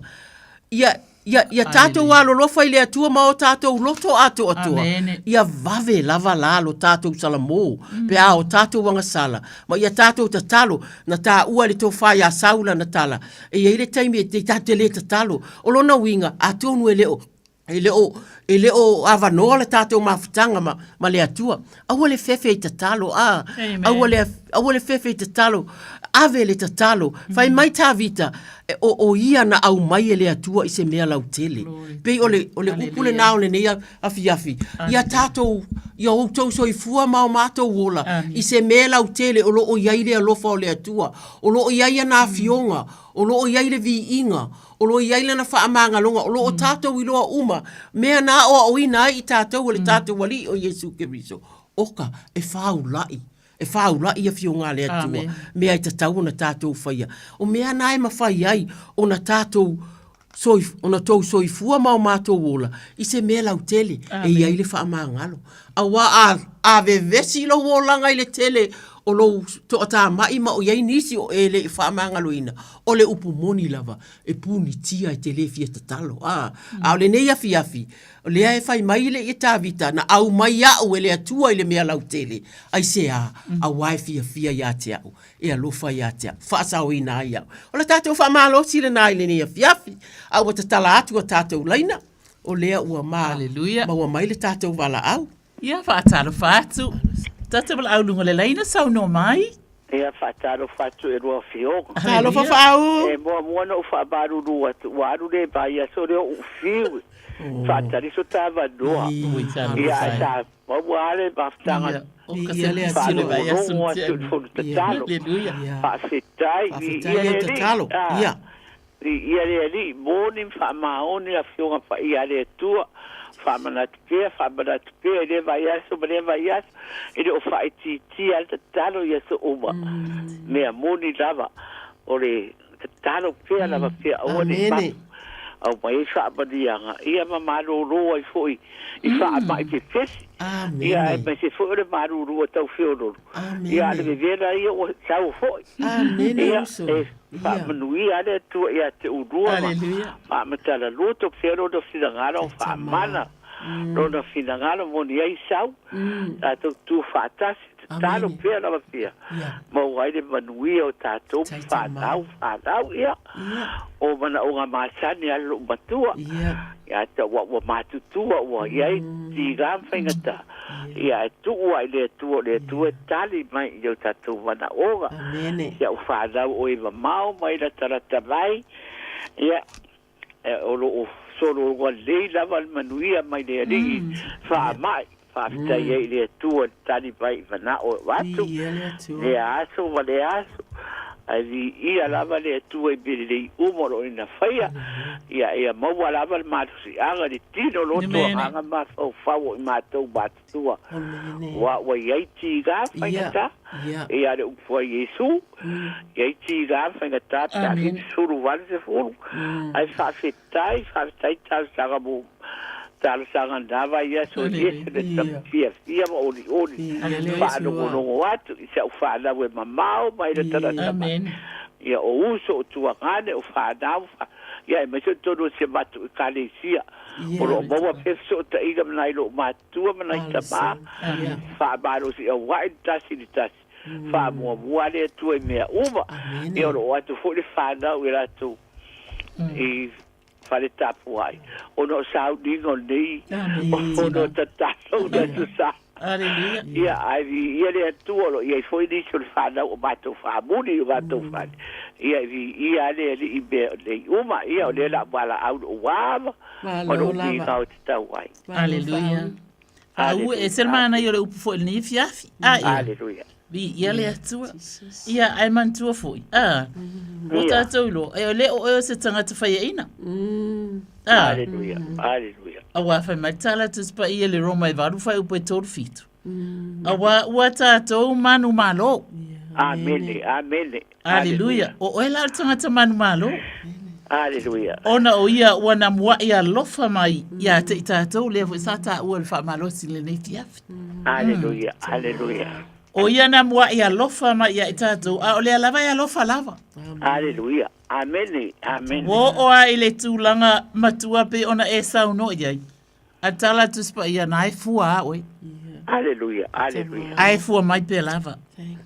ia, ia, ia tatou alolofa i le Atua ma o tatou loto atoatoa, ia vave lava la lo tatou salamo, pe a o tatou agasala, ma ia tatou tatalo, na taua e le tofa iā Saula na tala, E i ai le taimi e tatou te le tatalo. O lona uiga, atonu e le o, e le o, e le o avanoa le tatou mafutaga ma, ma le Atua. Aua le fefe i tatalo, a. Aua le, aua le fefe i tatalo. Ave le tatalo. Fai mai Tavita, e, o, o ia na aumai e le Atua i se mea lautele. Pei o le, o le upu lena o lenei afiafi. Ia tatou, ia outou soifua ma o matou ola i se mea lautele o lo o i ai le alofa o le Atua. O lo o i ai ana afioga, o lo o i ai le viiga, o lo o i ai lana faamagaloga, o lo o tatou iloa uma mea na aoaoina ai i tatou e le tatou Alii o Iesu Keriso. Oka, e fāulaʻi, e fāulaʻi afioga a le Atua, mea e tatau ona tatou faia. O mea na e mafai ai ona tatou ona tou soifua ma o matou ola i se mea lautele e i ai le faamagalo. Auā a, a vevesi lou olaga i le tele o lou toatamai ma o i ai nisi o e le i faamagaloina, o le upu moni lava, e punitia e te le fia tatalo. A, a o lenei afiafi, o lea e fai mai le ia Tavita, na aumai au e le Atua i le mea lautele, aisea, auā e fiafia ia te au. e alofa ia te au, faasaoina ai au. O le tatou faamalosi lena i lenei afiafi, a ua tatala atu a tatou laina, o lea ua ma, maua mai le tatou valaau. Ia, faatalofa atu. Tatou valaau luga o le laina, saunoa mai. Ia, faatalofa atu i lua afioga. Talofa Faau. E muamua ona ou faamalulu atu, ua alu le vaiaso lea o ou fiu, faatali so ta avanoa. Ia, ae sa Maua lava le mafutaga faalogologo atu i le fono tatalo. Faafetai. Faafetai i au tatalo. Ia. Viia le Alii, moni ma faamaoni le Afioga Paia a le Atua, faamanatu pea, faamanatu pea i lea vaiaso ma lea vaiaso, e le o faaitiitia le tatalo i aso uma. Mea moni lava, o le tatalo pea lava pea, aua ne i mapu, aumai ai faamanuiaga, ia ma malolo ai foi i faamai pepesi, ia aemaise foi o le malulu ua tau feololo, ia a o le vevela ia ua sau foi. Ia, e faamanuia le Atua ia te ulua ma faamatala loto pea lona finagalo faamana lona finagalo moni ai sau tatou tu faatasi tatalo pea lava pea maua ai le manuia o tatou fanau fanau ia o manaoga masani a le lou matua ia te ua ua matutua ua i ai tiga ma faigata ia e tuu ai le Atua o le Atua e tali mai i o tatou manaoga si au fanau o e mamao mai latalata mai ia e, o loo sologa lelei lava le manuia mai le Alii faamai faafetai ai i le Atua i le tali mai i manao e avatu lea aso ma lea aso ae viia lava le Atua i mea lelei uma o loo ina faia ia ia maua lava le malosiaga i le tino loto agaga mafaufau o i matou matutua aua ua i ai tiga faigata ia le upu a Iesu i ai tiga faigata pe a 70 80 ae faafetai faafetai talosaga mo talosaga na vaiaso e ese le fiafia ma olioli faalogologo atu i si au fanau e mamao mai le talata mai ia o uso o tuagane o fanau ia aemaise o totonu o si a matou ekalesia o lo o maua pea fesootaiga ma nai loomatutua ma nai tamā faamalosiaua'i le tasi i le tasi faamuamua le Atua i mea uma ia o lo o atu foi le fanau i latou i fale tapuai ona o sauniga o lenei ona o tatalo o le Aso Sa. Ia, ae viia le Atua o lo o i ai foi nisi o le fanau o matou faamuli i o matou fale. Ia, e viia lava le Alii i mea nei uma. Ia, o lea o le a valaau lou ava ma lou migao e tatau ai. Aleluia. Aua, e ese le manaia o le upu foi i lenei afiafi. A ia. Aleluia. Viia le Atua. Ia, ae manatua foi, a, ua tatou iloa, e le o oe o se tagata faiaina. A. Aleluia. Aleluia. Auā fai mai le tala a Tusi Paia i le Roma e 8 fuaiupu e 37. Auā ua tatou manumalo. Amene. Amene. Aleluia. O oe la o le tagata manumalo. Aleluia. Ona o ia ua na muaʻi alofa mai iā te i tatou, lea foi sa taua i le faamalosi i lenei afiafi. Aleluia. Aleluia. O ia na muaʻi alofa mai iā i tatou, a o lea lava e alofa lava. Aleluia. Amene. Amene. Ua oo lava i le tulaga matua pei ona e saunoa i ai, A tala a Tusi Paia, na e fua a oe. Aleluia, aleluia. Ae fua mai pea lava.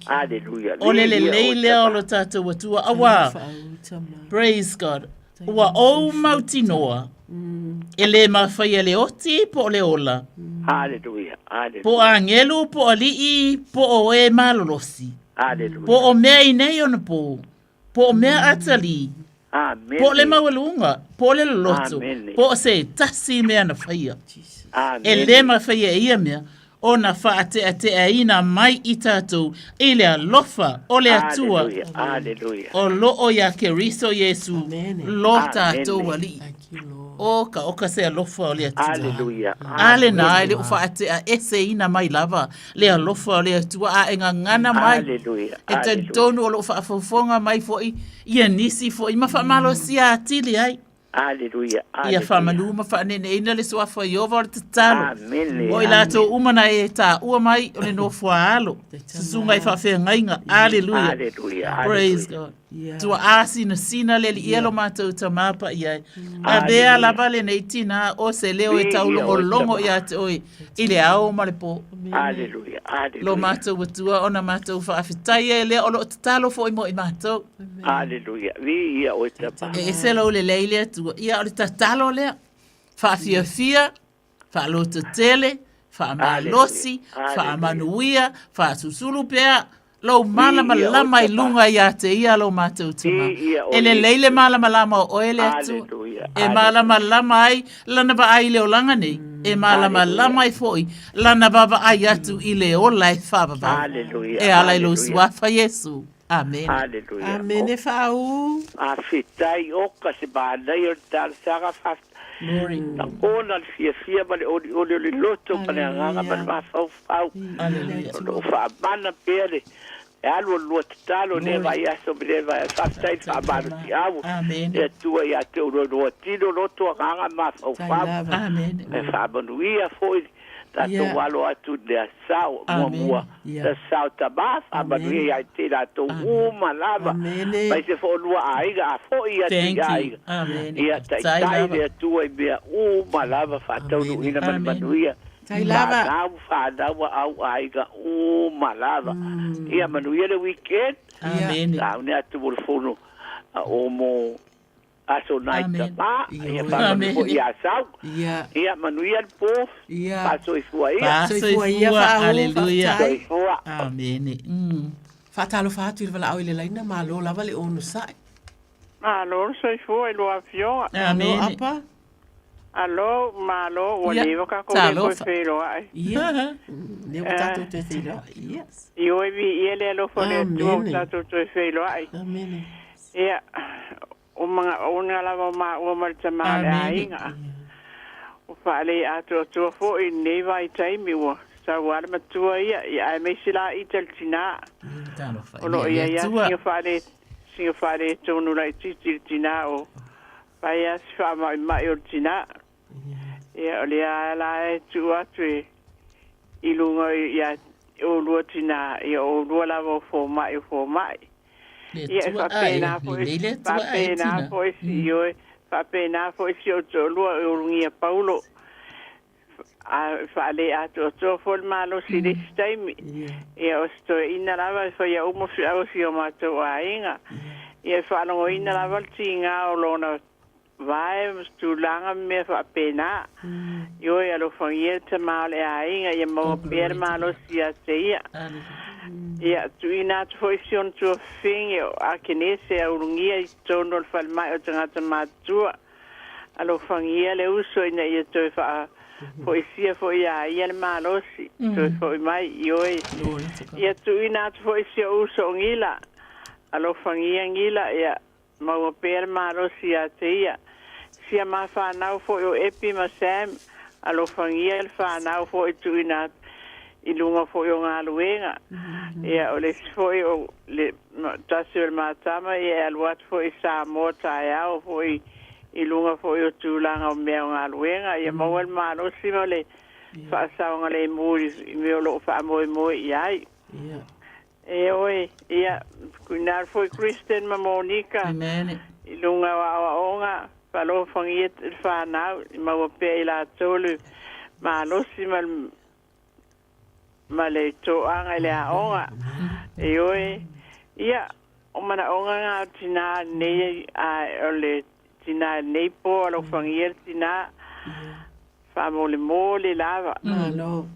Aleluia. O le lelei lea o lo tatou Atua. Auā, praise God, ua ou mautinoa, e le mafai e le oti po o le ola, Aleluia, aleluia. po o agelu po o alii po o e malolosi, Aleluia. po o mea i nei ona pō, po o mea atalī, Amene. po o le maualuga, po o le loloto, Amene. po o se tasi mea na faia. Amene. E le mafai e ia mea ona faateateaina mai i tatou i le alofa o le Atua Aleluia. Aleluia. o loo iā Keriso Iesu lo tatou Amene. Alii. O ka oka se alofa o le Atua. Aleluia. A lena e le o faateaeseina mai lava le alofa o le Atua a e gagana mai. Aleluia. E talitonu o loo faafofoga mai foi ia nisi foi ma faamalosia atili ai. Aleluia. Ia faamanu ma faaneeneeina le suafa o Ieova o le tatalo. Amene. O i latou uma na e taua mai o le nofoaalo, susuga i faafeagaiga. Aleluia. Aleluia. Praise God. Tuaa sinasina le Alii e lo matou Tama paia e. Avea lava lenei tinā o se leo e taulogologo ia te oe i le ao ma le pō. Aleluia. Aleluia. Lo matou Atua ona matou faafetai ai lea o lo o tatalo foi mo i matou. Aleluia. Viia oe Tama. E ese lou lelei le Atua. Ia o le tatalo lea. Faafiafia, faalototele, faamalosi, faamanuia, faasusulu pea lou malamalama i luga ia te ia lo matou Tama. E lelei le malamalama o oe le Atua. E malamalama ai lana vaai i le olaga nei, e malamalama ai foi lana vaavaai atu i le ola e faavavau. E ala i lou suafa Iesu. Amene. Aleluia. Amene faaū. Faafetai oka se manaia o le talosaga faafetai. Glory. Lagona le fiafia ma le olioli o le loto ma le agaga ma le mafaufau. Aleluia. O lo o faamana pea le e alu o le lua tatalo i lea vaiaso ma lea vaiaso. Faafetai i le faamalosiau Amene. le Atua ia te oulua lua tino, loto, agaga ma mafaufau. Amene. E faamanuia foi le tatou alo atu i le Sao muamua, le Sao Tama, faamanuia ia te i latou uma lava, aemaise foi o lua aiga, a foi atu Thank i you. aiga. Amene. Ia Tai taitai lava. le Atua i mea uma lava, faataunuuina ma le manuia. Tai lava. Fanau, fanau a au aiga uma lava. Ia manuia le weekend. Amene. Sauni atu mo le fono a o mo aso nai tama. Ia faamanuia foi ia Sau. Ia manuia le po. Faasoifua ia. Faasoifua ia, Aleluia. Soifua. Amene. Faatalofa atu i le valaau i le laina, malo lava le onosai. Malo le soifua i lua afioga. Amene. Alo, apa. Alo, malo, ua Ia, leva takou le toe talofa. feiloai. Ia, lea ua tatou toe feiloai. Yes. Ioe viia le alofa o le Atua ua Amene. tatou toe feiloai. Amene. Ia, o magaoga lava o maua ma le tamā o le Amene. aiga. Ua faalei atoatoa foi i lenei vaitaimi ua sauā le matua ia, ia aemaise laita le tinā. Talofa O loo i le iai a Atua. siga faale siga faaletonu laitiiti le tinā o fai a se faamaʻimaʻi o le tinā. Ia o lea la e tuu atu e i luga ia oulua tinā, ia oulua lava o fomaʻi o fomaʻi. Le Ia e Atua ae, faapena foi lelei le Atua ae, faapena tina. foi si ioe faapena foi si ou toalua e ulugia Paulo a faale atoatoa foi le malosi i le isi taimi. Ia o se toeaina lava e faia uma feau o si o matou aiga. Ia e faalogoina lava le tigā o lona vae ma se tulaga ma mea faapena. Ioe alofagia le tamā o le aiga ia maua pea le malosi ia te ia. Ia tuuina atu foi si ona tuafafine o Akenese e aulugia i totonu o le falemai o tagata matutua. Alofagia le uso ina ia toe faafoisia foi iā ia le malosi, toe foi mai ioe. Ia tuuina atu foi si ou uso o Gila. Alofagia Gila ia maua pea le malosi ia te ia. Sia mafanau foi o Epi ma Sam, alofagia le fanau foi tuuina atu i luga foi o galuega. Ia o le isi foi o le tasi o le matama ia e alu atu foi i Samoa taeao foi i luga foi o tulaga o mea o galuega. Ia maua le malosi ma le faasaogalemu i mea o loo faamoemoe i ai. E oe, ia, kuina foi Kristen ma Monica. Amen. I luga o aoaoga, faalofagia le fanau, i maua pea i latou le malosi ma le ma le toaga i le aoga. E oe, ia, o manaoga gā o tinā nei, a, o le tinā nei po, alofagia le tinā, faamolemole lava. Malo,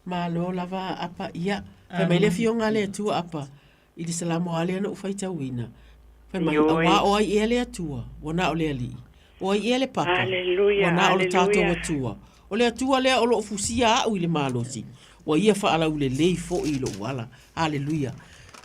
malo lava apa, ia. Fai mai le afioga a le Atua apa, i le Salamo lava lea na ou faitauina. Fai mai, Ioe. auā o ai ea le Atua, ua na o le Alii. O ai ea le Papa, Aleluia, ua na o le tatou aleluia. Atua. O le Atua lea o loo fusia a'u i le malosi, ua ia faalaulelei foi i lou ala. Aleluia.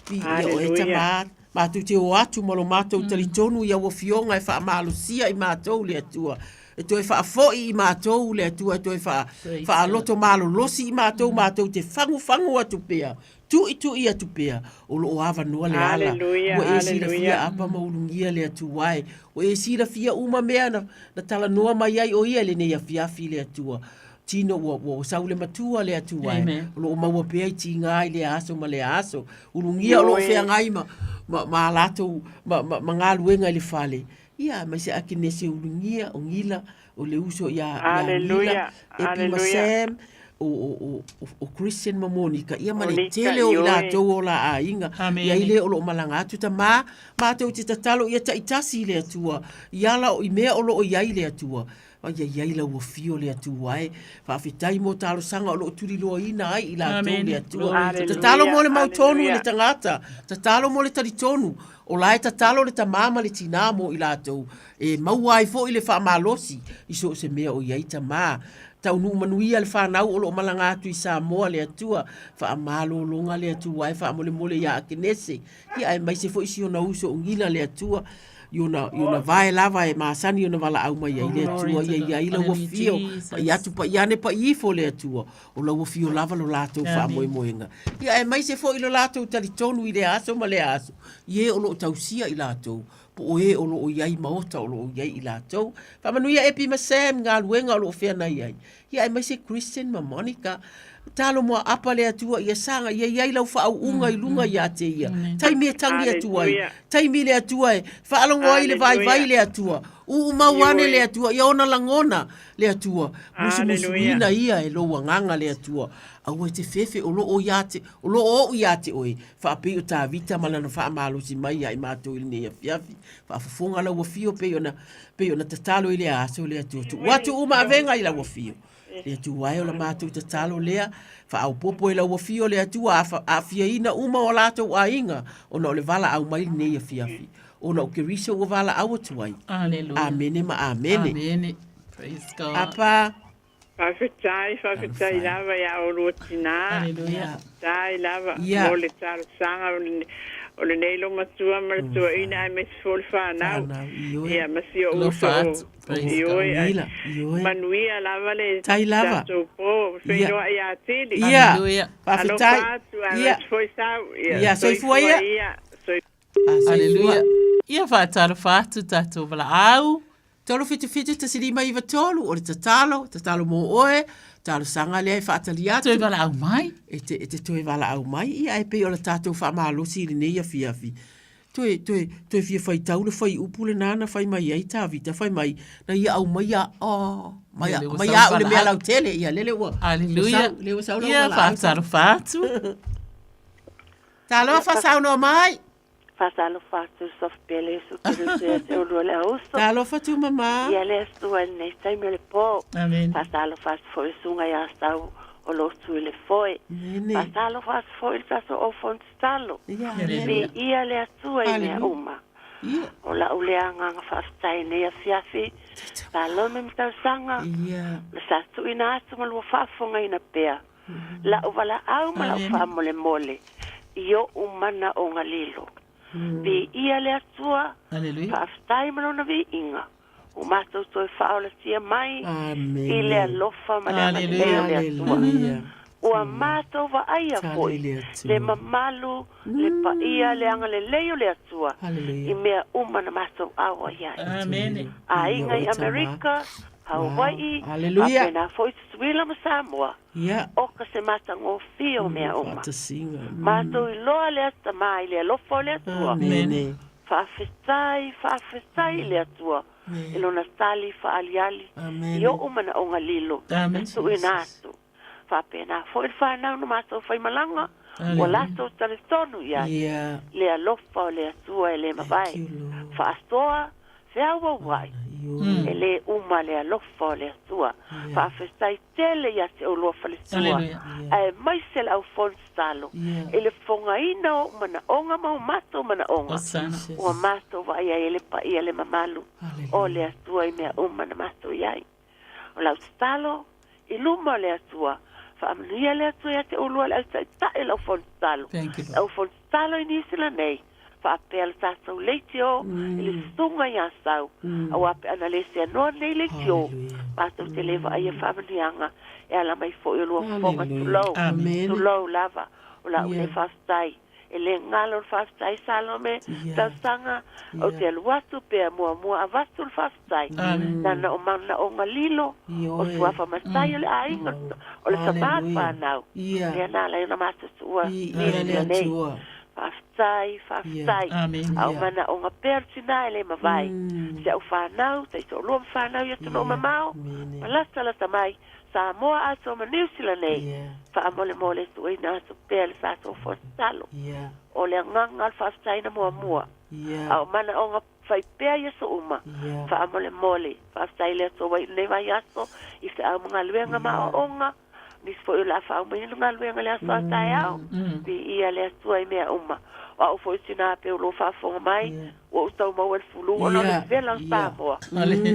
Viia oe Aleluia. tamā, matou te o atu ma lo matou talitonu i au afioga e faamalosia i matou le Atua. E toe faafoi i matou le Atua, e toe faa, faaloto malolosi i matou, matou te fagufagu atu pea, tuitui atu pea, o loo avanoa le ala. Aleluia, Ua e silafia aleluia. apa ma ulugia le Atua e. Ua e silafia uma mea na, na talanoa mai ai o ia i lenei afiafi le Atua. Tino ua, ua sau le matua le Atua e. Amen. O loo maua pea i tigā i lea aso ma lea aso. Ulugia o loo Ioe. feagai ma, ma, ma a latou, ma, ma, ma galuega i le fale. Ia, aemaise Akenese ulugia, o Gila, o le uso ia, ia Gila, Aleluia, Epi ma aleluia. Sam, o, o, o, o, o Christian ma Monica, ia ma le Monica, tele o i ioe. latou o la aiga. Amene. Ia i le o loo malaga atu tamā, matou te tatalo ia taitasi i le Atua, i ala o i mea o loo i ai le Atua. Ai ai ai lau afio le Atua e. Faafetai mo talosaga o loo tuliloaina ai i latou Amene. le Atua. Glory to God. Tatalo mo le mautonu i le Aleluia. tagata, tatalo mo le talitonu, o la e tatalo le tamā ma le tinā mo i latou, e maua ai foi le faamalosi i so o se mea o i ai tamā. Taunuu manuia le fanau o lo o malaga atu i Samoa le Atua. Faamalologa le Atua e faamolemole ia Akenese. Ia aemaise foi si ona uso o Gila le Atua i ona, i ona vae lava e masani ona valaau mai ai le Atua ia i ai lau afio, pai atu pai ane pai ifo le Atua, o lau afio lava lo latou faamoemoega. Ia aemaise foi lo latou talitonu i lea aso ma lea aso, i e o lo o tausia i latou, po o e o lo o i ai i maota o lo o i ai i latou. Faamanuia Epi ma Sam i galuega o lo o feanai ai, ia aemaise Christian ma Monica. Talo muaapa le Atua ia saga ia i ai lau faauuga i luga ia te ia. Taimi e tangi atu ai, taimi le Atua e faalogo ai le vaivai le Atua. Uu mau ane le Atua ia ona lagona le Atua. Musumusuina ia e lou agaga le Atua. Aua e te fefe o lo o ia te, o lo o ou ia te oe. Faapei o Tavita ma lana faamalosi mai ia i matou i lenei afiafi. Faafofoga lau afio pei ona, pei ona tatalo i lea aso le Atua. Tuu atu uma avega i lau afio. Le Atua e o la matou tatalo lea. Faaopoopo i lau afio le Atua aafiaina uma o latou aiga ona o le valaau mai lenei afiafi. Ona o Keriso ua valaau atu ai. Amene ma amene. Amene. Praise God. Apa. Faafetai, faafetai lava ia oulua tinā. Hallelujah. Faafetai lava mo le talosaga o lenei loomatua ma le tuuaina aemaise foi o le fanau. Ia ma si ou uso o Ioe. Manuia lava le tatou po. Feiloai atili. Hallelujah. Alofa atu aemaise foi sau. Ia, soifua ia. Hallelujah. Ia faatalofa atu tatou valaau. 377 159 o le tatalo, tatalo mō oe, talosaga lea e faatali atu. Toe valaau mai. E te, e te toe valaau mai, ia e pei o le tatou faamalosi i lenei afiafi. Toe, toe, toe fia faitau le fuaiupu lena na fai mai ai Tavita, fai mai, na ia aumaia, oh, mai, Lele ua mai sau au le mea valaau. lautele, ia lele ua, Hallelujah. ua sau, lele ua sau lau Ia valaau. faatalofa atu. Talofa saunoa mai. Faatalofa atu Soft Pele Iesu Keriso ia te oulua le auso. Talofa atu mama. Ia le Atua i lenei taimi o le po. Amen. Faatalofa atu foi i le susuga ia Sau o lo tu i le foe. Amene. Faatalofa atu foi i le tatou au fono tatalo. Ia, amene. Viia le Atua i mea uma. Ia. O lau lea agaga faafetai i lenei afiafi. Salome ma tausaga. Ia. Na sa tuuina atu ma lua faafofogaina pea. La'u valaau ma la'u faamolemole i o'u manaoga lilo. Viia le Atua, faafetai ma Lona viiga, ua matou toe faaolatia mai i le alofa ma le agalelei o le Atua. Ua matou vaaia foi le mamalu, le paia, le agalelei o le Atua i mea uma na matou aoa i ai. Aiga i Amerika, Hawai'i, faapena foi Tutuila ma Samoa, oka se matagofie o mea uma. Matou iloa le atamai i le alofa o le Atua. Faafetai, faafetai i le Atua i Lona tali faaaliali i o'u manaoga lilo na tuuina atu. Faapena foi le fanau na matou faimalaga, ua latou talitonu i ai le alofa o le Atua e le mavae. Faasoa feauauai, e le uma le alofa o le Atua. Faafetai tele ia te oulua faletua, aemaise le au fono tatalo i le fofogaina o o'u manaoga ma o matou manaoga, ua matou vaai ai e le paia le mamalu o le Atua i mea uma na matou i ai. O lau tatalo i luma o le Atua, faamanuia le Atua ia te oulua le au taitai o le au fono tatalo, le au fono tatalo i Niu Sila nei, faapea le tatou leitio i le susuga ia Sau, aua pe ana le seanoa lenei leitio, matou te le vaaia faamanuiaga e ala mai foi o lua fofoga, tulou, tulou lava, o lau lea faafetai. E le galo le faafetai Salome tausaga ou te alu atu pea muamua avatu le faafetai lana o manaoga lilo o suafa matai o le aiga o le tama fanau lea na ala ai ona matou tuua Niu nei. Faafetai faafetai a o manaoga pea o le tina e le mavae si au fanau taitoalua ma fanau i atunuu mamao ma latalata mai Samoa atoa ma Niu Sila nei, faamolemole tuuina atu pea le tatou fono tatalo. O le agaga o le faafetaiina muamua, a o manaoga fai pea i aso uma, faamolemole, faafetai i le Atua ua iu nei vaiaso i feau ma galuega ma aoaoga. Nisi foi o le a faaumaina le galuega i le aso a taeao. Viia le Atua i mea uma. O au foi o tinā pei o lou faafofoga mai, ua ou tau maua i le fulu ona o le vela o Samoa.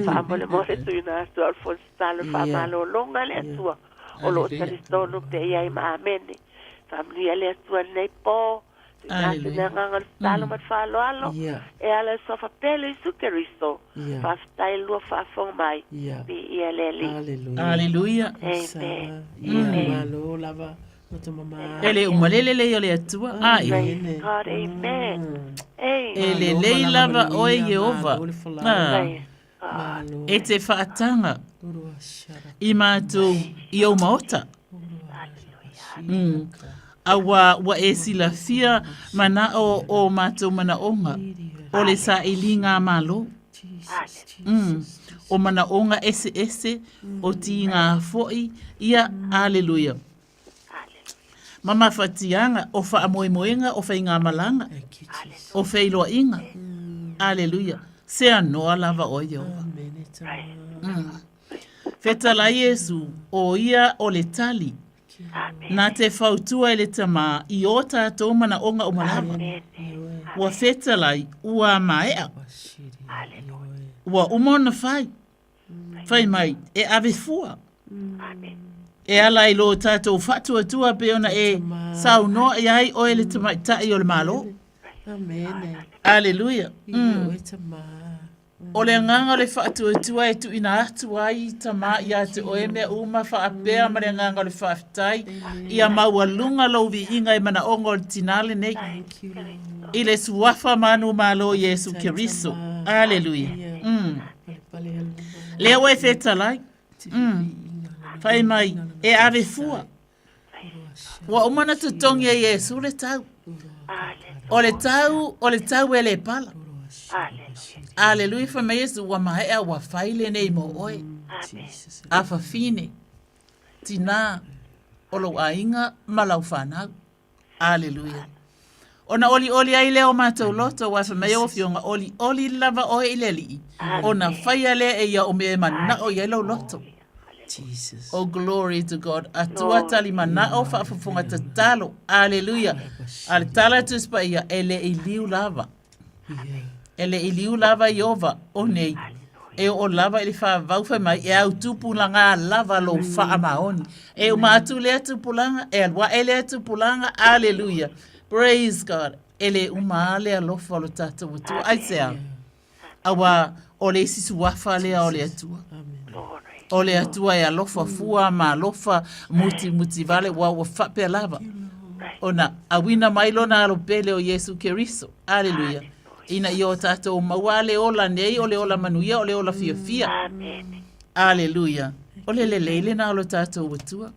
Faamolemole tuuina atu au le fono tatalo i le faamalologa a le Atua o lo o talitonu pea i ai ma Amene. Faamanuia le Atua i lenei po. Tuuina atu le agaga o le tatalo ma le faaaloalo e ala i le Suafa pele o Iesu Keriso. Faafetai i le lua faafofoga mai. Viia le Alii. Aleluia. Amen. Malo lava. E le uma le lelei o le Atua. A ia. Praise God. Amen. Amen. E lelei lava oe Ieova. A. E te faataga i mātou i ou maota. Auā ua e silafia manao o mātou manaoga, o le sailiga malo. O manaoga eseese, o tīgā foi, ia, aleluia. Ma mafatiaga, o faamoemoega, o faigamalaga, o feiloaiga. Aleluia. Seanoa lava oe Ieova. Fetalai Iesu, o ia o le tali. Na te fautua i le Tamā i ō tātou manaoga uma lava. Ua fetalai, ua maea. Ua uma ona fai. Fai mai, e ave fua. E ala i lo tātou faatuatua pei ona e saunoa i ai oe le tamaitai o le Malo. Aleluia. O le agaga o le faatuatua e tuuina atu ai Tamā ia te oe mea uma faapea ma le agaga o le faafetai ia maualuga lou viiga i manaoga o le tinā lenei i le suafa manumalo o Iesu Keriso. Aleluia. Lea ua e fetalai. Fai mai, e ave fua. Ua uma ona totogi e Iesu le tau. O le tau, o le tau e le pala. Aleluia, fai mai Iesu, ua maea, ua fai lenei mo oe. Afafine, tinā, o lou aiga ma lau fanau. Aleluia. Ona olioli ai lea o matou loto, aua fai mai lau Afioga, olioli lava oe i le Alii, ona faia lea e ia o mea e manao i ai lou loto. Jesus. Oh, glory to God. Atua tali manao, faafofoga tatalo. Aleluia. A le tala a Tusi Paia, e le i liu lava. E le i liu lava Ieova o nei, e oo lava i le faavavau fai mai, e au tupulaga lava lou faamaoni. E uma atu lea tupulaga, e alu ae lea tupulaga, aleluia. Praise God. E le uma lava le alofa o lo tatou Atua. Aisea? Aua o le isi suafa lea o le Atua. O le Atua e alofa fua ma alofa mutimuti vale, ua ua faapea lava ona auina mai lona alo pele o Iesu Keriso. Aleluia. Ina ia o tatou maua le ola nei, o le ola manuia, o le ola fiafia. Aleluia. O le lelei lena o lo tatou Atua.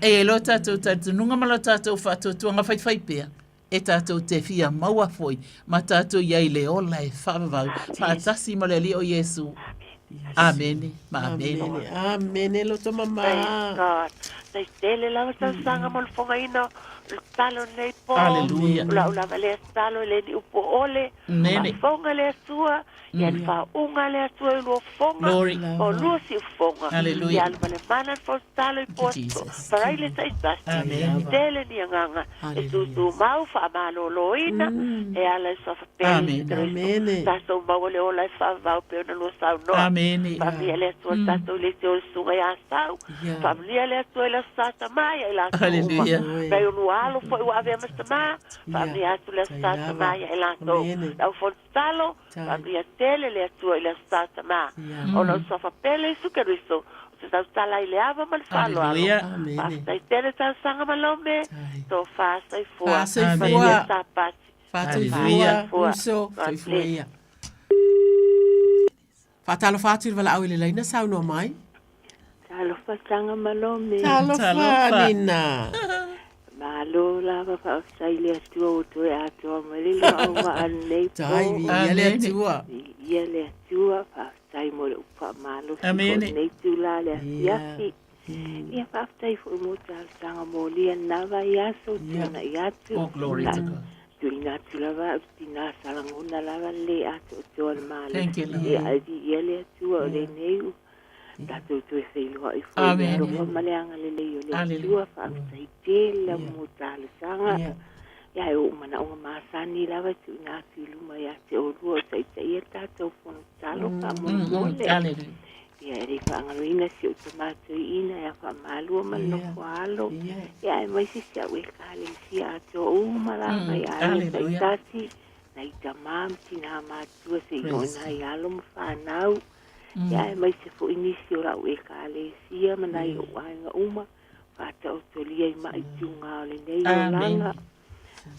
E i ai lo tatou talitonuga ma lo tatou faatuatuaga faifai pea, e tatou te fia maua foi ma tatou i ai i le ola e faavavau faatasi ma le Alii o Iesu. Amene ma amene. Amene, amene loto mama. Praise God. Tai tele lava tausaga mo le fogaina o le tatalo lenei po. Hallelujah. O lau lava lea tatalo e le ni upu ole. Amene. Faafofoga le Atua, ia le faauuga le Atua i lua fofoga, Glory. o lua siufofoga. Hallelujah. Ia alu ma le mana le fono tatalo i po Jesus. Faraile taitasi. Amen. Tele ni agaga e tutumau faamaloloina e ala i suafa pele Amen. Keriso. Tatou maua le ola e faavavau pei ona lua saunoa. Amene. Faamanuia le Atua i le tatou i le isi o le susuga ia Sau. Faamanuia le Atua i le Aso Sa Tamā ia i latou uma. Hallelujah. Nai o lua alo foi ua avea ma tamā, faamanuia atu le Aso Sa Tamā ia i latou. Le au fono tatalo, faamanuia tele le Atua i le Aso Sa Tamā. Ona o le suafa pele Iesu Keriso, o te tautala ai le ava ma le faaaloalo. Hallelujah. Faafetai tele talosaga ma Lome, tofa soifua. Fa soifua. Manuia Sapati. Faatoifua, Soifua. uso, God soifua bless. ia. Faatalofa atu i le valaau i le laina saunoa mai. Talofa Taga ma Lome. Talofa Nina. Malo lava faafetai i le Atua ua toe atoa mai le luau maa lenei po. Tai, viia le Atua. Viia le Atua, faafetai mo le upu faamalosi foi Amene. lenei itula le afiafi. Ia faafetai foi mo talosaga molia lena vaiaso tuanai atu. Oh, glory to God. Tuuina atu lava au tinā sa lagona lava le le atoatoa le Thank you, malosi. Lord. Ia ai viia le Atua o lenei u Tatou toe feiloai foi i le alofa ma le agalelei o le Atua. Faafetai tele lava mo talosaga. Ia ae o ou manaoga masani lava e tuuina atu i luma ia te oulua o taitaia le tatou fono tatalo faamolemole. Ia e le faagaloina si ou tama toeaina ia Faamalua ma le nofo a alo. Ia aemaise si au Ekalesia atoa uma lava i aiga taitasi, nai tama ma tina matutua seia oo i nai alo ma fanau. Ia aemaise foi nisi o lau Ekalesia ma nai ou aiga uma, faataotolia i mai tiuga o lenei olaga.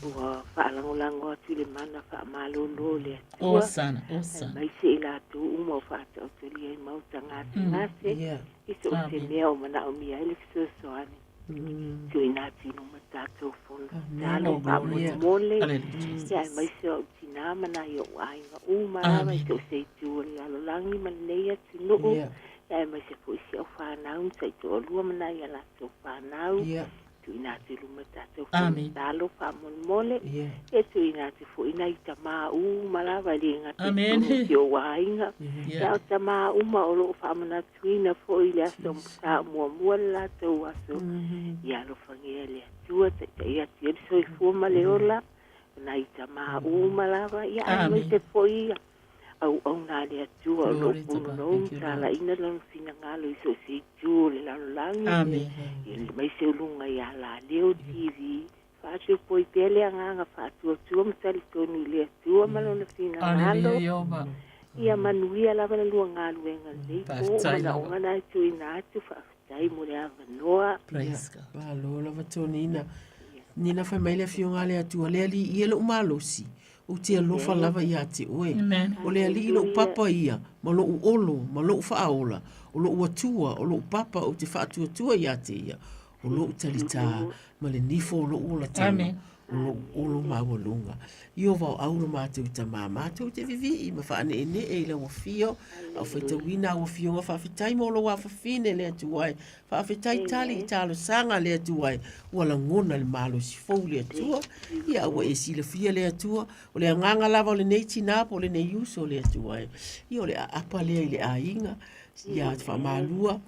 Ua faalagolago atu i le mana faamalolo o le Atua, aemaise i latou uma o faataotolia i maota gasegase, i so o se mea o manaomia ai le fesoasoani. Tuuina atu i luma tatou fono tatalo faamolemole, ia aemaise o au tinā ma nai ou aiga uma lava i so o se itu o le lalolagi ma lenei atunuu, ia aemaise foi si au fanau ma taitoalua ma nai a latou fanau. Tuuina atu i luma tatou fono tatalo faamolemole, ia tuuina atu foi nai tamā uma lava e le gata i totonu o si ou aiga, a o tamā uma o lo o faamanatuina foi i le aso sa muamua le latou aso, ia alofagia e le Atua, taitai atu i ai le soifua ma le ola o nai tamā uma lava, ia aemaise foi auauna a le Atua o lo o punonou ma talaiina Lona finagalo i so o se itu o le lalolagi, aemaise o luga i Alaleo TV. Faatupoi pea le agaga faatuatua ma talitonu i le Atua ma Lona finagalo. Ia manuia lava la lua galuega lenei po, o manaoga na e tuuina atu. Faafetai mo le avanoa. Praise God. Malo lava Tonina. Nina fai mai le afioga a le Atua, le Alii e lou malosi, ou te alofa lava ia te oe. O le Alii lou papa ia, ma lou olo, ma lou faaola, o lou Atua, o lou papa ou te faatuatua ia te ia, o lou talitā, ma le nifo o lou olataga, o lou olo maualuga. Ieova o au lo matou tamā, matou te vivii ma faaneenee i lau afio, a o faitauina au afioga, faafetai mo lou afafine le Atua e, faafetai tali i talosaga le Atua e, ua lagona le malosi fou le Atua, ia ua e silafia le Atua, o le agaga lava o lenei tinā po o lenei uso le Atua e, ia o le aapa lea i le aiga, ia faamalua,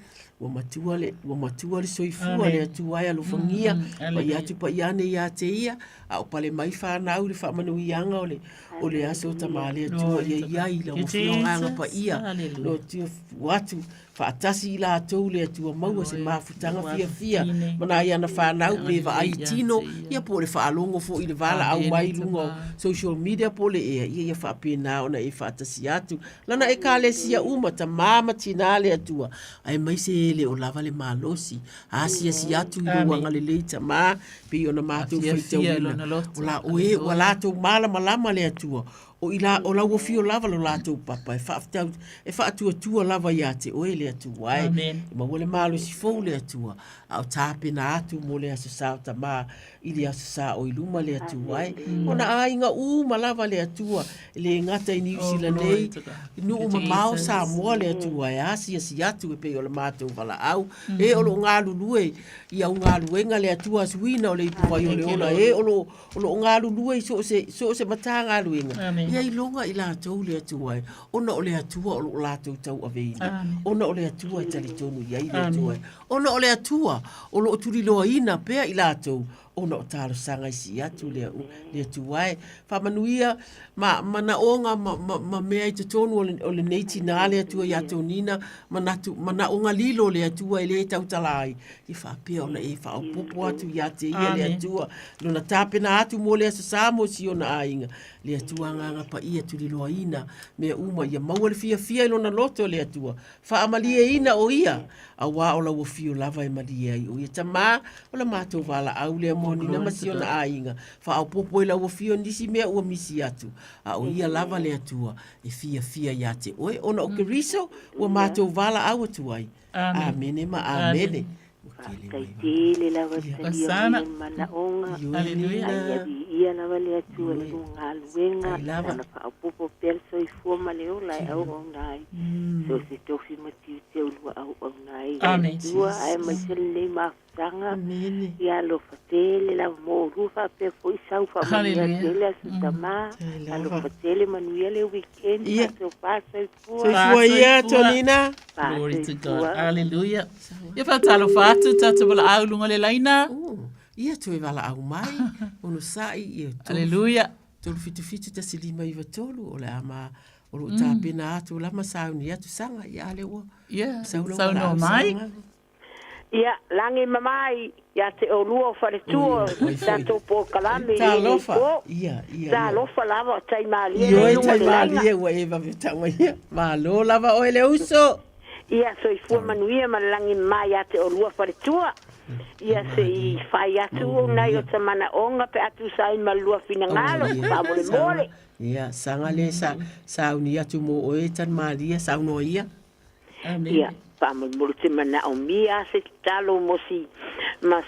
ua matua le, ua matua le soifua le Atua e alofagia, paia atu paia ane ia te ia, a o pale mai fanau i le faamanuiaga o le, o le aso tamā le Atua ia i ai lau Afioga Agaga Paia, lo tia atu faatasi i latou le Atua maua se mafutaga fiafia ma nai ana fanau pe vaai i tino, ia po o le faalogo foi i le valaau mai i luga o social media po o le ea, ia ia faapena ona e faatasi atu. Lana Ekalesia uma, tamā ma tinā le Atua, aemaise e le o lava le malosi, asiasi atu i lou agalelei tamā, pei ona matou faitauina, o la oe ua latou malamalama le Atua, o i la, o lau afio lava lo latou papa e faafetau, e faatuatua lava ia te oe le Atua e. E maua le malosi fou le Atua, a o tapena atu mo le Aso Sa o Tamā i le Aso Sa o i luma le Atua e. Ona aiga uma lava le Atua, e le gata i Niu Sila nei, i nuu mamao Samoa le Atua e asiasi atu e pei o le matou valaau. E o lo o galulue i au galuega le Atua asuina o le ipuvai o le ola, e o lo o lo o galulue i so o se, so o se Matagaluega, ia iloga i latou le Atua e, ona o le Atua o lo o latou tauaveina, ona o le Atua e talitonu i ai le Atua e, ona o le Atua o lo o tuliloaina pea i latou ona o talosaga i sii atu le, le Atua e. Faamanuia ma manaoga ma, ma, ma mea i totonu o, le, o lenei tinā le Atua ia Tonina, manatu, manaoga lilo le Atua e le tautala ai, ia faapea ona e faaopoopo atu ia te ia le Atua, lona tapena atu mo le Aso Sa mo si ona aiga, le Atua Agaga Paia tuliloaina mea uma, ia maua le fiafia i lona loto le Atua, faamalieina o ia, auā o lau afio lava e malie ai o ia tamā, o la matou valaau lea mo Nina ma si ona aiga, faaopoopo i lau afio nisi mea ua misi atu, a o ia lava le Atua e fiafia ia te oe, ona o Keriso ua matou valaau atu ai. Amene ma amene. Faafetai tele lava le talia mai o manaoga. Aleluia. Ai viia lava le Atua i le galuega. Lana faaopoopo pea le soifua ma le ola e auauna ai. So o se tofi ma tiute o lua auauna ai i le Atua aemaise lenei mafuta. talosaga. Ia alofa tele lava mo oulua faapea foi sau faamanuia atu ai le Aso Sama. Alofa tele manuia le weekend. Faasofa soifua. Soifua ia Tonina. Glory to God. Hallelujah. Ia faatalofa atu tatou valaau i luga o le laina. Ia toe valaau mai, onosai ia. Hallelujah. 377 1593 o le a ma o loo tapena atu la ma sauni atu saga ia a lea ua yeah, sau lau saunoa valaau mai. saga. Ia, lagi mamai ia te olua o faletua o tatou polokalame i lenei Talofa. po. Ia, ia, ia. Talofa lava o tai malie le Ioe luga tai o le laina. malie ua e vave tau mai ia. Malo lava oe le uso. Ia, soifua manuia ma le lagi mama ia te olua faletua. Ia, se i fai atu nai o ta manaoga pe a tusa ai ma le lua finagalo, faamolemole. Ia, saga le sa sauni atu mo oe tan malia saunoa ia. Ia, faamolemole te manaomia se tatalo mo si, ma,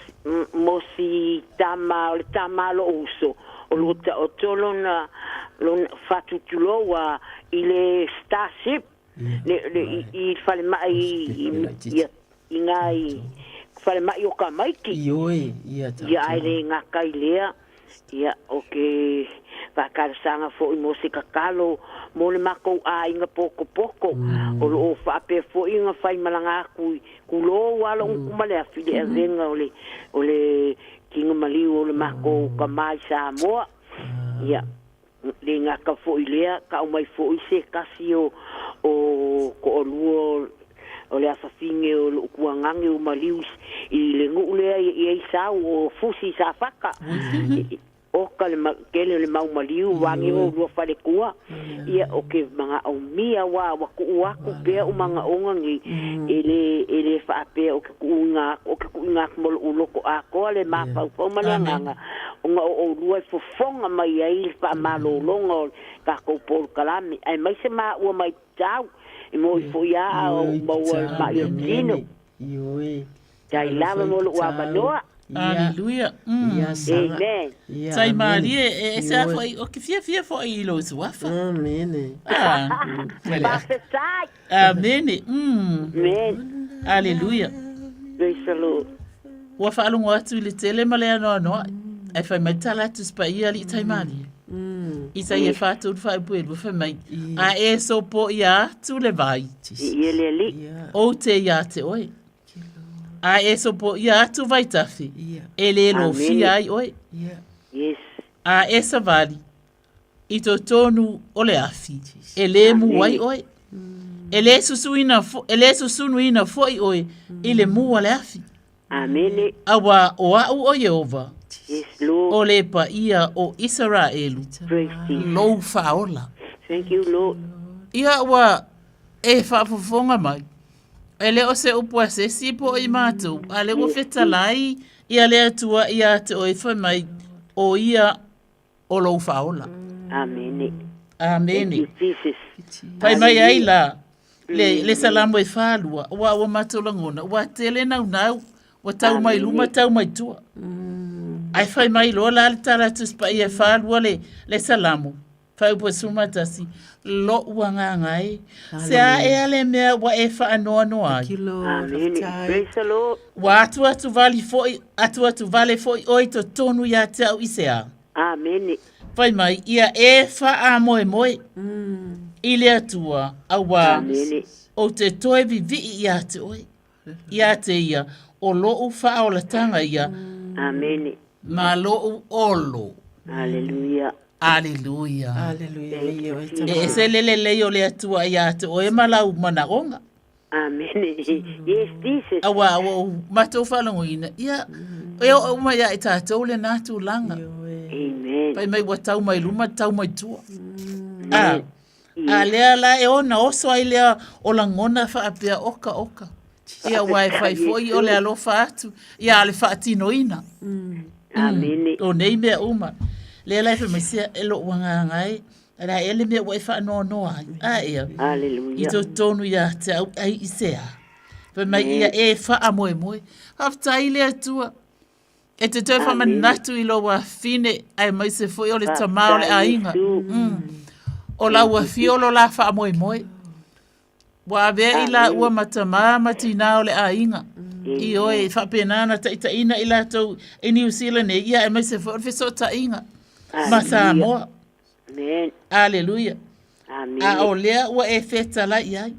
mo si tama, o le tama a lo'u uso, o lo o taoto lona, lona faatutulou i le Starship, le, le, i, i le falemai i, i, i ngā i falemai o Kamaiki. Ioe, ia tatou. Ia, ae le gata i lea, ia, o ke faatalosaga foi mo se tatalo mo le matou aiga pokopoko, o lo o faapea foi ona faimalaga atu i Kulou a lo'u ma le afi i le avega o le, o le tino maliu o le matou tama i Samoa. Ia, le gata foi i lea, tau mai foi se tasi o, o toalua o le afafine o lo'u tuagane o maliu i le nuu lea i ai sau o Fusi Safata. Oka le tele o le mau maliu vane o lua faletua. Ia, o ke manaomia aua ua tuu atu pea o manaoga nei, e le, e le faapea o ke tuuina atu, o ke tuuina atu ma lo'u loto atoa le mafaufau ma le agaga, ona o ʻolua e fofoga mai ai le faamalologa o le tatou polokalame, aemaise maua mai tau, e moi foi a a o maua le maʻi o le tino. Tai lava mo loʻu avanoa. Aleluia. Amen. Tai malie e ese a foi o ke fiafia foi i lou suafa. Amene. Ah. Faafetai. Amene. Amen. Aleluia. Praise the Lord. Ua faalogo atu i le tele ma le anoanoai, ae fai mai tala atu si paia alii taimalie. I tai e whātūru whaepu e rua fai mai, a e sopo ia atu le vai. I le alii. O te ia te oe. A e sopo ia atu vaitafi, e le lofia ai oe. Yes. A e savali, i totonu o le afi, e le mu ai oe. E le susuina e le susunuina foi oe i le mu a le afi. Amene. Auā o a'u o Ieova, Yes, Lord. o le paia o Isaraelu, Praise Jesus. lou faaola. Thank you, Lord. Ia ua e faafofoga mai, e le o se upu a se isi po o i matou, a lea ua fetalai ia le Atua ia te oe fai mai, o ia o lou faaola. Amene. Amene. Thank you, Jesus. Fai mai ai la, le, le salamo e whālua, ua ua matou lagona, ua tele naunau, ua tau mai luma, tau mai tua. Ae fai mai loa la le tala a Tusi Paia e whālua le, le salamo. Whaupo 11, Lo'u agaga e, se a ea le mea ua e whaanoanoa ai. Amene. Praise the Lord. Ua atu atu vali foi, atu atu vale foi oe i totonu ia te au i se a. Amene. Fai mai, ia e faamoemoe i le Atua, auā Amene. ou te toe vivii ia te oe, ia te ia, o lou faaolataga ia, Amene. ma lou olo. Aleluia. Aleluia. Aleluia. E ese le lelei o le Atua ia te oe ma lau manaoga. Amene. Yes, Jesus. Auā ua ou matou faalogoina, ia, e oo uma ia i tatou lena tulaga. Amen. Fai mai ua tau mai luma, tau mai tua. A, a lea la e ona oso ai lea o lagona faapea oka oka. Ia aua e fai foi o le alofa atu, ia a le faatinoina. Amene. O nei mea uma. Lea la e fai mai sea e lou agaga e, O le a ea le mea ua e faanoanoa ai? A ea. Aleluia. I totonu ia te au ai i se a. Fai mai ia e faamoemoe. Faafetai i le Atua. E te toe faamanatu i lou afine aemaise foi o le tama o le aiga. O lau afio lo la faamoemoe. Ua avea i laua ma tamā ma tinā o le aiga. Ioe, e faapena ona taitaiina i latou i Niu Sila nei, ia aemaise foi o le fesootaiga ma Samoa. Amen. Aleluia. Amen. A o lea ua e fetalai i ai.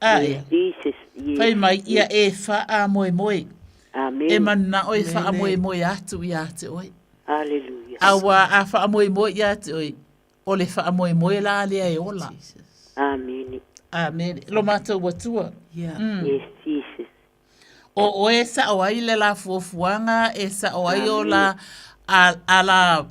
A Yes, ea. Jesus. Yes. Fai mai, ia e faamoemoe. Amen. E manao e faamoemoe atu ia te oe. Hallelujah. Auā a faamoemoe ia te oe, o le faamoemoe la lea e ola. Amen. Amen. Lo matou Atua. Yeah. Yes, Jesus. O oe e sa'o ai le la fuafuaga e sa'o ai o la a, a la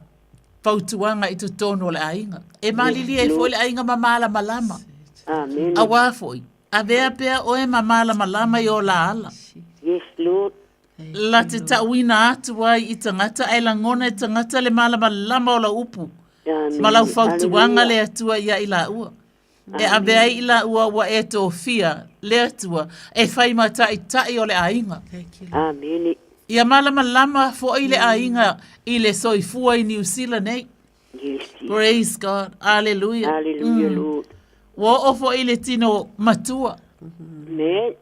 fautuaga i totonu o le aiga. E malilie ai foi le aiga ma malamalama. Amen. Auā foi, avea pea oe ma malamalama i o la ala. Yes, Lord. La te ta'uina atu ai i tagata ae lagona e tagata le malamalama o lau upu Amen. ma lau fautuaga Hallelujah. le Atua ia i laua. E ave ai i laua ua e tofia le Atua e fai ma taitai o le aiga. Amene. Ia malamalama foi le aiga i le soifua i Niu Sila nei. Yes, Jesus. Praise God. Hallelujah. Hallelujah, Lord. Ua oo foi i le tino matua. Amen.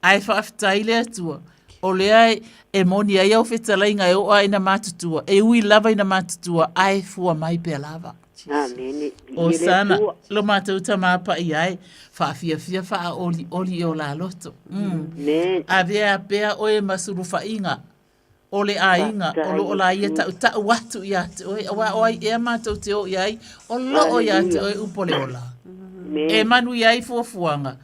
Ae faafetai le Atua, o lea e moni ai au fetalaiga e oo lava ina matutua, e ui lava ina matutua, ae fua mai pea lava. Amene. Osana, lo matou tama paia e, faafiafia faaolioli i o la loto. Amen. Avea pea oe ma sulufaiga o le aiga o lo o la ia tautau atu ia te oe, auā o ai ea matou te o i ai, o lo o ia te oe upu o le ola. E manuia ai fuafuaga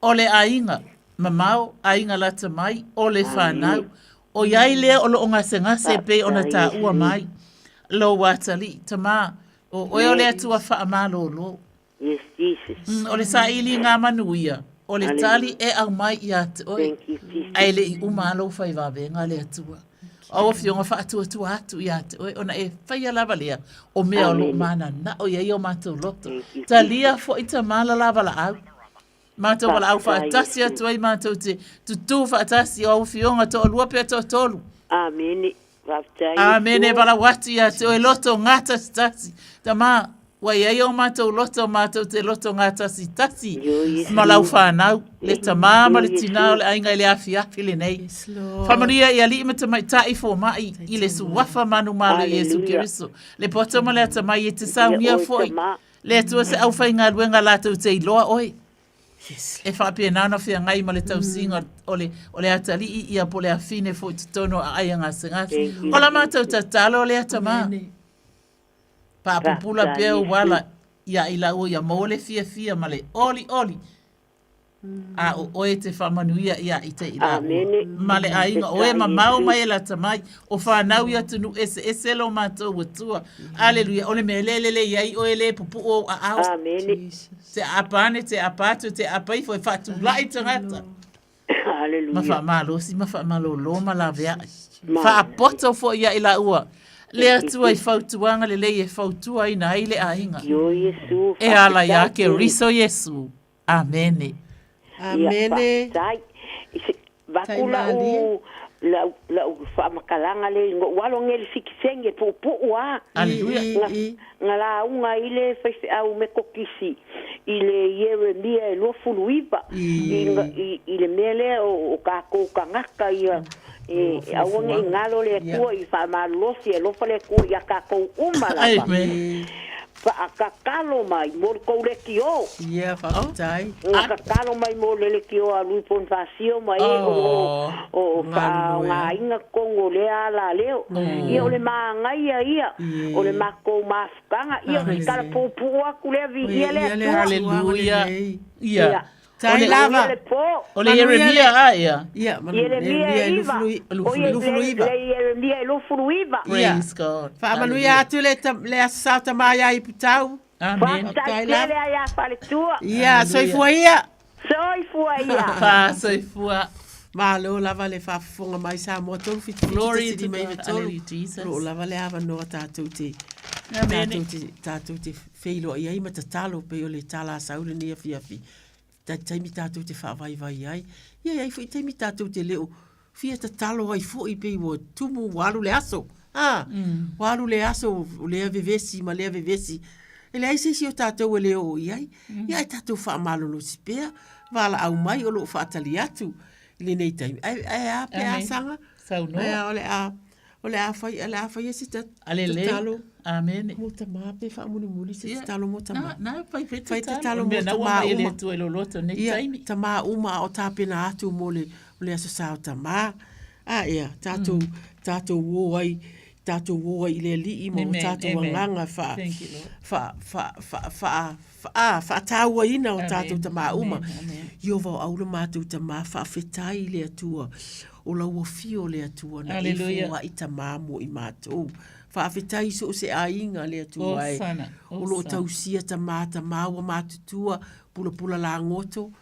O le aiga mamao, aiga lata mai, o le whanau, ʻoiai lea o lo o gasegase e pei ona taua mai lou atalii, Tamā, o oe o le Atua faamalōlō. Yes, Jesus. O le sailiga manuia, o le tali e aumai ia te oe, Thank you, Jesus. ae le i uma lava lou faivavenga le Atua. Au afioga faatuatua atu ia te oe, ona e faia lava lea o mea o lo o mananao i ai o matou loto. Talia foi Tamā la la valaau. Mātou valaau faatasi atu ai mātou te tutū faatasi o au afioga toalua pea toatolu. Amene. Faafetai. Amene valaau atu ia te oe loto gatasitasi. Tamā, ua i ai o mātou loto mātou te loto gatasitasi ma lau whanau, le tamā ma le tinā o le aiga i le afiafi lenei. Faamanuia i alii ma tamaitai fomai i le suafa manumalo i Iesu Keriso. Le poto ma le atamai e te saunia foi. Le Atua se aufaigaluega latou te iloa oe. E faapena ona feagai ma le tausiga o le, o le atalii ia po o le afine foi i totonu o aai a gasegase. O la matou tatalo lea tamā. Paapupula pea ou ala ia i laua ia maua le fiafia ma le olioli A o oe te faamanuia ia i te i laua. Ma le aiga, o e mamao mai e lata mai, o whanau i atunuu eseese lo matou Atua. Aleluia. O le mea lea e lelei ai oe le pupuu ou aao. Amene. Te aapa ane, te aapa atu, te aapa ifo e faatulai tagata. Hallelujah. Ma faamalosi ma faamalolo ma laveai. Faapoto foi ia i laua. Le Atua i fautuaga lelei e fautuaina ai le aiga. E ala ia Keriso Iesu. Amene. Amene. Faafetai. Vaku lau lau lau faamatalaga le i goʻu alo nei le fikiseni e puupuu a. Aleluia. Na, na lauga ai le faifeau Metotisi i le Ieremia e 29 i, i, i le mea lea o, o tatou tagata ia e aua ne i galo le Atua i faamalolosi e alofa le Atua ia tatou uma lava. Amen. Faatatalo mai mo le tou lekiō. Ia, faafetai. Na tatalo mai mo le lekiō a Lui Ponifasio ma e o lo o o faaaogaina totonu o lea ala leo. Ia o le magaia ia o le matou mafutaga. Ia o se tala puupuu atu lea, viia le Atua. Haleluia. Ia. Tai lava. O le Ieremia a ia. Ia, Ieremia e iva. O ia le Ieremia e 29. Praise God. Faamanuia atu le le aso sao tama ia Iputau. Amen. Faafetai tele ai a faletua. Ia, soifua ia. Soifua ia. Faasoifua. Malo lava le faafofoga mai Samoa 3 7 Glory to 7 5 God. 9 3. Hallelujah, Jesus. O lo o lava le avanoa tatou te Amen. tatou te tatou te feiloai ai ma tatalo pei o le tala a Saule nei afiafi. Ta taimi tatou te faavaivai ai. Ia e i ai foi taimi tatou te le o fia tatalo ai foi pei ua tumu ua alu le aso. A, ua alu le aso o lea vevesi ma lea vevesi. E leai se isi o tatou e le oo i ai. Ia ae tatou faamalolosi pea, valaau mai o lo o faatali atu. i lenei taimi. Ae, ae a pe a Amen. saga? Saunoa. Ae a o le a, o le a fai, o le a faia se ta, Alelei. tatalo. Amene. Mo tamā pe faamulimuli se Ia. tatalo mo tamā. Na, na, fai Fai tatalo. tatalo mo Mea na ua tamā mai e le uma. Atua i lou loto nei Ia, taimi. tamā uma a o tapena atu mo le, o le aso sa o tamā. A ea, tātou, tātou o ai, tātou o ai i le Alii ma o Amen, tātou amen. agaga wha, Thank you, Lord. wha, wha, wha, wha, wha, a, whaatauaina o tātou tamā uma. Amen, amen. Iova o aula mātou tamā whaawhetai i le Atua, o lau afio le Atua na e Hallelujah. fua i tamā mo i mātou. Whaawhetai so o se aiga le Atua e. Hosana, O lo hosana. tausia tamā tamā ua mātutua, pula pula la ngoto,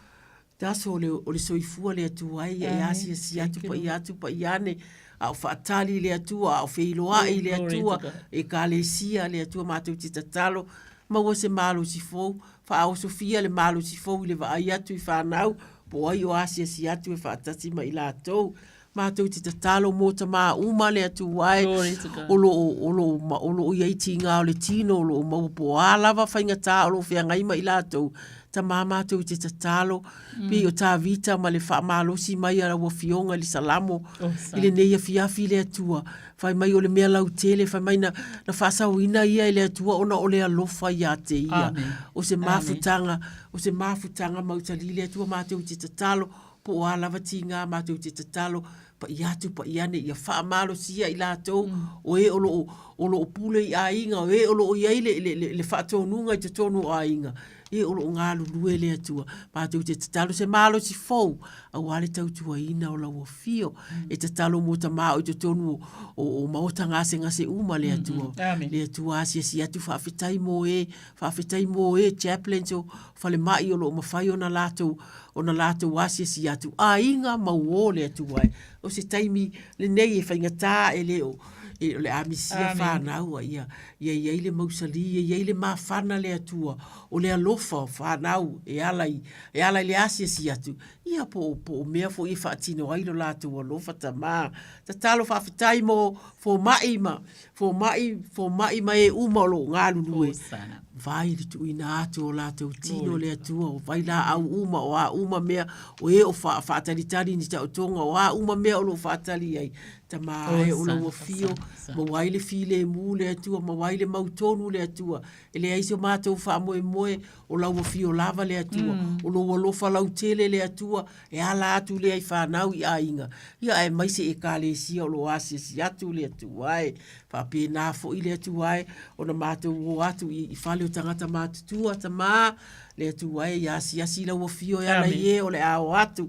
Taso o le, o le soifua le Atua ai, e Amen. asiasi atu Thank you, pa Lord. ia atu pa ia ane, a o whaatali le Atua, a o wheiloai Oh, le glory to Atua, God. e kalesia le Atua mātou te tatalo, maua se malosi fou, whaaosofia le malosi fou i le vaai atu i whanau, po ai o asiasi atu e whaatasi ma i lātou. Mātou te tatalo mō tamā uma le Atua e, Glory to God. o lo o, o lo o, ma, o lo o iai tīngā o le tino, o lo o maua po a lava whaingatā o lo o wheangai ma i lātou. Tamā mātou te tatalo, pei o Tavita ma le whaamalosi mai a ua fionga i le salamo, Oh, i le nei afiafi le Atua. Whai mai o le mea lautele, whai mai na, na whaasauina ia i le Atua ona o le alofa ia te ia. Amen. O se Amen. mafutanga, o se mafutanga mautali le Atua mātou te tatalo, po o a lava tīngā mātou te tatalo, pa i atu pa i ane ia whaamalosia i lātou, o e o lo o, o lo o pule i aiga, o e o lo o iai le, le, le, le whaatōnunga i te tonu o aiga. E o lo o ngā lulue le Atua. Mātou te tatalo se malosi fou, au a le tautuaina o lau afio. E tatalo mō tamā o i te tonu o, o, o maota ngase ngase uma le Atua. Amen. Le Atua asiasi atu whaawhetai mō e, whaawhetai mō e chaplains o whale mai o lo o mawhai ona lātou, ona lātou asiasi atu. Aiga mau o le Atua e. O se taimi le nei e whaingatā e le o, e, o le amisia Amen. whānaua ia, ia iai le mausali, ia iai le mawhana le Atua, o le alofa o whānau e ala i, e ala i le asiasi atu, ia po, po o mea fo i whaatino ai lo lātou alofa tamā. Tatalo whaawhetai mō fōma'i ma, fōma'i, fōma'i ma e uma o lo o ngālulue. Hosana. Vai le tuuina atu o lātou tino Glory le Atua, o vai la au uma, o a uma mea, o e o wha, whaatalitali ni taotonga, o a uma mea o lo whaatali ai. Tamā e o Hosana, lau afio, hosana, hosana. ma wai le file mu le Atua, ma wai le mautonu le Atua. E le ai se o mātou whaamoemoe, o lau afio lava le Atua, o lou alofa lau tele le Atua, e ala atu le ai whanau i aiga. Ia e mai se e kalesia o lo asiasi atu le Atua e. Whaapēnā fo i le Atua e, o na mātou o atu i, i whale o tangata mātutua, tamā, le Atua e, i asiasi lau afio e ala Amen. i e, o le ao atu,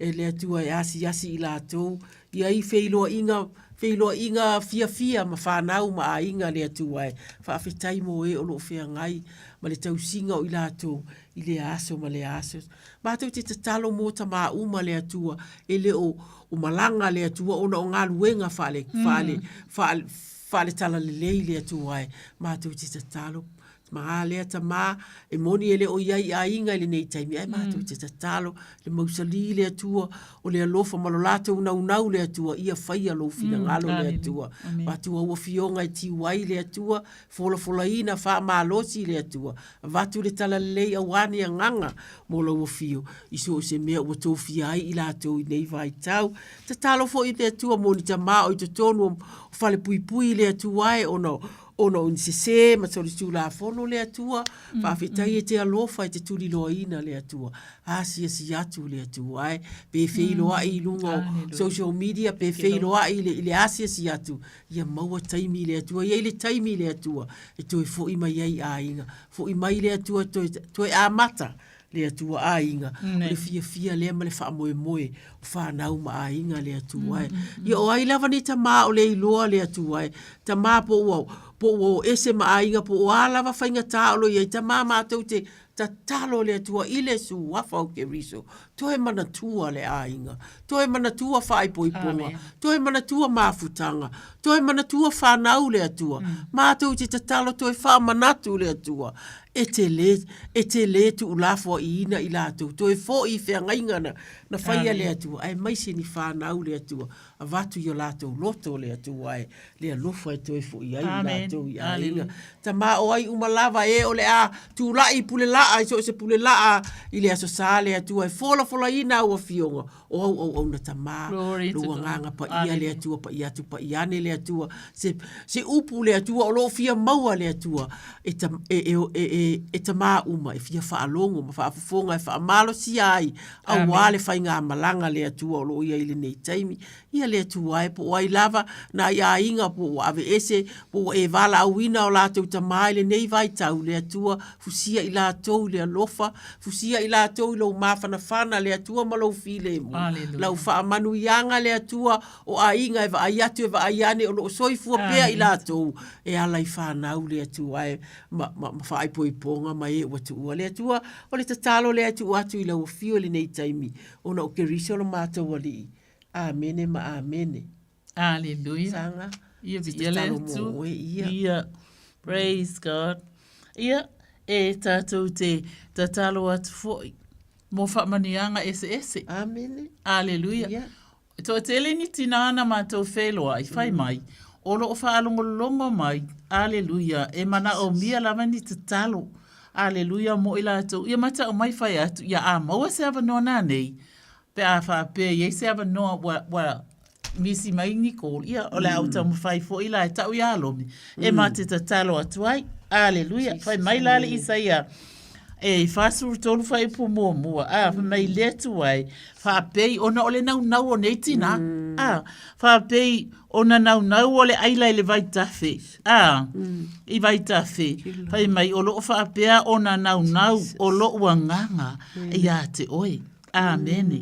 e le Atua e asiasi i lātou, ia i wheiloa inga, wheiloa inga fia fia ma whanau ma aiga le Atua e. Whaawhetai mō e o lo wheangai, ma le tausinga o i lātou, i le aso ma le aso. Mātou te tatalo mō tamā uma le Atua, e le o, o malanga le Atua, ona o ngā luenga whaale, whaale, whaale, whaale tala lelei le Atua e. Mātou te tatalo, ma lea tamā, e moni e le o iai i aiga i le nei taimi, ai mātou te tatalo, le mausali le Atua, o le alofa ma lo lātou naunau le Atua, ia whaia lou finagalo le Amen. Atua. Amen. Matua ua fionga e tiu ai le Atua, folafolaina whaamalosi le Atua. Avatu le tala lelei au ane anganga mō lau afio. I so o se mea ua tōfia ai i lātou i nei vaitau. Tatalo fo i le Atua mō ni tamā o i totonu o whale puipui le Atua e ona ona o ni sese ma soli tūlafono le Atua, whaawhetai e te alofa e te tuliloaina le Atua. Asiasi atu le Atua e, pe wheiloai i lunga o Hallelujah. social media, pe Thank you, Lord. wheiloai i le, i le asiasi atu, ia maua taimi le Atua, ia i le taimi le Atua, e toe foi mai ai aiga, foi mai le Atua toe, toe amata le Atua aiga, o le fia fia lea ma le whaamoemoe, o whanau ma aiga le Atua e. Ia o ai lava ni tamā o le iloa le Atua e, tamā po ua, po ua o ese ma aiga, po o a lava whaingatā o lo iai, tamā mātou te tatalo le Atua i le suafa o Keriso. Toe manatua le aiga, toe manatua whaaipoipoga, Amen. toe manatua mafutanga, toe manatua whanau le Atua. Mātou te tatalo toe whaamanatu le Atua. E te lē, e te lē tuulafoaiina i latou, toe foʻi i feagaiga na, na faia le Atua, aemaise ni fanau le Atua, avatu i o latou loto le Atua e le alofa e toe foʻi ai i latou i aiga. Tama o ai uma lava e o le a tulai i pulelaa i so o se pulelaa i le Aso Sa le Atua e folafolaina au afioga o au auauna Tama, lou Agaga Paia le Atua, paia atu paia ane le Atua, se, se upu le Atua o lo o fia maua le Atua e, ta, e, e, e, e, e tamā uma e fia faalogo ma faafofoga e faamalosia ai auā le faigamalaga le Atua o lo o i ai i lenei taimi. Ia le Atua e, po o ai lava nai aiga po ua aveese, po ua e valaauina o latou tamā i lenei vaitau, le Atua, fusia i latou i le alofa, fusia i latou i lou mafanafana, le Atua ma lou filemu, lau faamanuiaga, le Atua, o aiga e vaai atu e vaai ane o lo o soifua pea i latou e ala i fanau, le Atua e, ma, ma, ma faaipoipoga ma e ua tuua. Le Atua, o le tatalo lea e tuu atu i lau afio i lenei taimi, ona o Keriso lo matou Alii. Amene ma amene. Aleluia. Saga. Ia Se viia le tatalo mo Atua. oe ia. Ia. Praise God. Ia, e tātou te tatalo atu foi mō faamanuiaga eseese. Amene. Aleluia. Ia. E toatele ni tinā na mātou wheloa i whai mai, o loo whaalongolongo mai, aleluia, e manaomia lava ni tatalo, aleluia, mo i latou. Ia matau mai whai atu, ia a maua se avanoa nanei, Pe a faapea i ai se avanoa ua, ua misi mai ni call, ia, o le a ou taumafai foi la e tau iā Lomi, e ma te tatalo atu ai. Aleluia. Fai mai la le Isaia, e 43 fuaiupu muamua, a, fai mai le Atua e, faapei ona o le naunau o nei tinā, a, faapei ona naunau o le ʻaila i le vaitafe, a, i vaitafe, fai mai o loo faapea ona naunau o loʻu agaga iā te oe. Āmene.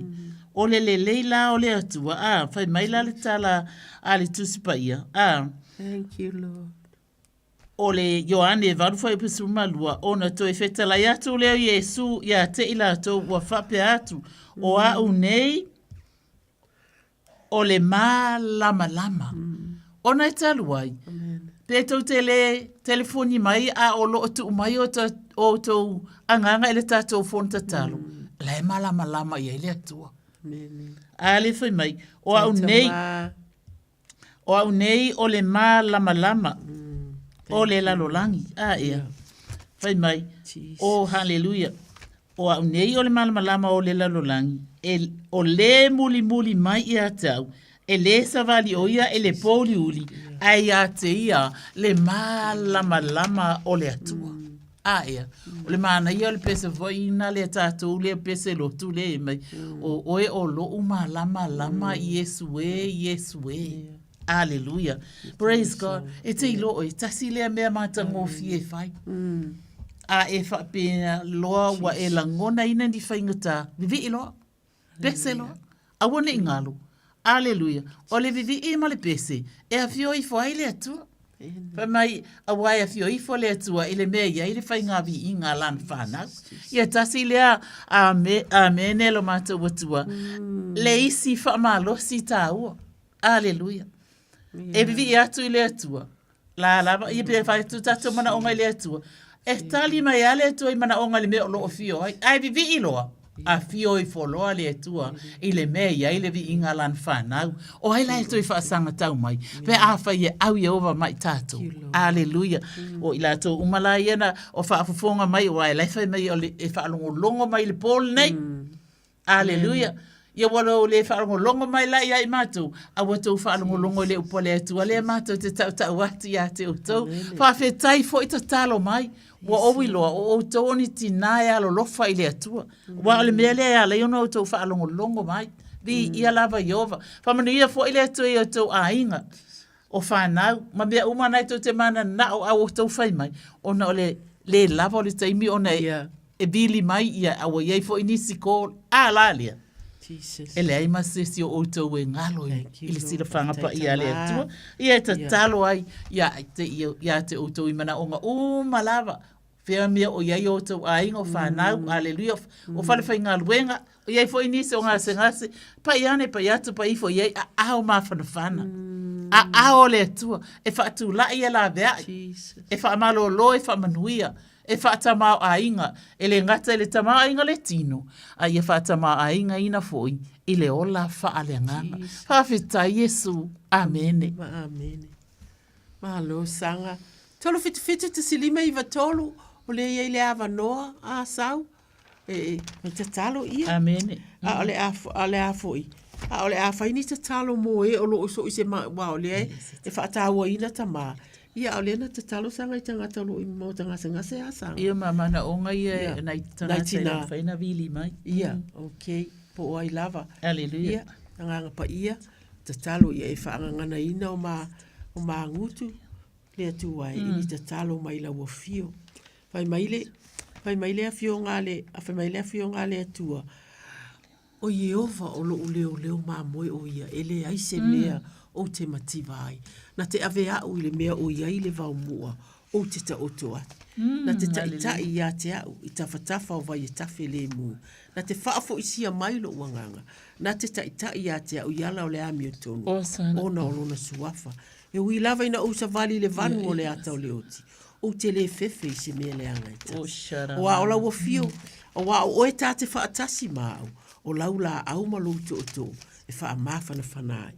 O le lelei la o le Atua, ā, fai mai la le tala a le Tusi Paia, ā. Thank you, Lord. O le Ioane 8:12, ona toe fetalai atu lea o Iesu iā te i latou ua faapea atu, O a'u nei, o le mālamalama. Ona e talu ai, pe tou te lē telefoni mai a o loo tuu mai o outou agaga i le tatou fono tatalo, la e malamalama i ai le Atua. A le fai mai, o au nei, O au nei o le mālamalama o le lalolagi. A ea. Fai mai, o haleluia. O au nei o le malamalama o le lalolagi, e, o lē mulimuli mai ia te au, e lē savali o ia e le pōuliuli, ae ia te ia le mālamalama o le Atua. A ea, o le manaia o le pese foi ina lea tatou lea pese lotu lea i mai, o oe o loʻu mālamalama Iesu e, Iesu e. Aleluia. Praise God. E te iloa oe, tasi lea mea matagofie e fai. A e faapea loa ua e lagonaina ni faigata, vivii loa. Pese loa. Aua ne i galo. Aleluia. O le vivii ma le pese, e afio ifo ai le Atua. Fai mai, auā e afio ifo le Atua i le mea e i ai le faiga viiga a Lana whanau. Ia tasi lea ame, amene lo matou Atua. Le isi faamalosi tāua. Aleluia. E vivii atu i le Atua. La lava, ia pe fai atu tatou manaoga i le Atua. E tali mai lava le Atua i manaoga i le mea o lo o fio ai. Ae vivii loa, afio ifo loa le Atua i le mea e i ai le viiga a Lana fanau. O ai la e toe faasagatau mai, pe afai e au Ieova ma i tatou. Aleluia. O i latou uma la ia na o faafofoga mai, aua e la e fai mai o le, e faalogologo mai i le po lenei. Aleluia. Ia ua lou le faalogologo mai la ia i matou, a ua tou faalogologo i le upu a le Atua lea matou te tautau atu ia te outou. Faafetai foi tatalo mai, ua ou iloa o outou o ni tinā e alolofa i le Atua. Aua o le mea lea e ala ai ona outou faalogologo mai. Viia lava Ieova. Faamanuia foi le Atua i outou aiga. o fanau, ma mea uma na e tou te mananao a ua outou fai mai, ona o le lē lava o le taimi ona e, yeah. e vili mai ia, a ua i ai foi nisi call, a la lea. Jesus. E leai ma se isi o outou e galo i, i le silafaga paia a le Atua. Ia e tatalo ai ia te, ia te outou i manaoga uma lava. Fea mea o i ai outou aiga, o fanau, mm. aleluia, o falefaigaluega, o i ai foi nisi o gasegase, pai ane, pai atu, pai ifo i ai, aao mafanafana. Mm. Aao o le Atua, e faatulai e laveai, e faamalolo, e faamanuia. e faatamāo'aiga, e lē gata i le tamāo'aiga o le tino, a ia faatamāo'aigaina fo'i i le ola faaleagaga. Faafetai Iesu. Amene. Ma amene. Malo saga. 377 593 o lea i ai le avanoa a sau e, e tatalo ia. Amene. A o le a, a le a foi. A o le a fai ni tatalo mo e o lo o so i se ma, wa o lea e, e faatauaina tamā. Ia a o lea na tatalo saga i tagata o lo o i maota gasegase a saga. Ia ma manaoga ia Ia, nai nai tagata e le mafai ona vili mai. Ia, okay, po o ai lava. Hallelujah. Ia, Agaga Paia, tatalo ia e faagaganaina o ma, o magutu le Atua e, i ni tatalo mai lau afio. Fai mai le, fai mai le afioga a le, fai mai le afioga a le Atua, O Ieova o loʻu leoleo mamoe o ia, e leai se mea ou te mativa ai. Na te ave aʻu i le mea o i ai le vaomua, ou te taoto ai. Na te taʻitaʻi iā te aʻu i tafatafa o vai e tafe lemu. Na te faafoisia mai loʻu agaga. Na te taʻitaʻi iā te aʻu i ala o le amiotonu, ona o lona suafa. E ui lava ina ou savali i le vanu o le ata o le oti, ou te lē fefe i se mea leaga e tasi. Auā o lau afio, auā o oe tā te faatasi ma au, o lau lāʻau ma lou tootoo e faamafanafana ai.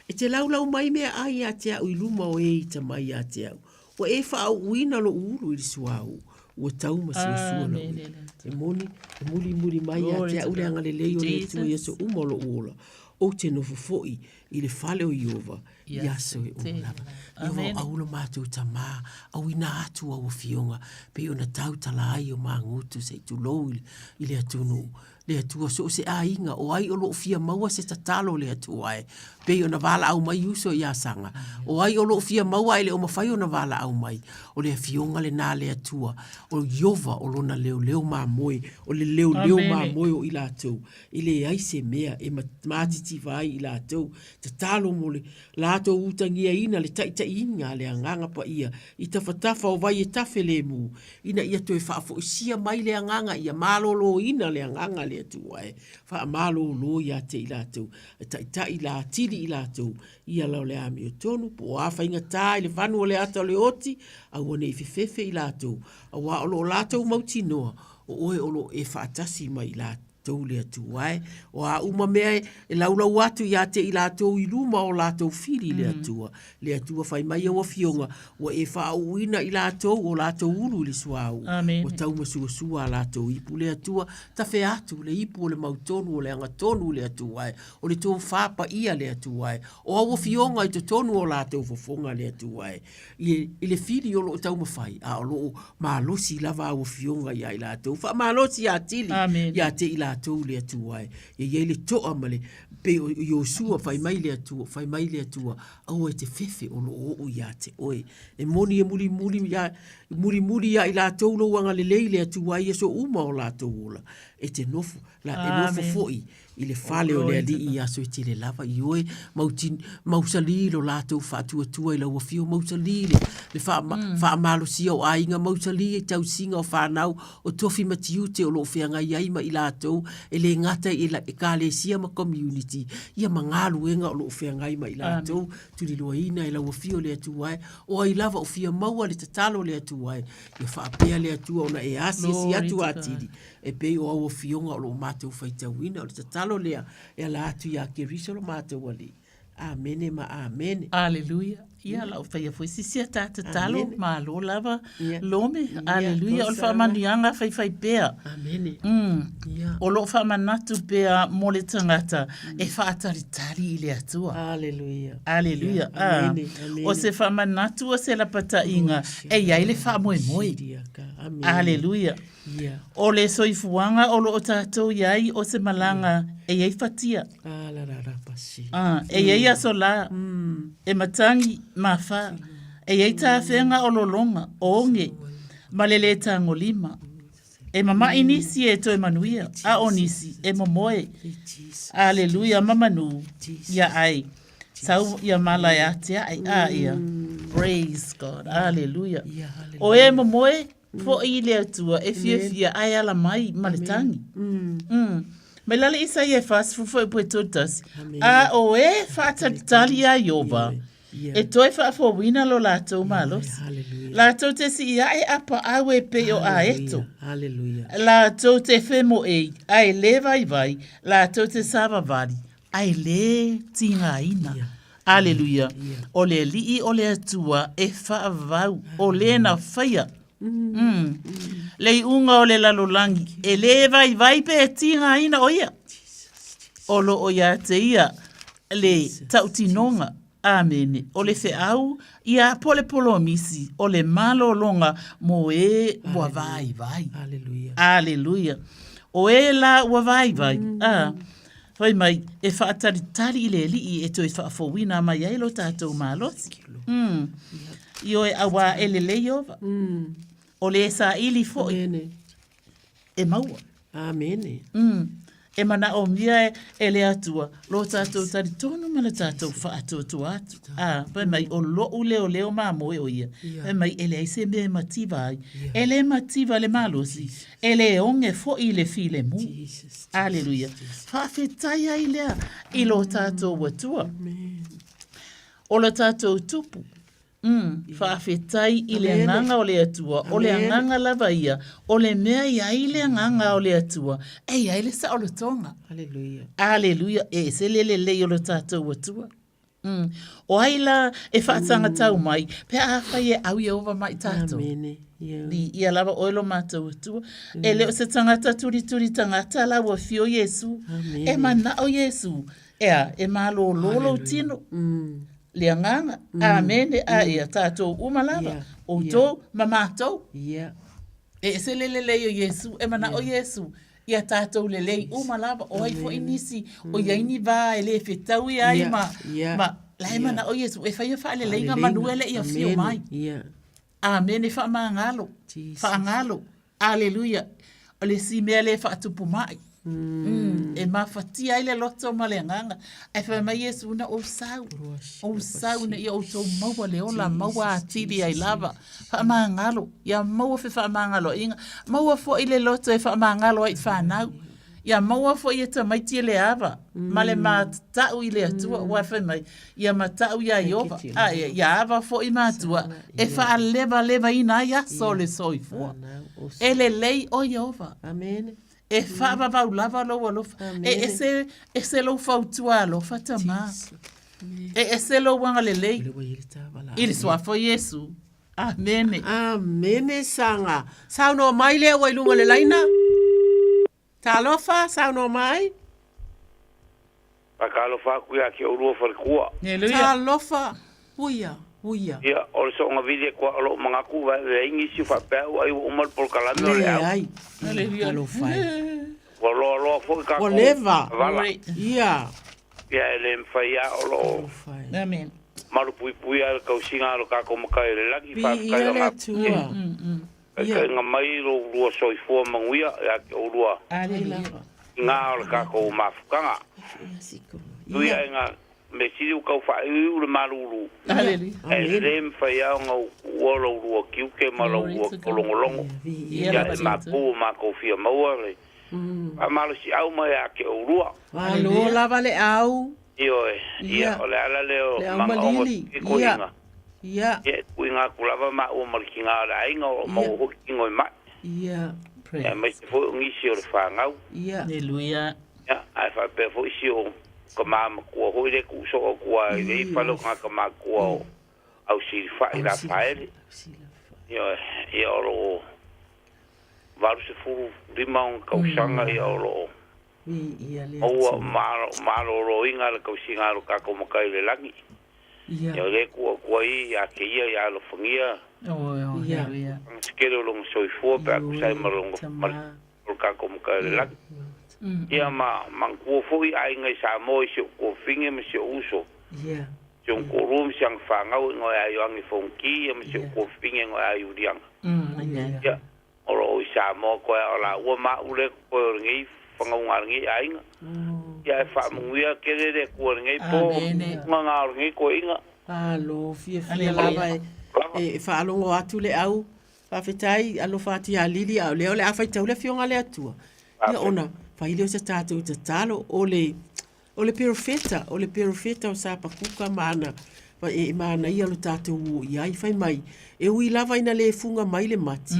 E te laulau mai meaai iā te aʻu i luma o e ita mai iā te aʻu. Ua e faaʻuʻuina loʻu ulu i le suauu, ua tau ma suasua lau ipu. E moni, e mulimuli mai iā te aʻu le agalelei o le Atua i aso uma o loʻu ola, ou te nofo foʻi i le fale o Ieova i aso e uma lava. Ieova o au lo matou tamā, auina atu au afioga, pei ona tautala ai o magutu se i tulou i le atunuu. Le Atua so o se aiga, o ai o lo o fia maua se tatalo le Atua e, pei ona valaau mai uso iā Saga. O ai o lo o fia maua ae le o mafai ona valaau mai, o le afioga lenā le Atua, o Ieova o lona leoleo mamoe, o le leoleo mamoe o i latou, e leai se mea e matitiva ai i latou. Tatalo mo le latou utagiaina le taitaiina a le Agaga Paia i tafatafa o vai e tafe lemu, ina ia toe faafoisia mai le Agaga ia maloloina le Agaga a le Atua e faamalolo ia te i latou, e taitai la atili i latou i ala o le amiotonu, po o a faigatā i le vanu o le ata o le oti, aua ne i fefefe i latou, auā o lo o latou mautinoa o oe o lo o e faatasi ma i latou le Atua e. O a uma mea e laulau atu ia te i latou i luma o latou fili le Atua. Le Atua fai mai au afioga, ua e faauuina i latou o latou ulu i le suauu. Ua taumasuasua a latou ipu le Atua, tafe atu le ipu o le mautonu o le agatonu le Atua e, o le tofa paia le Atua e, o au afioga i totonu o latou fofoga le Atua e. I, i le fili o lo o taumafai, a o lo o malosi lava au afioga iā i latou. Faamalosi atili iā te i latou le Atua e. Ia i ai le toa ma le, pei o Iosua fai mai le Atua, fai mai le Atua, aua e te fefe o lo o oo iā te oe. E moni e mulimuli iā, mulimuli iā i latou lou agalelei le Atua i aso uma o latou ola. E te nofo, la, e nofo foi i le fale o le Alii i aso e tele lava, ioe, mausalī lo latou faatuatua i lau afio, mausalī le, le faa, mm. faamalosia o aiga, mausalī i tausiga o fanau, o tofi ma tiute o lo o feagai ai ma i latou, e le gata i ekalesia ma community, ia ma galuega o lo o feagai ma i latou, tuliloaina e lau afio le Atua e, o ai lava o fia maua le tatalo le Atua e, ia faapea le Atua ona e asiasi atu atili, E pei o au afioga o lo o matou faitauina, o le tatalo lea e ala atu iā Keriso lo matou Alii. Amene ma amene. Aleluia. Ia, lau faia foi sisi a tā tatalo, malo lava, Lome, aleluia, o le faamanuiaga faifai pea. Amene. O lo o faamanatu pea mo le tagata e faatalitali i le Atua. Aleluia. Aleluia. Amene. O se faamanatu o se lapataiga e i ai le faamoemoe. Aleluia. O le soifuaga o lo o tatou i ai o se malaga e i ai fatia. E i ai aso lā, e matagi mafā, e i ai tafega o lologa, o oge, ma le lē tagolima. E mamaʻi nisi e toe manuia, a o nisi e momoe. Aleluia ma manū ia ai. Sau ia mala e atiaʻe, a ia. Praise God. Aleluia. O e momoe, Foʻi i le Atua e fiafia ae ala mai ma le tagi. Mai lale Isaia e 40 foi po e 31. A o e faatalitali iā Ieova. E toe faafouina lo latou malosi. Latou te sii ae apaau e pei o aeto. Latou te femoei, ae le vaivai, latou te savavali, ae le tigaina. Aleluia. O le Alii o le Atua e faavavau, o le na faia. Mm. Le iuga o le lalolagi, e le vaivai pe tigaina o ia. O lo o ia te ia le tautinoga, Amene, o le feau ia po le polomisi o le malologa mo e ua vaivai. Aleluia. Aleluia. O e la ua vaivai, a, fai mai, e faatalitali i le Alii e toe faafouina mai ai lo tatou malosi. Mm. Ioe, auā e lelei Ieova. O le saili foi. Amene. E maua. Amene. Mm. E manaomia e le Atua lo tatou talitonu ma le tatou faatuatua atu. A, fai mai, o lo'u leoleo mamoe o ia. Fai mai, e leai se mea e mativa ai. E le mativa le malosi, e le oge foi i le filemu. Aleluia. Faafetai ai lea i lo tatou Atua. O lo tatou Tupu. Umm, faafetai i le Agaga o le Atua, o le Agaga lava ia, o le mea i ai le Agaga o le Atua, e i ai le saolotoga. Aleluia. Aleluia, e ese le lelei o lo tatou Atua. Umm, o ai la e faatagatau mai, pe afai e au Ieova ma i tatou? Amene. Viia lava oe lo matou Atua. E le o se tagata tulituli tagata la ua afio Iesu. E manao Iesu, ea, e malōlō lou tino. Le agaga, amene, a ia tatou uma lava, outou ma matou. E ese le lelei o Iesu, e manao Iesu ia tatou lelei uma lava, o ai foi nisi o i ai ni va e le fetaui ai ma, ma, la e manao Iesu e faia faaleleiga manu e le i afio mai. Amene faamagalo, faagalo, Aleluia! O le isi mea lea e faatupu mai. Mm. E mafatia ai le loto ma le agaga. Ae fai mai Iesu, na ou sau, ou sau ina ia outou maua le ola, maua atili ai lava. Faamagalo, ia maua fefaamagaloaiga, maua foi le loto e faamagalo ai i fanau. Ia maua foi e tamaiti le ava ma le mata'u i le Atua, aua fai mai, ia mata'u iā Ieova, a ia ava foi matua e faalevalevaina ai aso o le soifua. E lelei ʻo Ieova. E faavavau lava lou alofa. E ese, ese lou fautua alofa, tamā. E ese lou agalelei i le suafa o Iesu. Amene. Amene Saga. Saunoa mai lea ua i luga o le laina. Talofa, saunoa mai. Faatalofa atu ia te oulua faletua. Talofa, uia, uia. Ia, o le soonga vili atu o lou manatu vaevae ai nisi faapea au ai ua uma le polokalame o le au. Leai. Talofa e. Ua loaloa foi tatou Ua leva. vala. Ia. Ia e le mafai a o loo Amen. malupuipuia le tausiga a lo tatou Matai o le Lagi. Faafetai Viia o le ngā Atua. Taitaiga mai lo ulua soifua manuia ia te oulua Aleluia. i ngā o le tatou mafutaga. Nui Ia. ai ngā mea sili ua tau faaiuiu le malulu. Aleluia. Ae le mafai a ona uua lo ulua tiute ma lo Glory ulua to God. tologologo. Viia Ia lava e le mapu Atua. o matou fia maua le faamalosiau mai ia te oulua. Malo lava le au. Ioe, ia, Ia. o le ala lea o Le au manaoga malili. ke Ia. koiga. Ia. Ia, e tuuina atu lava maua ma le tiga o le aiga o lo o maua foi tino i mai. Ia. Ia, aemaise foi o nisi o le fanau. Ia. Aleluia. Ia, ae faapea foi si o tama matua foi lea e tuusoo atu lava i le fale o tagata matutua o Ausilafai i Lafaele. Ioe, ia o lo o 85 ona tausaga ia o lo o Maua maloloina le tausiga a lo tatou Matai i le lagi. Ia o lea e tuu atu ai ia te ia ia alofagia tele o lona soifua pe a tusa ai ma lo tatou Matai i le lagi. Ia ma manatua foi aiga i Samoa i si ou tuafafine ma si ou uso. Si ou toalua ma si ana fanau e igoa ia Ioane Fonoti ia ma si ou tuafafine e igoa ia Iuliana. Ia O lo o i Samoa koe a o laua ma au lea koe o lenei whangauga a lenei aiga. Ia e faamanuia tele le Atua i lenei po nga nga o lenei toeaiga. Malo, fiafia lava e, e faalogo atu le au. Faafetai, alofa atu ia Lili, a o lea o le a faitau le Afioga a le Atua. Ia ona fai lea o se tatou tatalo, o le, o le perofeta, o le perofeta o Sapakuka ma ana. Fa e manaia lo tatou o i ai, fai mai, e ui lava ina le fuga mai le mati,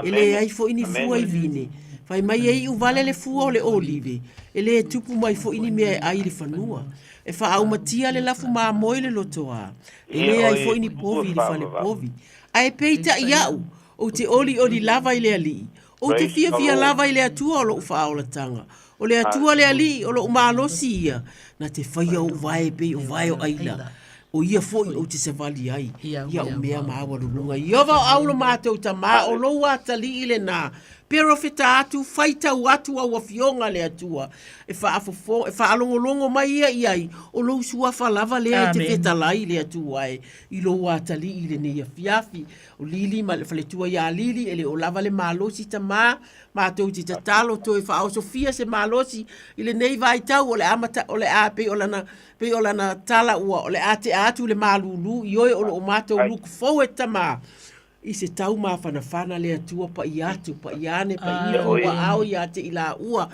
e leai foi ni fua i vine. Fai mai e iu vale le fua o le olive, e le tupu mai foi ni mea e ai i le fanua. E faaaumatia le lafu mamoe i le lotoā, e leai foi ni povi i le fale povi. Ae peitai au, ou te olioli lava i le Alii, ou te fiafia lava i le Atua o lou faaolataga. O le Atua le Alii, o lou malosi ia, na te faia ou vae pei o vae o aila. O ia foi ou te savali ai, i au mea maualuluga. Ieova o au lo matou Tamā, o lou atalii lenā. Perofeta atu, faitau atu au afioga le Atua, e faafofo, e faalogologo mai ia i ai, o lou suafa lava lea e te fetalai le Atua e, i lou atalii i lenei afiafi. O Lili ma le faletua iā Lili, e le o lava le malosi tamā, Matou te tatalo toe faaosofia se malosi i lenei vaitau o le amata o le a pei o lana pei o lana tala ua o le a tea atu le malūlū ioe o lo o matou look forward tamā i se tau mafanafana le Atua paia atu paia ane paia ifo ua ao ia te i laua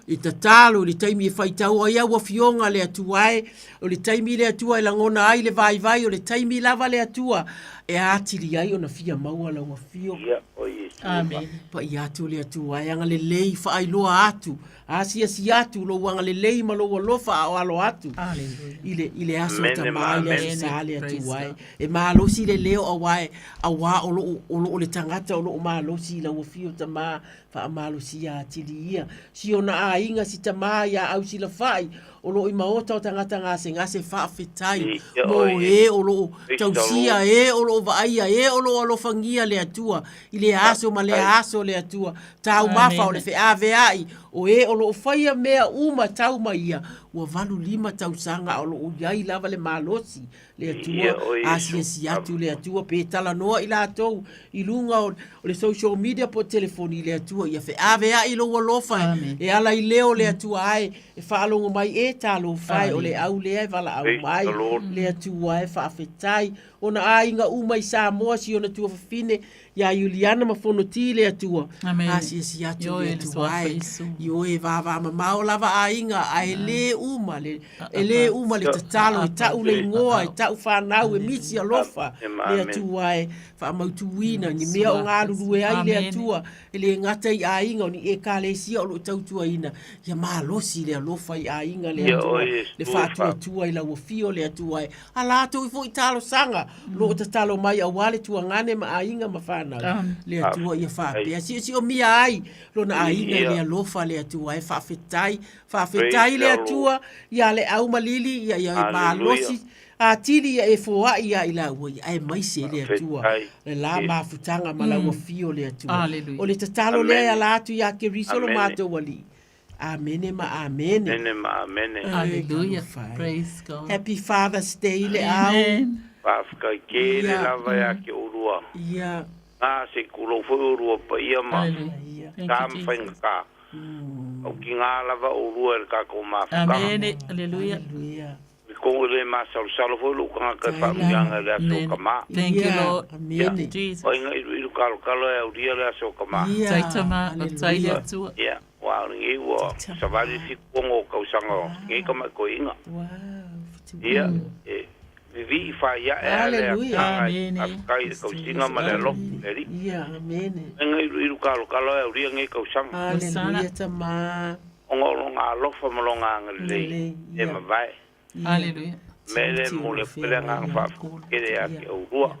i tatalo i le taimi e faitau ai au afioga le Atua e o le taimi le Atua e lagona ai le vaivai o le taimi lava le Atua e atili ai ona fia maua lau afioga Amene. Paia atu le Atua e agalelei faailoa atu, asiasi atu lou agalelei ma lou alofa a o alo atu i le, i le aso tamā i le aso sa le Atua e. E malosi le leo auā e, auā o loo, o loo le tagata o loo malosi i lau afio tamā, faamalosia atili ia. Si ona aiga si tamā iā Ausilafai, o loo i maota o tagata gasegase faafetai mo e o loo tausia e o loo vaaia e o loo alofagia le Atua i lea aso ma lea aso le Atua taumafa o le feaveai o e o loo faia mea uma tau mai ia ua 85 tausaga a o loo iai lava le malosi le Atua asiasi atu le Atua pe talanoa i latou i luga o le social media po o telefoni i le Atua ia feaveai lou alofa e ala i leo le Atua ae e faalogo mai e talofa e o le au lea e valaau mai le Atua e faafetai ona aiga uma i Samoa si ona tuafafine iā Iuliana ma Fonoti le Atua asiasi atu le Atua e ioe vavamamao lava aiga ae le uma le e le uma le tatalo e tau le igoa e tau fanau e misi alofa le Atua e faamautuina ni mea o galulue ai le Atua e le gata i aiga o ni ekalesia o loo tautuaina ia malosi le alofa i aiga le Atua le faatuatua i lau afio le Atua e a latou foi talosaga loo tatalo mai auā le tuagane ma aiga ma fanau le Atua ia faapea siosiomia ai lona aiga i le alofa le Atua e faafetai faafetai le Atua ia le au ma Lili ia ia malosi atili ia e foai ia i laua ia aemaise le Atua le la mafutaga ma lau afio le Atua o le tatalo lea e ala atu ia Keriso lo matou Alii Amene ma amene. Amene ma amene. Hallelujah. Praise God. Happy Father's Day le au. Faafetai tele lava ia te oulua. Ia. Nā se i tulou foi oulua paia ma sa ma faigata. Au tigā lava oulua e le tatou mafutaga. Amene. Hallelujah. I kou e le masalosalo foi lou tagata e faamuiaga i le aso o Kamā. Thank you, Lord. Amene. Jesus. O aiga iluilu kalokalo e aulia le aso o Kamā. Tai tama, tai le Atua. Ia, ua ao lenei ua savali le 76 o kausaga o lenei tamaitoiga. Ia, e vivii faiae a le agaga e faafetai i le tausiga ma le alofa o le Alii. Ia, amene. Aiga iluilu kalokalo e aulia lenei tausaga. Hallelujah tama. Ona o lona alofa ma lona agalelei e mavae. Aleluia. Mea lea e momoli atu ai le agaga faafetai tele ia te oulua.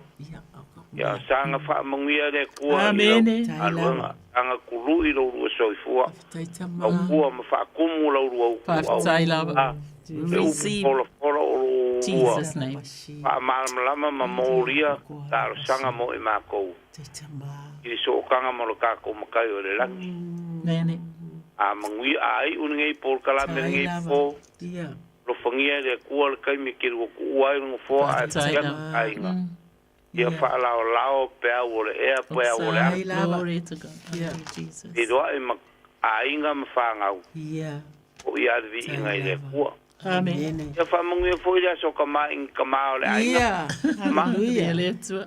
Ia saga faamanuia le Atua i lau galuega, saga tului i lo lua soifua, tautua ma faatumu lau lua utu auauna, le upu folafola o lo oulua faamalamalama ma molia talosaga mo i matou. I le sootaga ma lo tatou Matai o i le lagi. A manuia, a iu lenei polokalame lenei po, alofagia e le Atua le taimi e te lua tuua ai le nofoa ae faiaga le aiga. Ia faalaolao peau o le ea peau o le ala. Feiloai ma aiga ma fanau. O ia le viiga i le Atua. Amen. Ia faamanuia foi le aso Kamā i ni tamā o le aiga. Haleluia.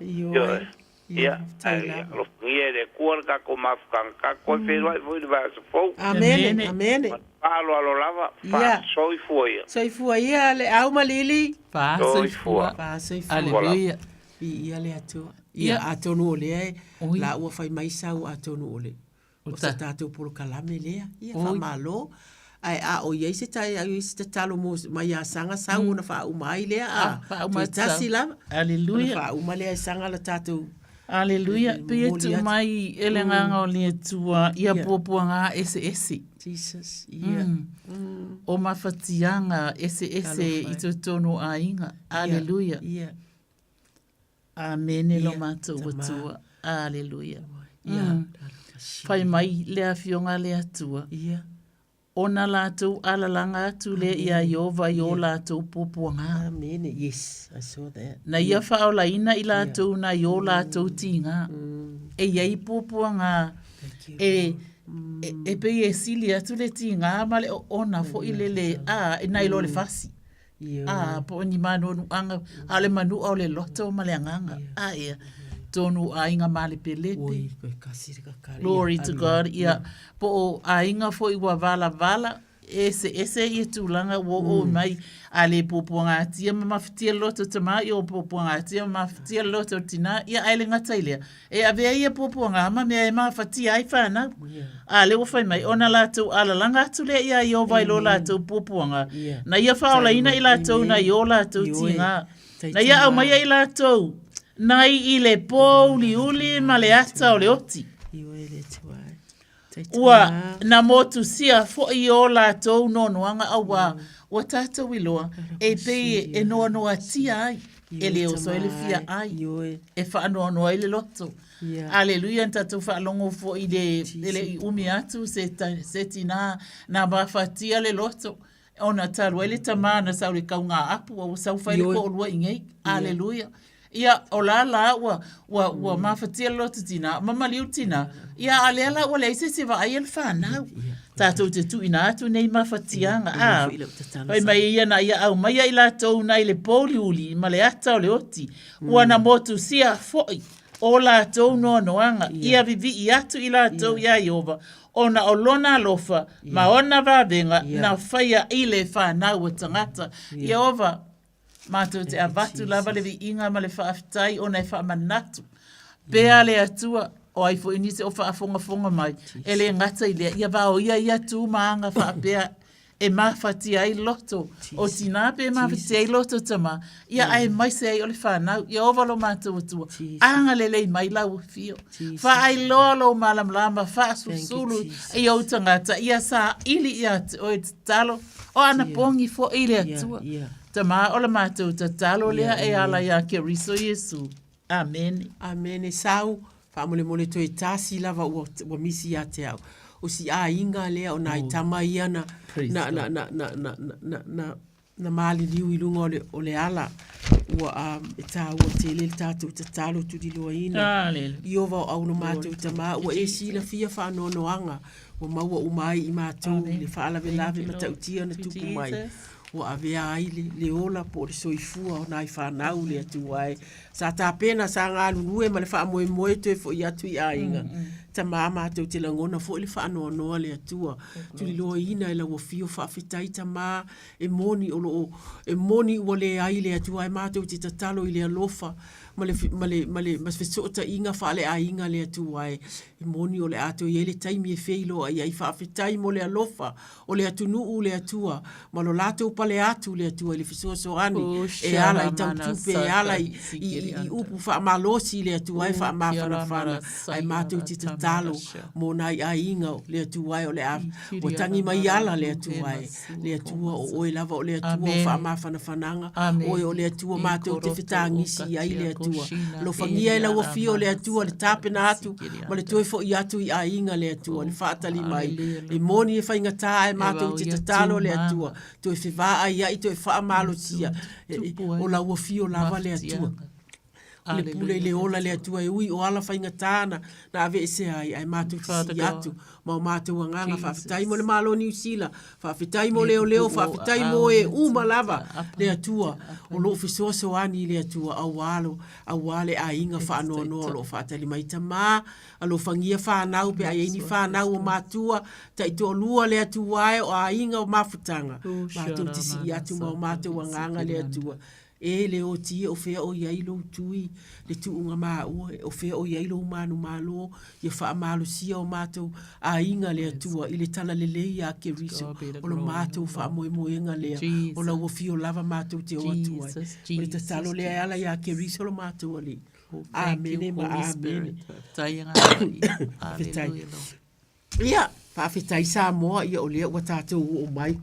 Ioe. Ia, ae alofagia e le Atua le tatou mafutaga, tatou toe feiloai foi i le vaiaso fou. Amene, amene. Ma le faaaloalo lava, faasoifua ia. Soifua ia le au ma Lili. Faasoifua. Faasoifua. Aleluia. Viia le Atua. Ia, atonu o lea e, la ua fai mai sau atonu o le, o se tatou polokalame lea. Ia, faamalo. Ae a o i ai se tai, a i ai se tatalo mo, mai ia Saga sau ona faauma ai lea, a, Faauma toe tasi lava. Aleluia. Ona faauma lea e Saga le tatou Aleluia. Pei e momoli tuu atu. mai e le agaga o le Atua ia puapuaga eseese. Jesus, ia. O mafatiaga eseese i totonu o aiga. Aleluia. Ia. Amene lo matou Atua. Aleluia. Fai mai le Afioga a le Atua. Ia. Ona latou alalaga atu lea iā Ieova i o latou puapuaga. Amene. Yes, I saw that. Na ia faaolaina i latou nai o latou tiga. E i ai puapuaga e, e pei e sili atu le tiga ma le oona foi lele, a, nai lo le fasi. A, po o ni mānuanuaga, a o le manuʻa o le loto ma le agaga. A ia, tonu o aiga malepelepe. Glory to God. Ia, po o aiga foi ua valavala, eseese ia tulaga ua oo mai, a le puapuagatia ma mafatia le loto tamā, ia ua puapuagatia ma mafatia le loto tinā, ia ae le gata i lea, E avea ia puapuaga ma mea e mafatia ai fanau. A lea ua fai mai, ona latou alalaga atu lea iā Ieova i lo latou puapuaga, na ia faaolaina i latou nai o latou tiga, na ia aumaia i latou nai i le pōuliuli ma le ata o le oti. Ua na motusia foi o latou noanoaga auā ua tatou iloa e pei e noanoatia ai e le oso ai le fia ai e faanoanoa ai le loto. Aleluia na tatou faalogo foi i le e le i umi atu se se tinā na mafatia le loto ona talu ai le tamā na sau i le kaugaapu a ua sau fai le toalua i inei. Aleluia. Ia, o la la ua, ua, ua mafatia le loto tinā, ma maliu le tinā. Ia, a lea la ua leai se isi e vaai ai le fanau. Tatou te tuuina atu nei mafatiaga, a, fai mai ia na ia aumaia i latou nai le pouliuli ma le ata o le oti, ua na motusia foi o latou noanoaga, ia vivii atu i latou iā Ieova, ona o lona alofa ma ona vavega na faia i le fanau a tagata. Ieova, Matou te avatu lava le viiga ma le faafetai ona e faamanatu pea le Atua, o ai foi nisi o faafogafoga mai, e le gata i lea, ia vaoia ia tu ma aga faapea e mafatia ai loto o tinā pe mafatia ai loto tamā, ia aemaise ai o le fanau. Ieova lo matou Atua, agalelei mai lau afio. Faailoa lou malamalama, faasusulu i ou tagata, ia saili ia te oe tatalo, o anapogi foi le Atua. Tamā o la matou tatalo lea e ala iā Keriso Iesu. Amene. Amene. Sau, faamolemole toe tasi lava ua, ua misi ia te au. O si aiga lea o nai tama ia na, na, na, na, na, na, na, na, na maliliu i luga o le, o le ala. Ua, um, e tāua tele le tātou tatalo tuliloaina. Ieova o au lo matou tamā, ua e silafia faanoanoaga, ua maua uma ai i matou i le faalavelave matautia na tupu mai. Ua avea ai le, le ola po o le soifua o nai fanau le Atua e. Sa tapena, sa galulue ma le faamoemoe toe foi atu i aiga. Tamā matou te lagona foi le faanoanoa le Atua. Tuliloaina e lau afio faafetai tamā e moni o lo o, e moni ua leai le Atua ae matou te tatalo i le alofa ma le, ma le, ma le, ma fesootaiga faaleaiga le Atua e. E moni o le a toe i ai le taimi e feiloai ai. Faafetai mo le alofa o le atunuu le Atua, ma lo latou pale atu le Atua i le fesoasoani e ala i tautupe, e ala i, i, i, i upu faamalosi le Atua e faamafanafana, ae matou te tatalo mo nai aiga le Atua e o le a, ua tagi mai ala le Atua e, le Atua o oe lava o le Atua o faamafanafanaga, oe o le Atua matou te fetagisi i ai le Atua. Alofagia e lau afio le Atua le tapena atu ma le toe foi atu i aiga le Atua, le faatali mai. E moni e faigata ae matou te tatalo le Atua, toe fevaaiai, toe faamalosia, o lau afio lava le Atua. O le pule i le ola le Atua e ui o ala faigata na na aveesea ai, ae matou te sii atu ma o matou agaga. Faafetai mo le Malo o Niu Sila, faafetai mo leoleo, faafetai mo e uma lava le Atua o lo o fesoasoani i le Atua auā lo auā le aiga faanoanoa o lo o faatali mai. Tama, alofagia fanau pe a i ai ni fanau o matua, taitoalua le Atua e o aiga o mafutaga, matou te sii atu ma o matou agaga le Atua. E le oti e o fea o i ai lou tui, le tuuga maua, e o fea o i ai lou manumalo, ia faamalosia o matou aiga le Atua i le talalelei ia Keriso, o lo matou faamoemoega lea, o lau afio lava matou te o atu ai. O le tatalo lea e ala ia Keriso lo matou Alii. Amene ma amene. Faafetai. Ia, faafetai Samoa, ia o lea ua tatou oo mai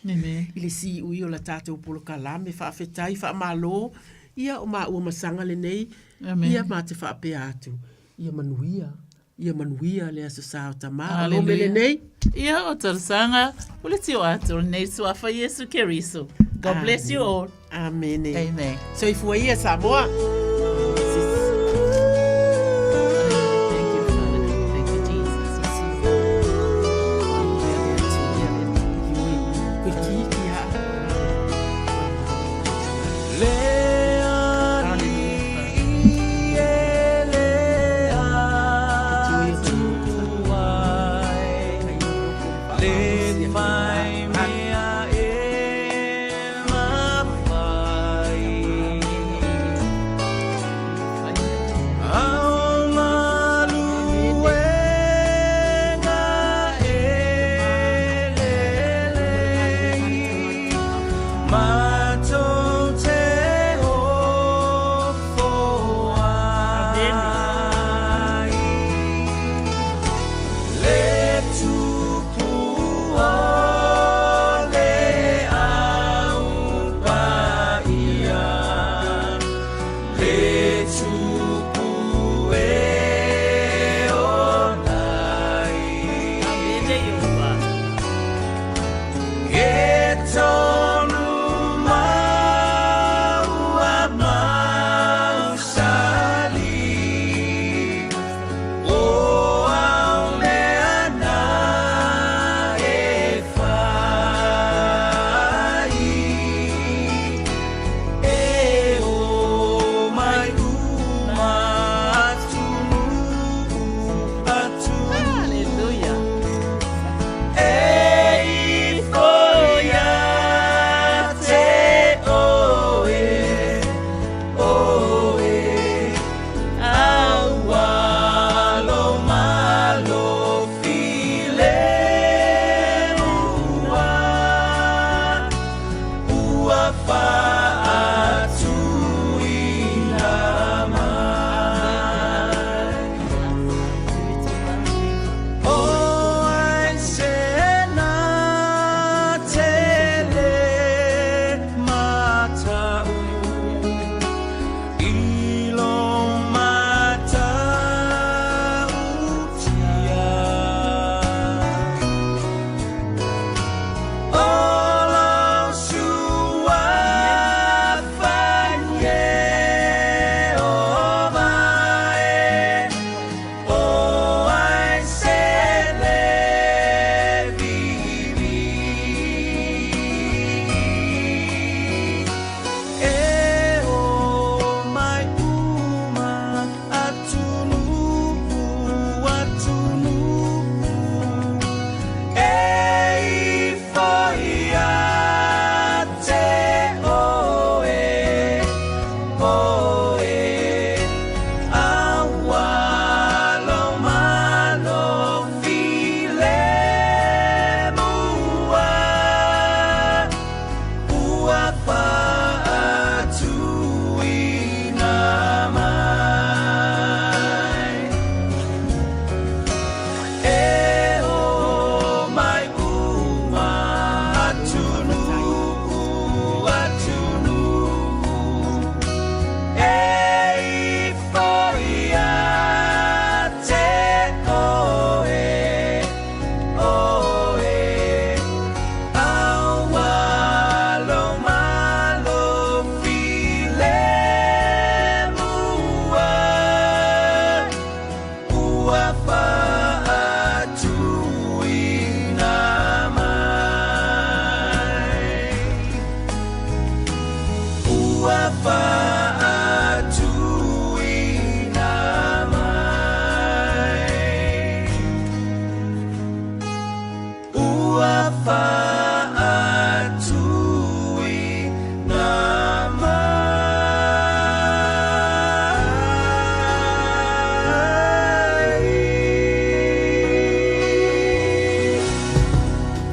i le siui o la tatou polokalame. Faafetai, faamalo, ia o maua ma Saga lenei, ia ma te faapea atu, ia manuia, ia manuia le Aso Sa o Tama. O lou mele nei? Ia, o talosaga, o le tio atu o lenei suafa Iesu Keriso. God bless you all. Amene. Amen. Soifua ia Samoa.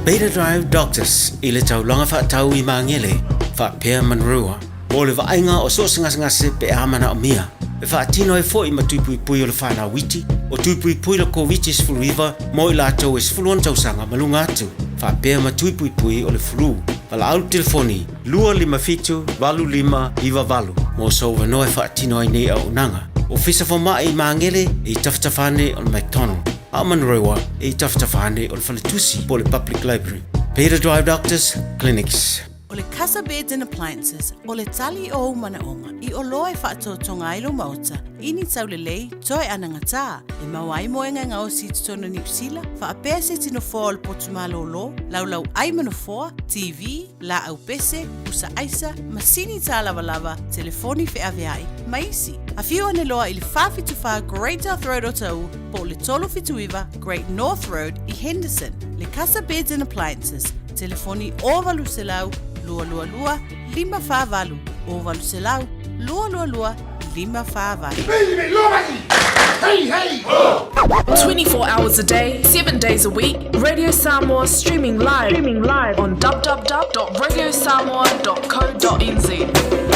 Beta Drive Doctors i le taulaga faatau i Magele, faapea Manurewa, mo le vaaiga o so o se gasegase pe a manaomia. E faatino ai foi ma tui puipui o le fanau iti, o tui puipui le Koviti-19 mo i latou e 16 tausaga ma luga atu, faapea ma tui puipui o le flu. Valaau le telefoni 257 8598 mo sou avanoa e faatino ai nei auaunaga. Ofisa Fomai i Magele e i tafatafa ane o le McDonald, a o Manurewa e i tafatafa ane o le Faletusi po o le Public Library. Beta Drive Doctors Clinics. O le Casa Beds and Appliances, o le tali o ou manaoga i oloa e faatotoga ai lou maota i ni taulelei toe anagatā, e maua ai moega e gaosi i totonu o Niu Sila, faapea se tino foa o le potu malōlō, laulau ai ma nofoa, TV, laau pese, pusa aisa, masini tālavalava, telefoni feaveai, ma isi. Afio ane loa i le 474 Great South Road o Taʻu po o le 379 Great North Road i Henderson. Le Casa Beds and Appliances, telefoni 0800 222 548, 0800 222 548. 24 hours a day, 7 days a week, Radio Samoa streaming live, streaming live on www.radiosamoa.co.nz.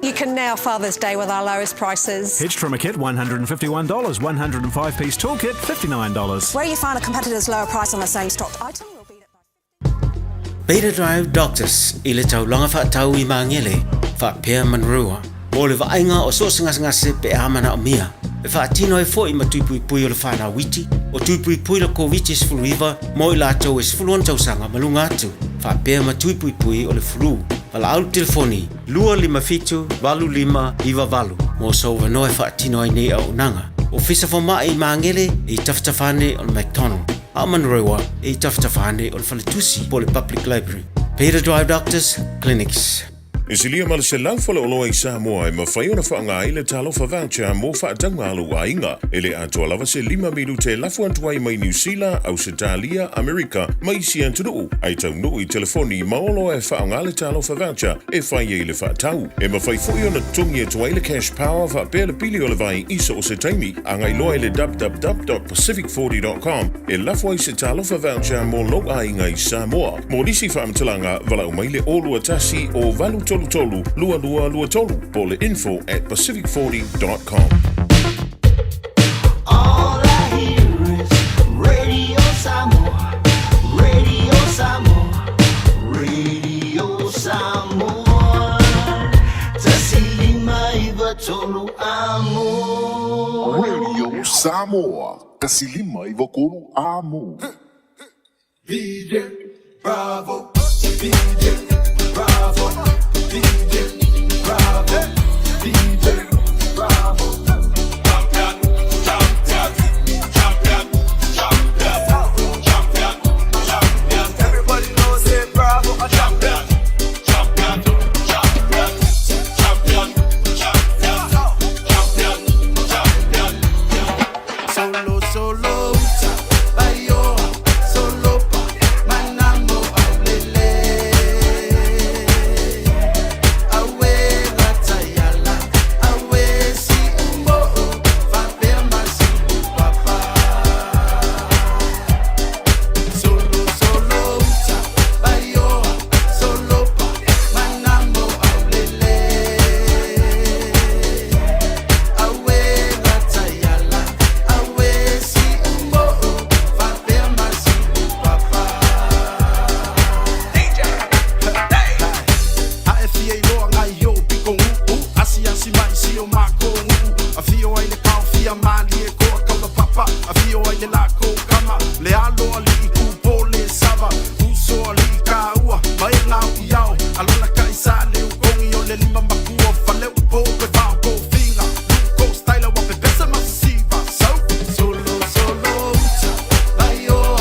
You can now Father's Day with our lowest prices. Hedge trimmer kit $151, 105 piece toolkit $59. Where you find a competitor's lower price on the same stocked item, we'll beat it by Beta Drive Doctors i le taulaga faatau i Magele, faapea Manurewa, mo le vaaiga o so o se gasegase pe a manaomia. E faatino ai foi ma tui puipui o le fanau iti, o tui puipui le Koviti-19 mo i latou e 16 tausaga ma luga atu, faapea ma tui puipui o le flu. Valaau le telefoni 257 8598 mo sou avanoa e faatino ai nei auaunaga. Ofisa Fomai i Magele e i tafatafa ane o le McDonald, a o Manurewa e i tafatafa ane o le Faletusi po o le Public Library. Beta Drive Doctors Clinics. E silia ma le 100 faleoloa i Samoa e mafai ona faaaoga ai le Talofa Voucher mo faatauga a lou aiga. E le atoa lava se 5 minute e lafo atu ai mai Niu Sila, Ausetalia, Amerika ma isi atunuu, ae taunuu i telefoni ma oloa e faaaoga le Talofa Voucher e fai ai le faatau. E mafai foi ona totogi atu ai le cash power faapea le pili o le vai i so o se taimi. Agai loa i le www.pacific40.com e lafo ai se Talofa Voucher mo lou aiga i Samoa. Mo nisi faamatalaga, valaau mai le 021 o 833 2223 po o le info at pacific40.com. All I hear is Radio Samoa, Radio Samoa, Radio Samoa. 159 amo. Radio Samoa, 159 amo. DJ Bravo, DJ Bravo, DJ Bravo, DJ Bravo. Champion, champion, champion, champion, champion, champion. Everybody knows it, Bravo, a champion, champion, champion, champion, champion, champion, champion. Solo, solo, uta, bayoa, solo pa, manamo aulele. Awe latayala, awe si umbo, fapea masi papa. Solo, solo, uta, bayoa, solo pa, manamo aulele. Awe latayala, awe si umbo, fapea masi papa. A e fia iloa ngai i o'u piko gu'u Asiasi mai si o makou nuu Afio ai le kaofia malie koa kaulapapa Afio ai le lakou kama Le alo alii kupo le sava Uso alii kaua Ma e gau i ao Alona kai sa le ukogi o le lima makua Faleupo pe vao kofiga Luko styla wa pepesa masisiva Sau Solo, solo, uta, bayoa,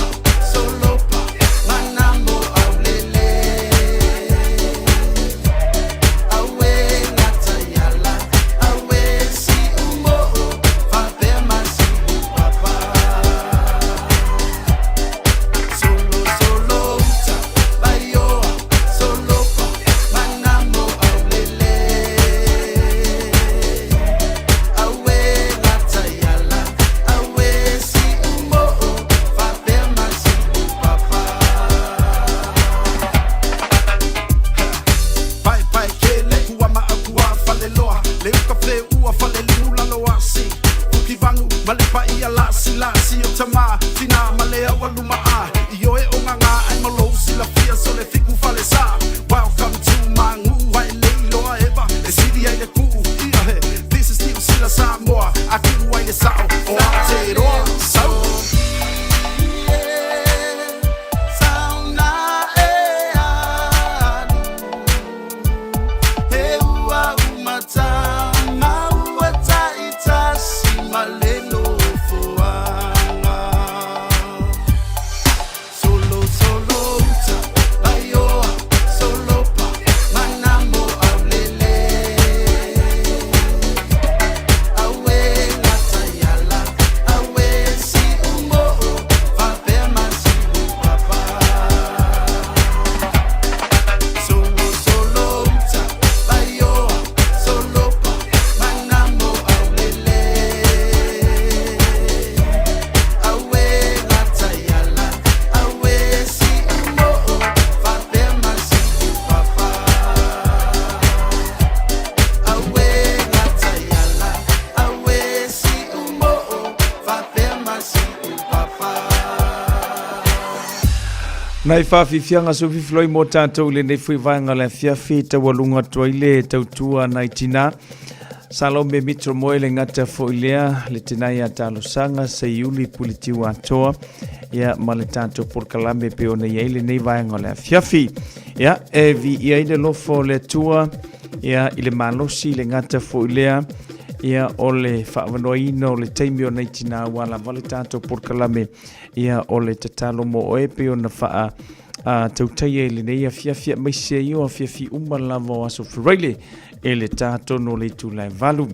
solo pa, manamo aulele. Awe latayala, awe si umbo, fapea masi papa. Solo, solo, uta, bayoa, solo pa, manamo aulele. Awe latayala, awe si umbo, fapea masi papa. Paepae kele kua ma'a kua faleloa Le uka feua faleliu lalo asi Fukivagu ma le paia lasilasi o tamā tinā ma le aualuma'a I oe o gagā ai ma lou silafia so le fiku falesā Welcome to Magu'u ae le iloa eva e sili ai le ku'u ia he This is Niu Sila Samoa a ku'u ai le sa'o o Aotearoa Sau Sauna e alu, he ua umatanga ua ta'itasi ma le nofoaga. Solo, solo, uta, bayoa, solo pa, manamo aulele. Awe latayala, awe si umbo, fapea masi papa. Solo, solo, uta, bayoa, solo pa, manamo aulele. Awe latayala, awe si umbo, fapea masi papa. Awe latayala, awe si umbo, fapea masi papa. Nai faafiafiaga soififiloi mo tatou i lenei foi vaega o le afiafi taualuga atu ai le tautua nai tinā Salome Mitro Moe le gata foi lea le tinā ia talosaga Seiuli Pulitiu Atoa ia ma le tatou polokalame pe ona i ai lenei vaega o le afiafi. Ia e viia ai le alofa o le Atua ia i le malosi le gata foi lea ia o le faaavanoaina o le taimi o nai tinā ua lava le tatou polokalame ia o le tatalo mo oe pe ona faa a tautaia i lenei afiafi aemaise ai o afiafi uma lava o aso Feraile e le tā tonu o le itula e 8.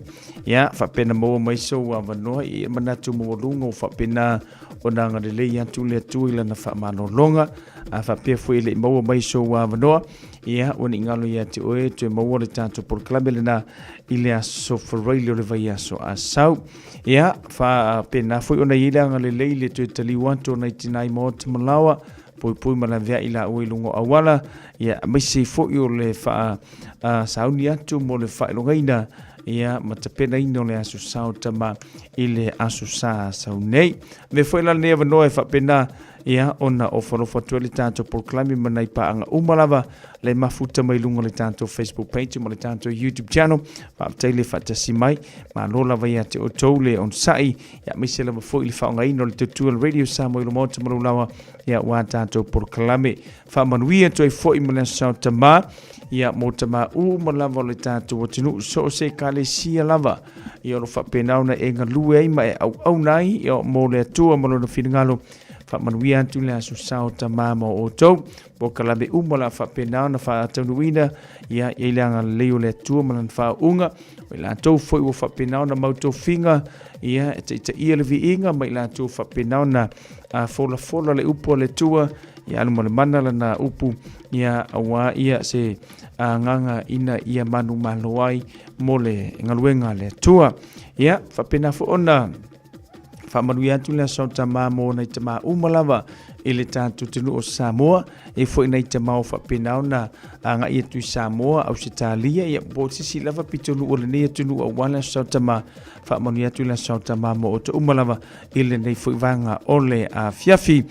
Ia, faapena maua mai sou avanoa i manatu maualuga ua faapena ona agalelei atu le Atua i lana faamalologa. A faapea foi e le i maua mai sou avanoa, ia, ua ne i galo ia te oe toe maua le tatou polokalame lena i le aso Faraile o le vaiaso a sau. Ia, faapena foi ona i ai le agalelei i le toe taliu atu o nai tina i maota malaoa, poipoi ma laveai laua i luga o auala, ia, aemaise foi o le faa sauni atu mo le faailogaina, ia, ma tapenaina o le aso Sa o Tama i le aso Sa sau nei. Avea foi la lenei avanoa e faapena, ia, ona ofa alofa atu ai le tatou polokalame ma nai paaga uma lava le mafuta mai luga o le tatou Facebook page ma le tatou YouTube channel. Faafetai le faatasi mai, malo lava ia te outou le onosai, ia, aemaise lava foi le faaaogaina o le tautua o le Radio Samoa i lo maota ma lou lawa, ia, ua tatou polokalame. Faamanuia atu ai foi ma le Aso Sa o Tama, ia, mo tama uma lava o le tatou atunuu, so o se ekalesia lava, ia, o lo faapena ona e galue ai ma e auauna ai, ia, mo le Atua ma lona finagalo. Faamanuia atu le Aso Sa o Tama mo outou. Polokalame uma o le a faapena ona faataunuuina, ia, i le agalelei o le Atua ma lana faauuga. O i latou foi ua faapena ona mau tofiga, ia, e taitaia le viiga ma i latou faapena ona folafola le upu a le Atua, ia alu ma le mana lana upu, ia, aua ia se agaga ina ia manumalo ai mo le galuega a le Atua. Ia, faapena foi ona faamanuia atu le Aso Tama mo nai tama uma lava i le tatou atunuu o Samoa, e foi nai tama o faapena ona agai atu i Samoa, Ausetalia, ia po o se isi lava pitonuu o lenei atunuu aua le Aso Tama. Faamanuia atu le Aso Tama mo outou uma lava i lenei foi vaega o le afiafi.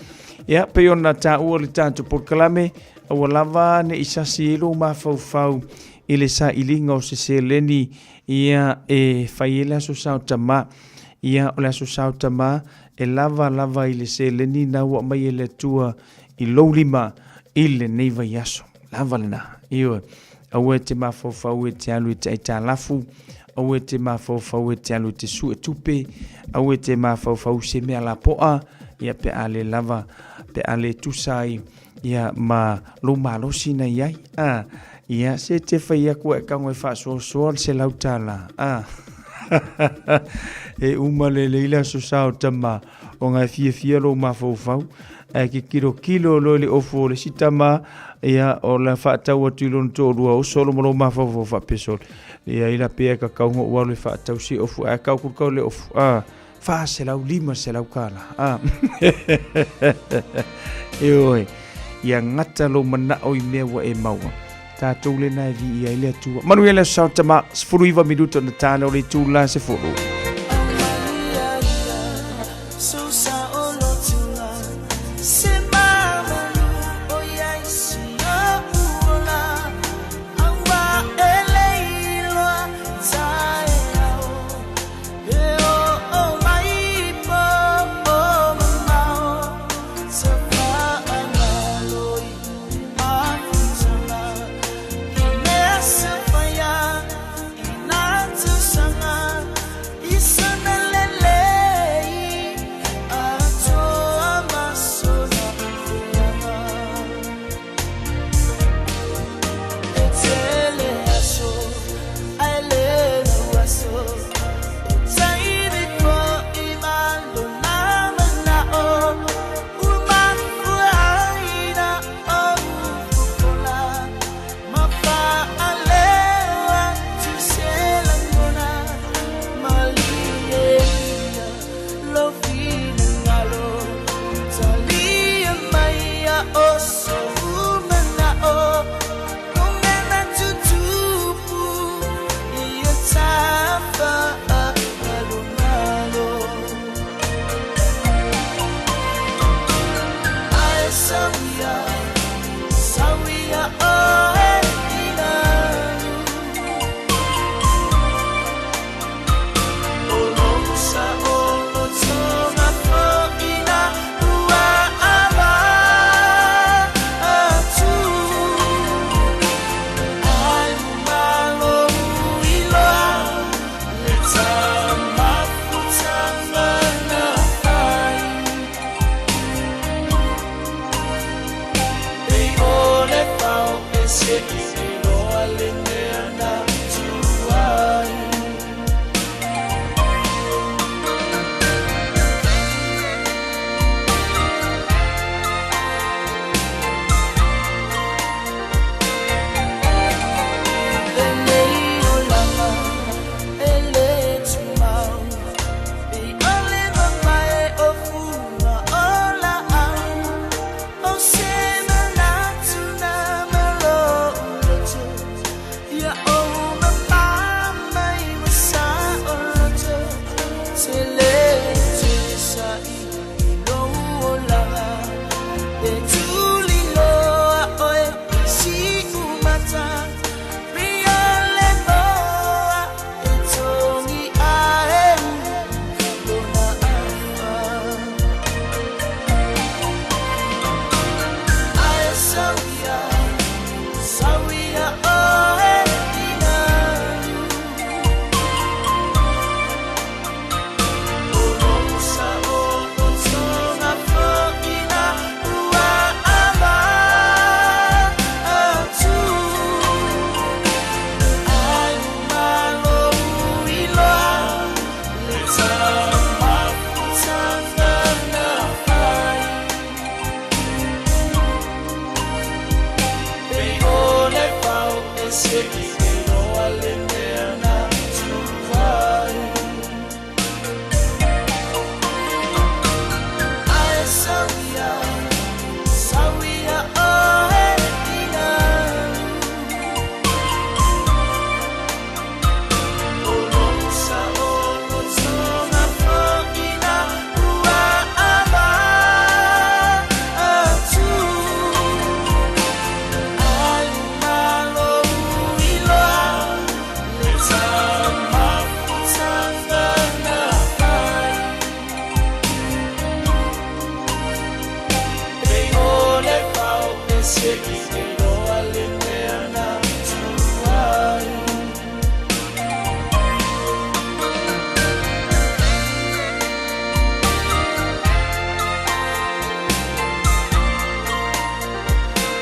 Ia, pei ona taua le tatou polokalame, aua lava ne i sasi ai lou mafaufau i le sailiga o se seleni, ia, e fai ai le Aso Sa o Tama. Ia, o le Aso Sa o Tama, e lava lava i le seleni na ua aumai e le Atua i lou lima i lenei vaiaso. Lava lena. Ioe. Aua e te mafaufau e te alu e te aitalafu, aua e te mafaufau e te alu e te sue tupe, aua e te mafaufau i se mea lapoa, ia pe a le lava, pe a le tusa ai, ia ma lou malosi na i ai. A, ia se te fai aku e tago e faasoasoa le $100. A, e uma lelei le aso sa o tama, ona e fiafia lou mafaufau, ae kilokilo loa i le ofu o le isi tama, ia, o le faatau atu i lona toalua, o solo ma lou mafaufau faapea solo. Ia, ila pea e kakau ona ou alu e faatau se ofu, ae kau kau le ofu, a, $400, $500. A. Ioe, ia gata lou manao i mea ua e maua. Tatou lena e viia ai le Atua. Manuia le aso Sa o Tama, 19 minuta ona tala o le itula 10. Se i iloa le mea na tuai.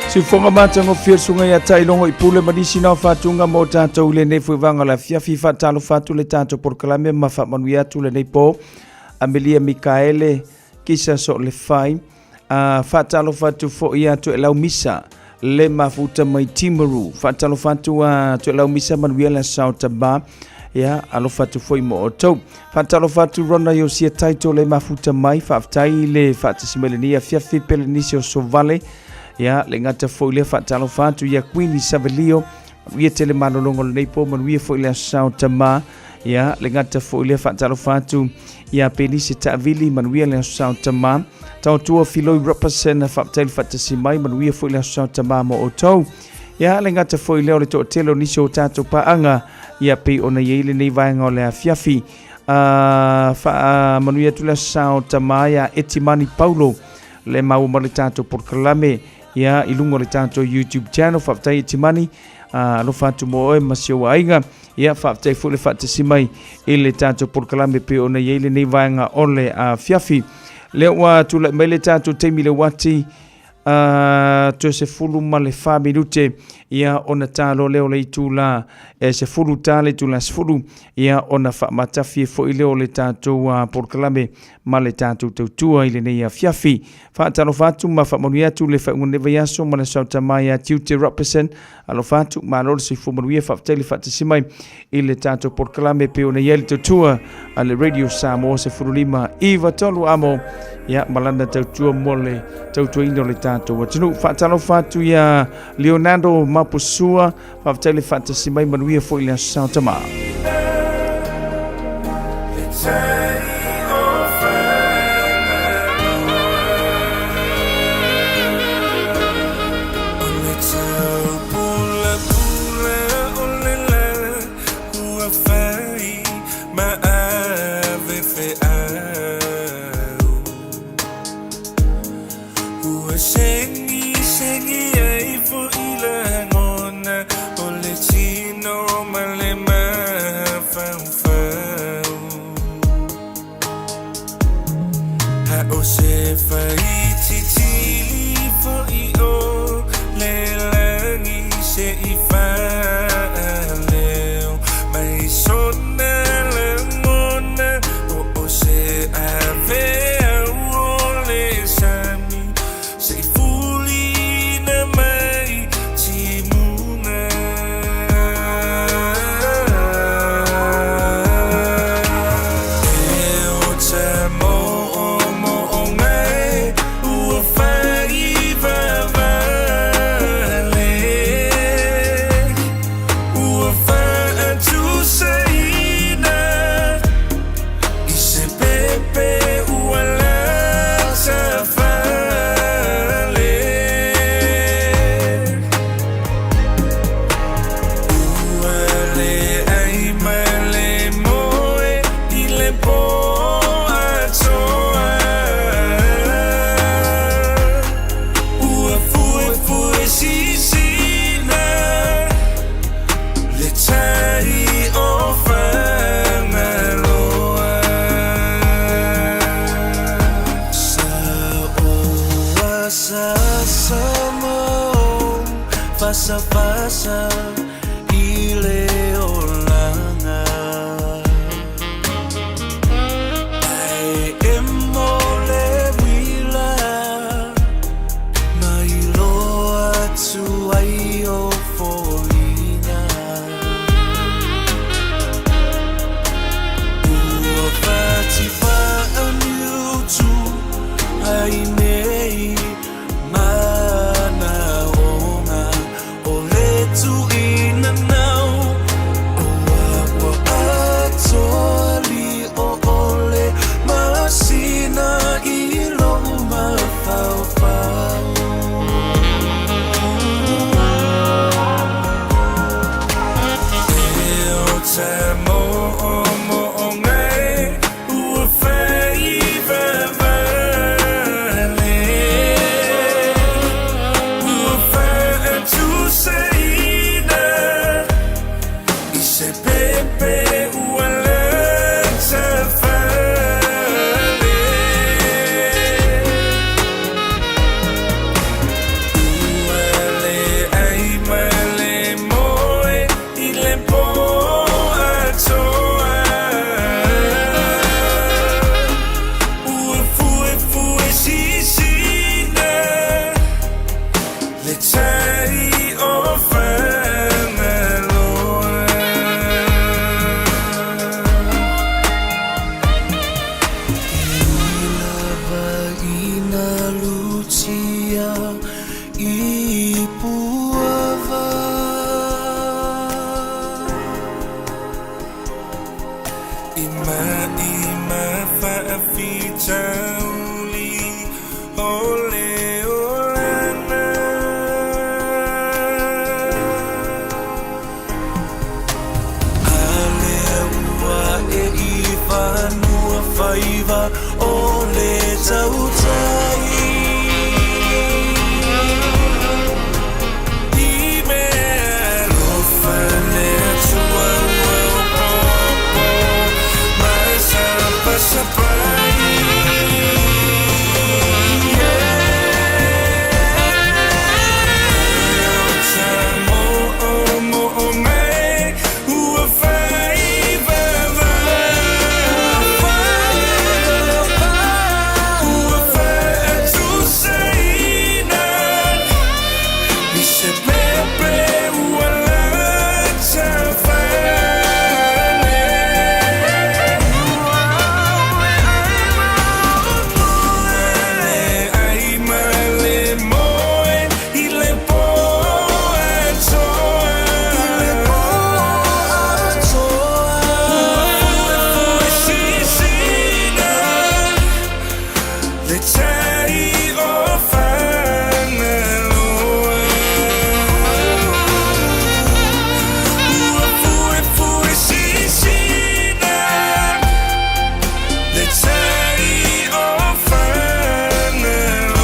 Siufoga matagofie le susuga ia Tailogo i Pule ma nisi na o faatuga mo tatou i lenei foi vaega o le afiafi. Faatalofa atu le tatou polokalame ma faamanuia atu lenei po. Amelia Mikaele Kisa Soolefai. Faatalofa atu foi ia Toelau Misa le mafuta mai Timaru. Faatalofa atu a Toelau Misa, manuia le aso Tama. Ia, alofa atu foi mo outou. Faatalofa atu Rona Iosia Taito le mafuta mai. Faafetai le faatasi mai lenei afiafi Pelenisi o Sovale. Ia, le gata foi lea faatalofa atu ia Queenie Savelio. Manuia tele malologa o lenei po, manuia foi le aso Tama. Ia, le gata foi lea faatalofa atu ia Penise Taavili, manuia le aso Tama. Taotua Filoi Robertson, faafetai le faatasi mai, manuia foi le aso Tama mo outou. Ia, le gata foi lea o le toatele o nisi o tatou paaga, ia pei ona i ai lenei vaega o le afiafi. Faamanuia atu le aso Tama ia Etimani Paulo, le maua ma le tatou polokalame ia i luga o le tatou YouTube channel. Faafetai Etimani, alofa atu mo oe ma si ou aiga. Ia, faafetai foi le faatasi mai i le tatou polokalame pei ona i ai lenei vaega o le afiafi. Lea ua tulai mai le tatou taimi le uati toe 14 minute ia ona talo lea o le itula e 10 ta le itula 10 ia ona faamatafi ai foi lea o le tatou polokalame ma le tatou tautua i lenei afiafi. Faatalofa atu ma faamanuia atu le faaiuga o lenei vaiaso ma le Aso Tama ia Tiute Robertson. Alofa atu, malo le soifua manuia, faafetai le faatasi mai i le tatou polokalame pei ona i ai le tautua a le Radio Samoa 15 93 amo ia ma lana tautua mo le tautuaina o le tatou atunuu. Faatalofa atu ia Leonardo Mapusua, faafetai le faatasi mai, manuia foi le Aso Tama. Le tai o Fagaloa. Ua fuefue sisina le tai o Fagaloa.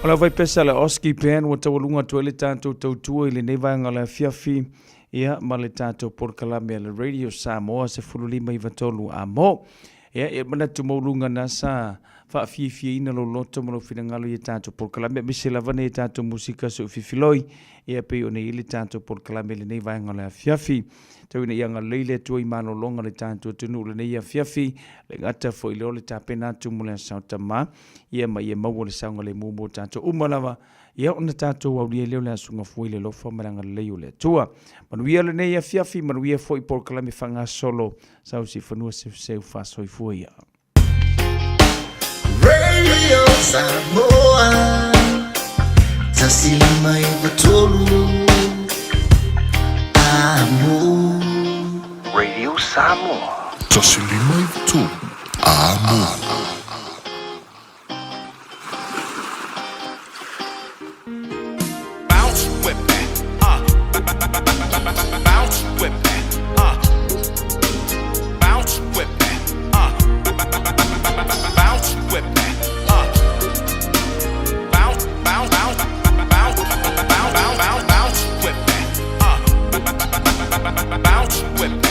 O le aufaipesa a le Oski Band ua taualuga atu ai le tatou tautua i lenei vaega o le afiafi, ia ma le tatou polokalame a le Radio Samoa 15 93 A mo. Ia, e manatu maualuga na sa faafiafiaina lou loto ma lou finagalo i a tatou polokalame, aemaise lava nei tatou musika soififiloi, ia pei ona i ai le tatou polokalame i lenei vaega o le afiafi. Tau ina ia agalelei le Atua i malologa o le tatou atunuu i lenei afiafi, le gata foi lea o le tapena atu mo le Aso Tama, ia ma ia maua le saogalemu mo tatou uma lava, ia ona tatou aulia ai lea o le Aso Gafua i le alofa ma le agalelei o le Atua. Manuia lenei afiafi, manuia foi polokalame faagasolo sau sifanua seuseu faasoifua ia. Radio Samoa 1593 Amo. Radio Samoa 1593 Amo. Bounce with me, bounce with me, bounce with me, bounce with me, bounce, bounce, bounce, bounce, bounce, bounce, bounce, bounce with me, bounce with me.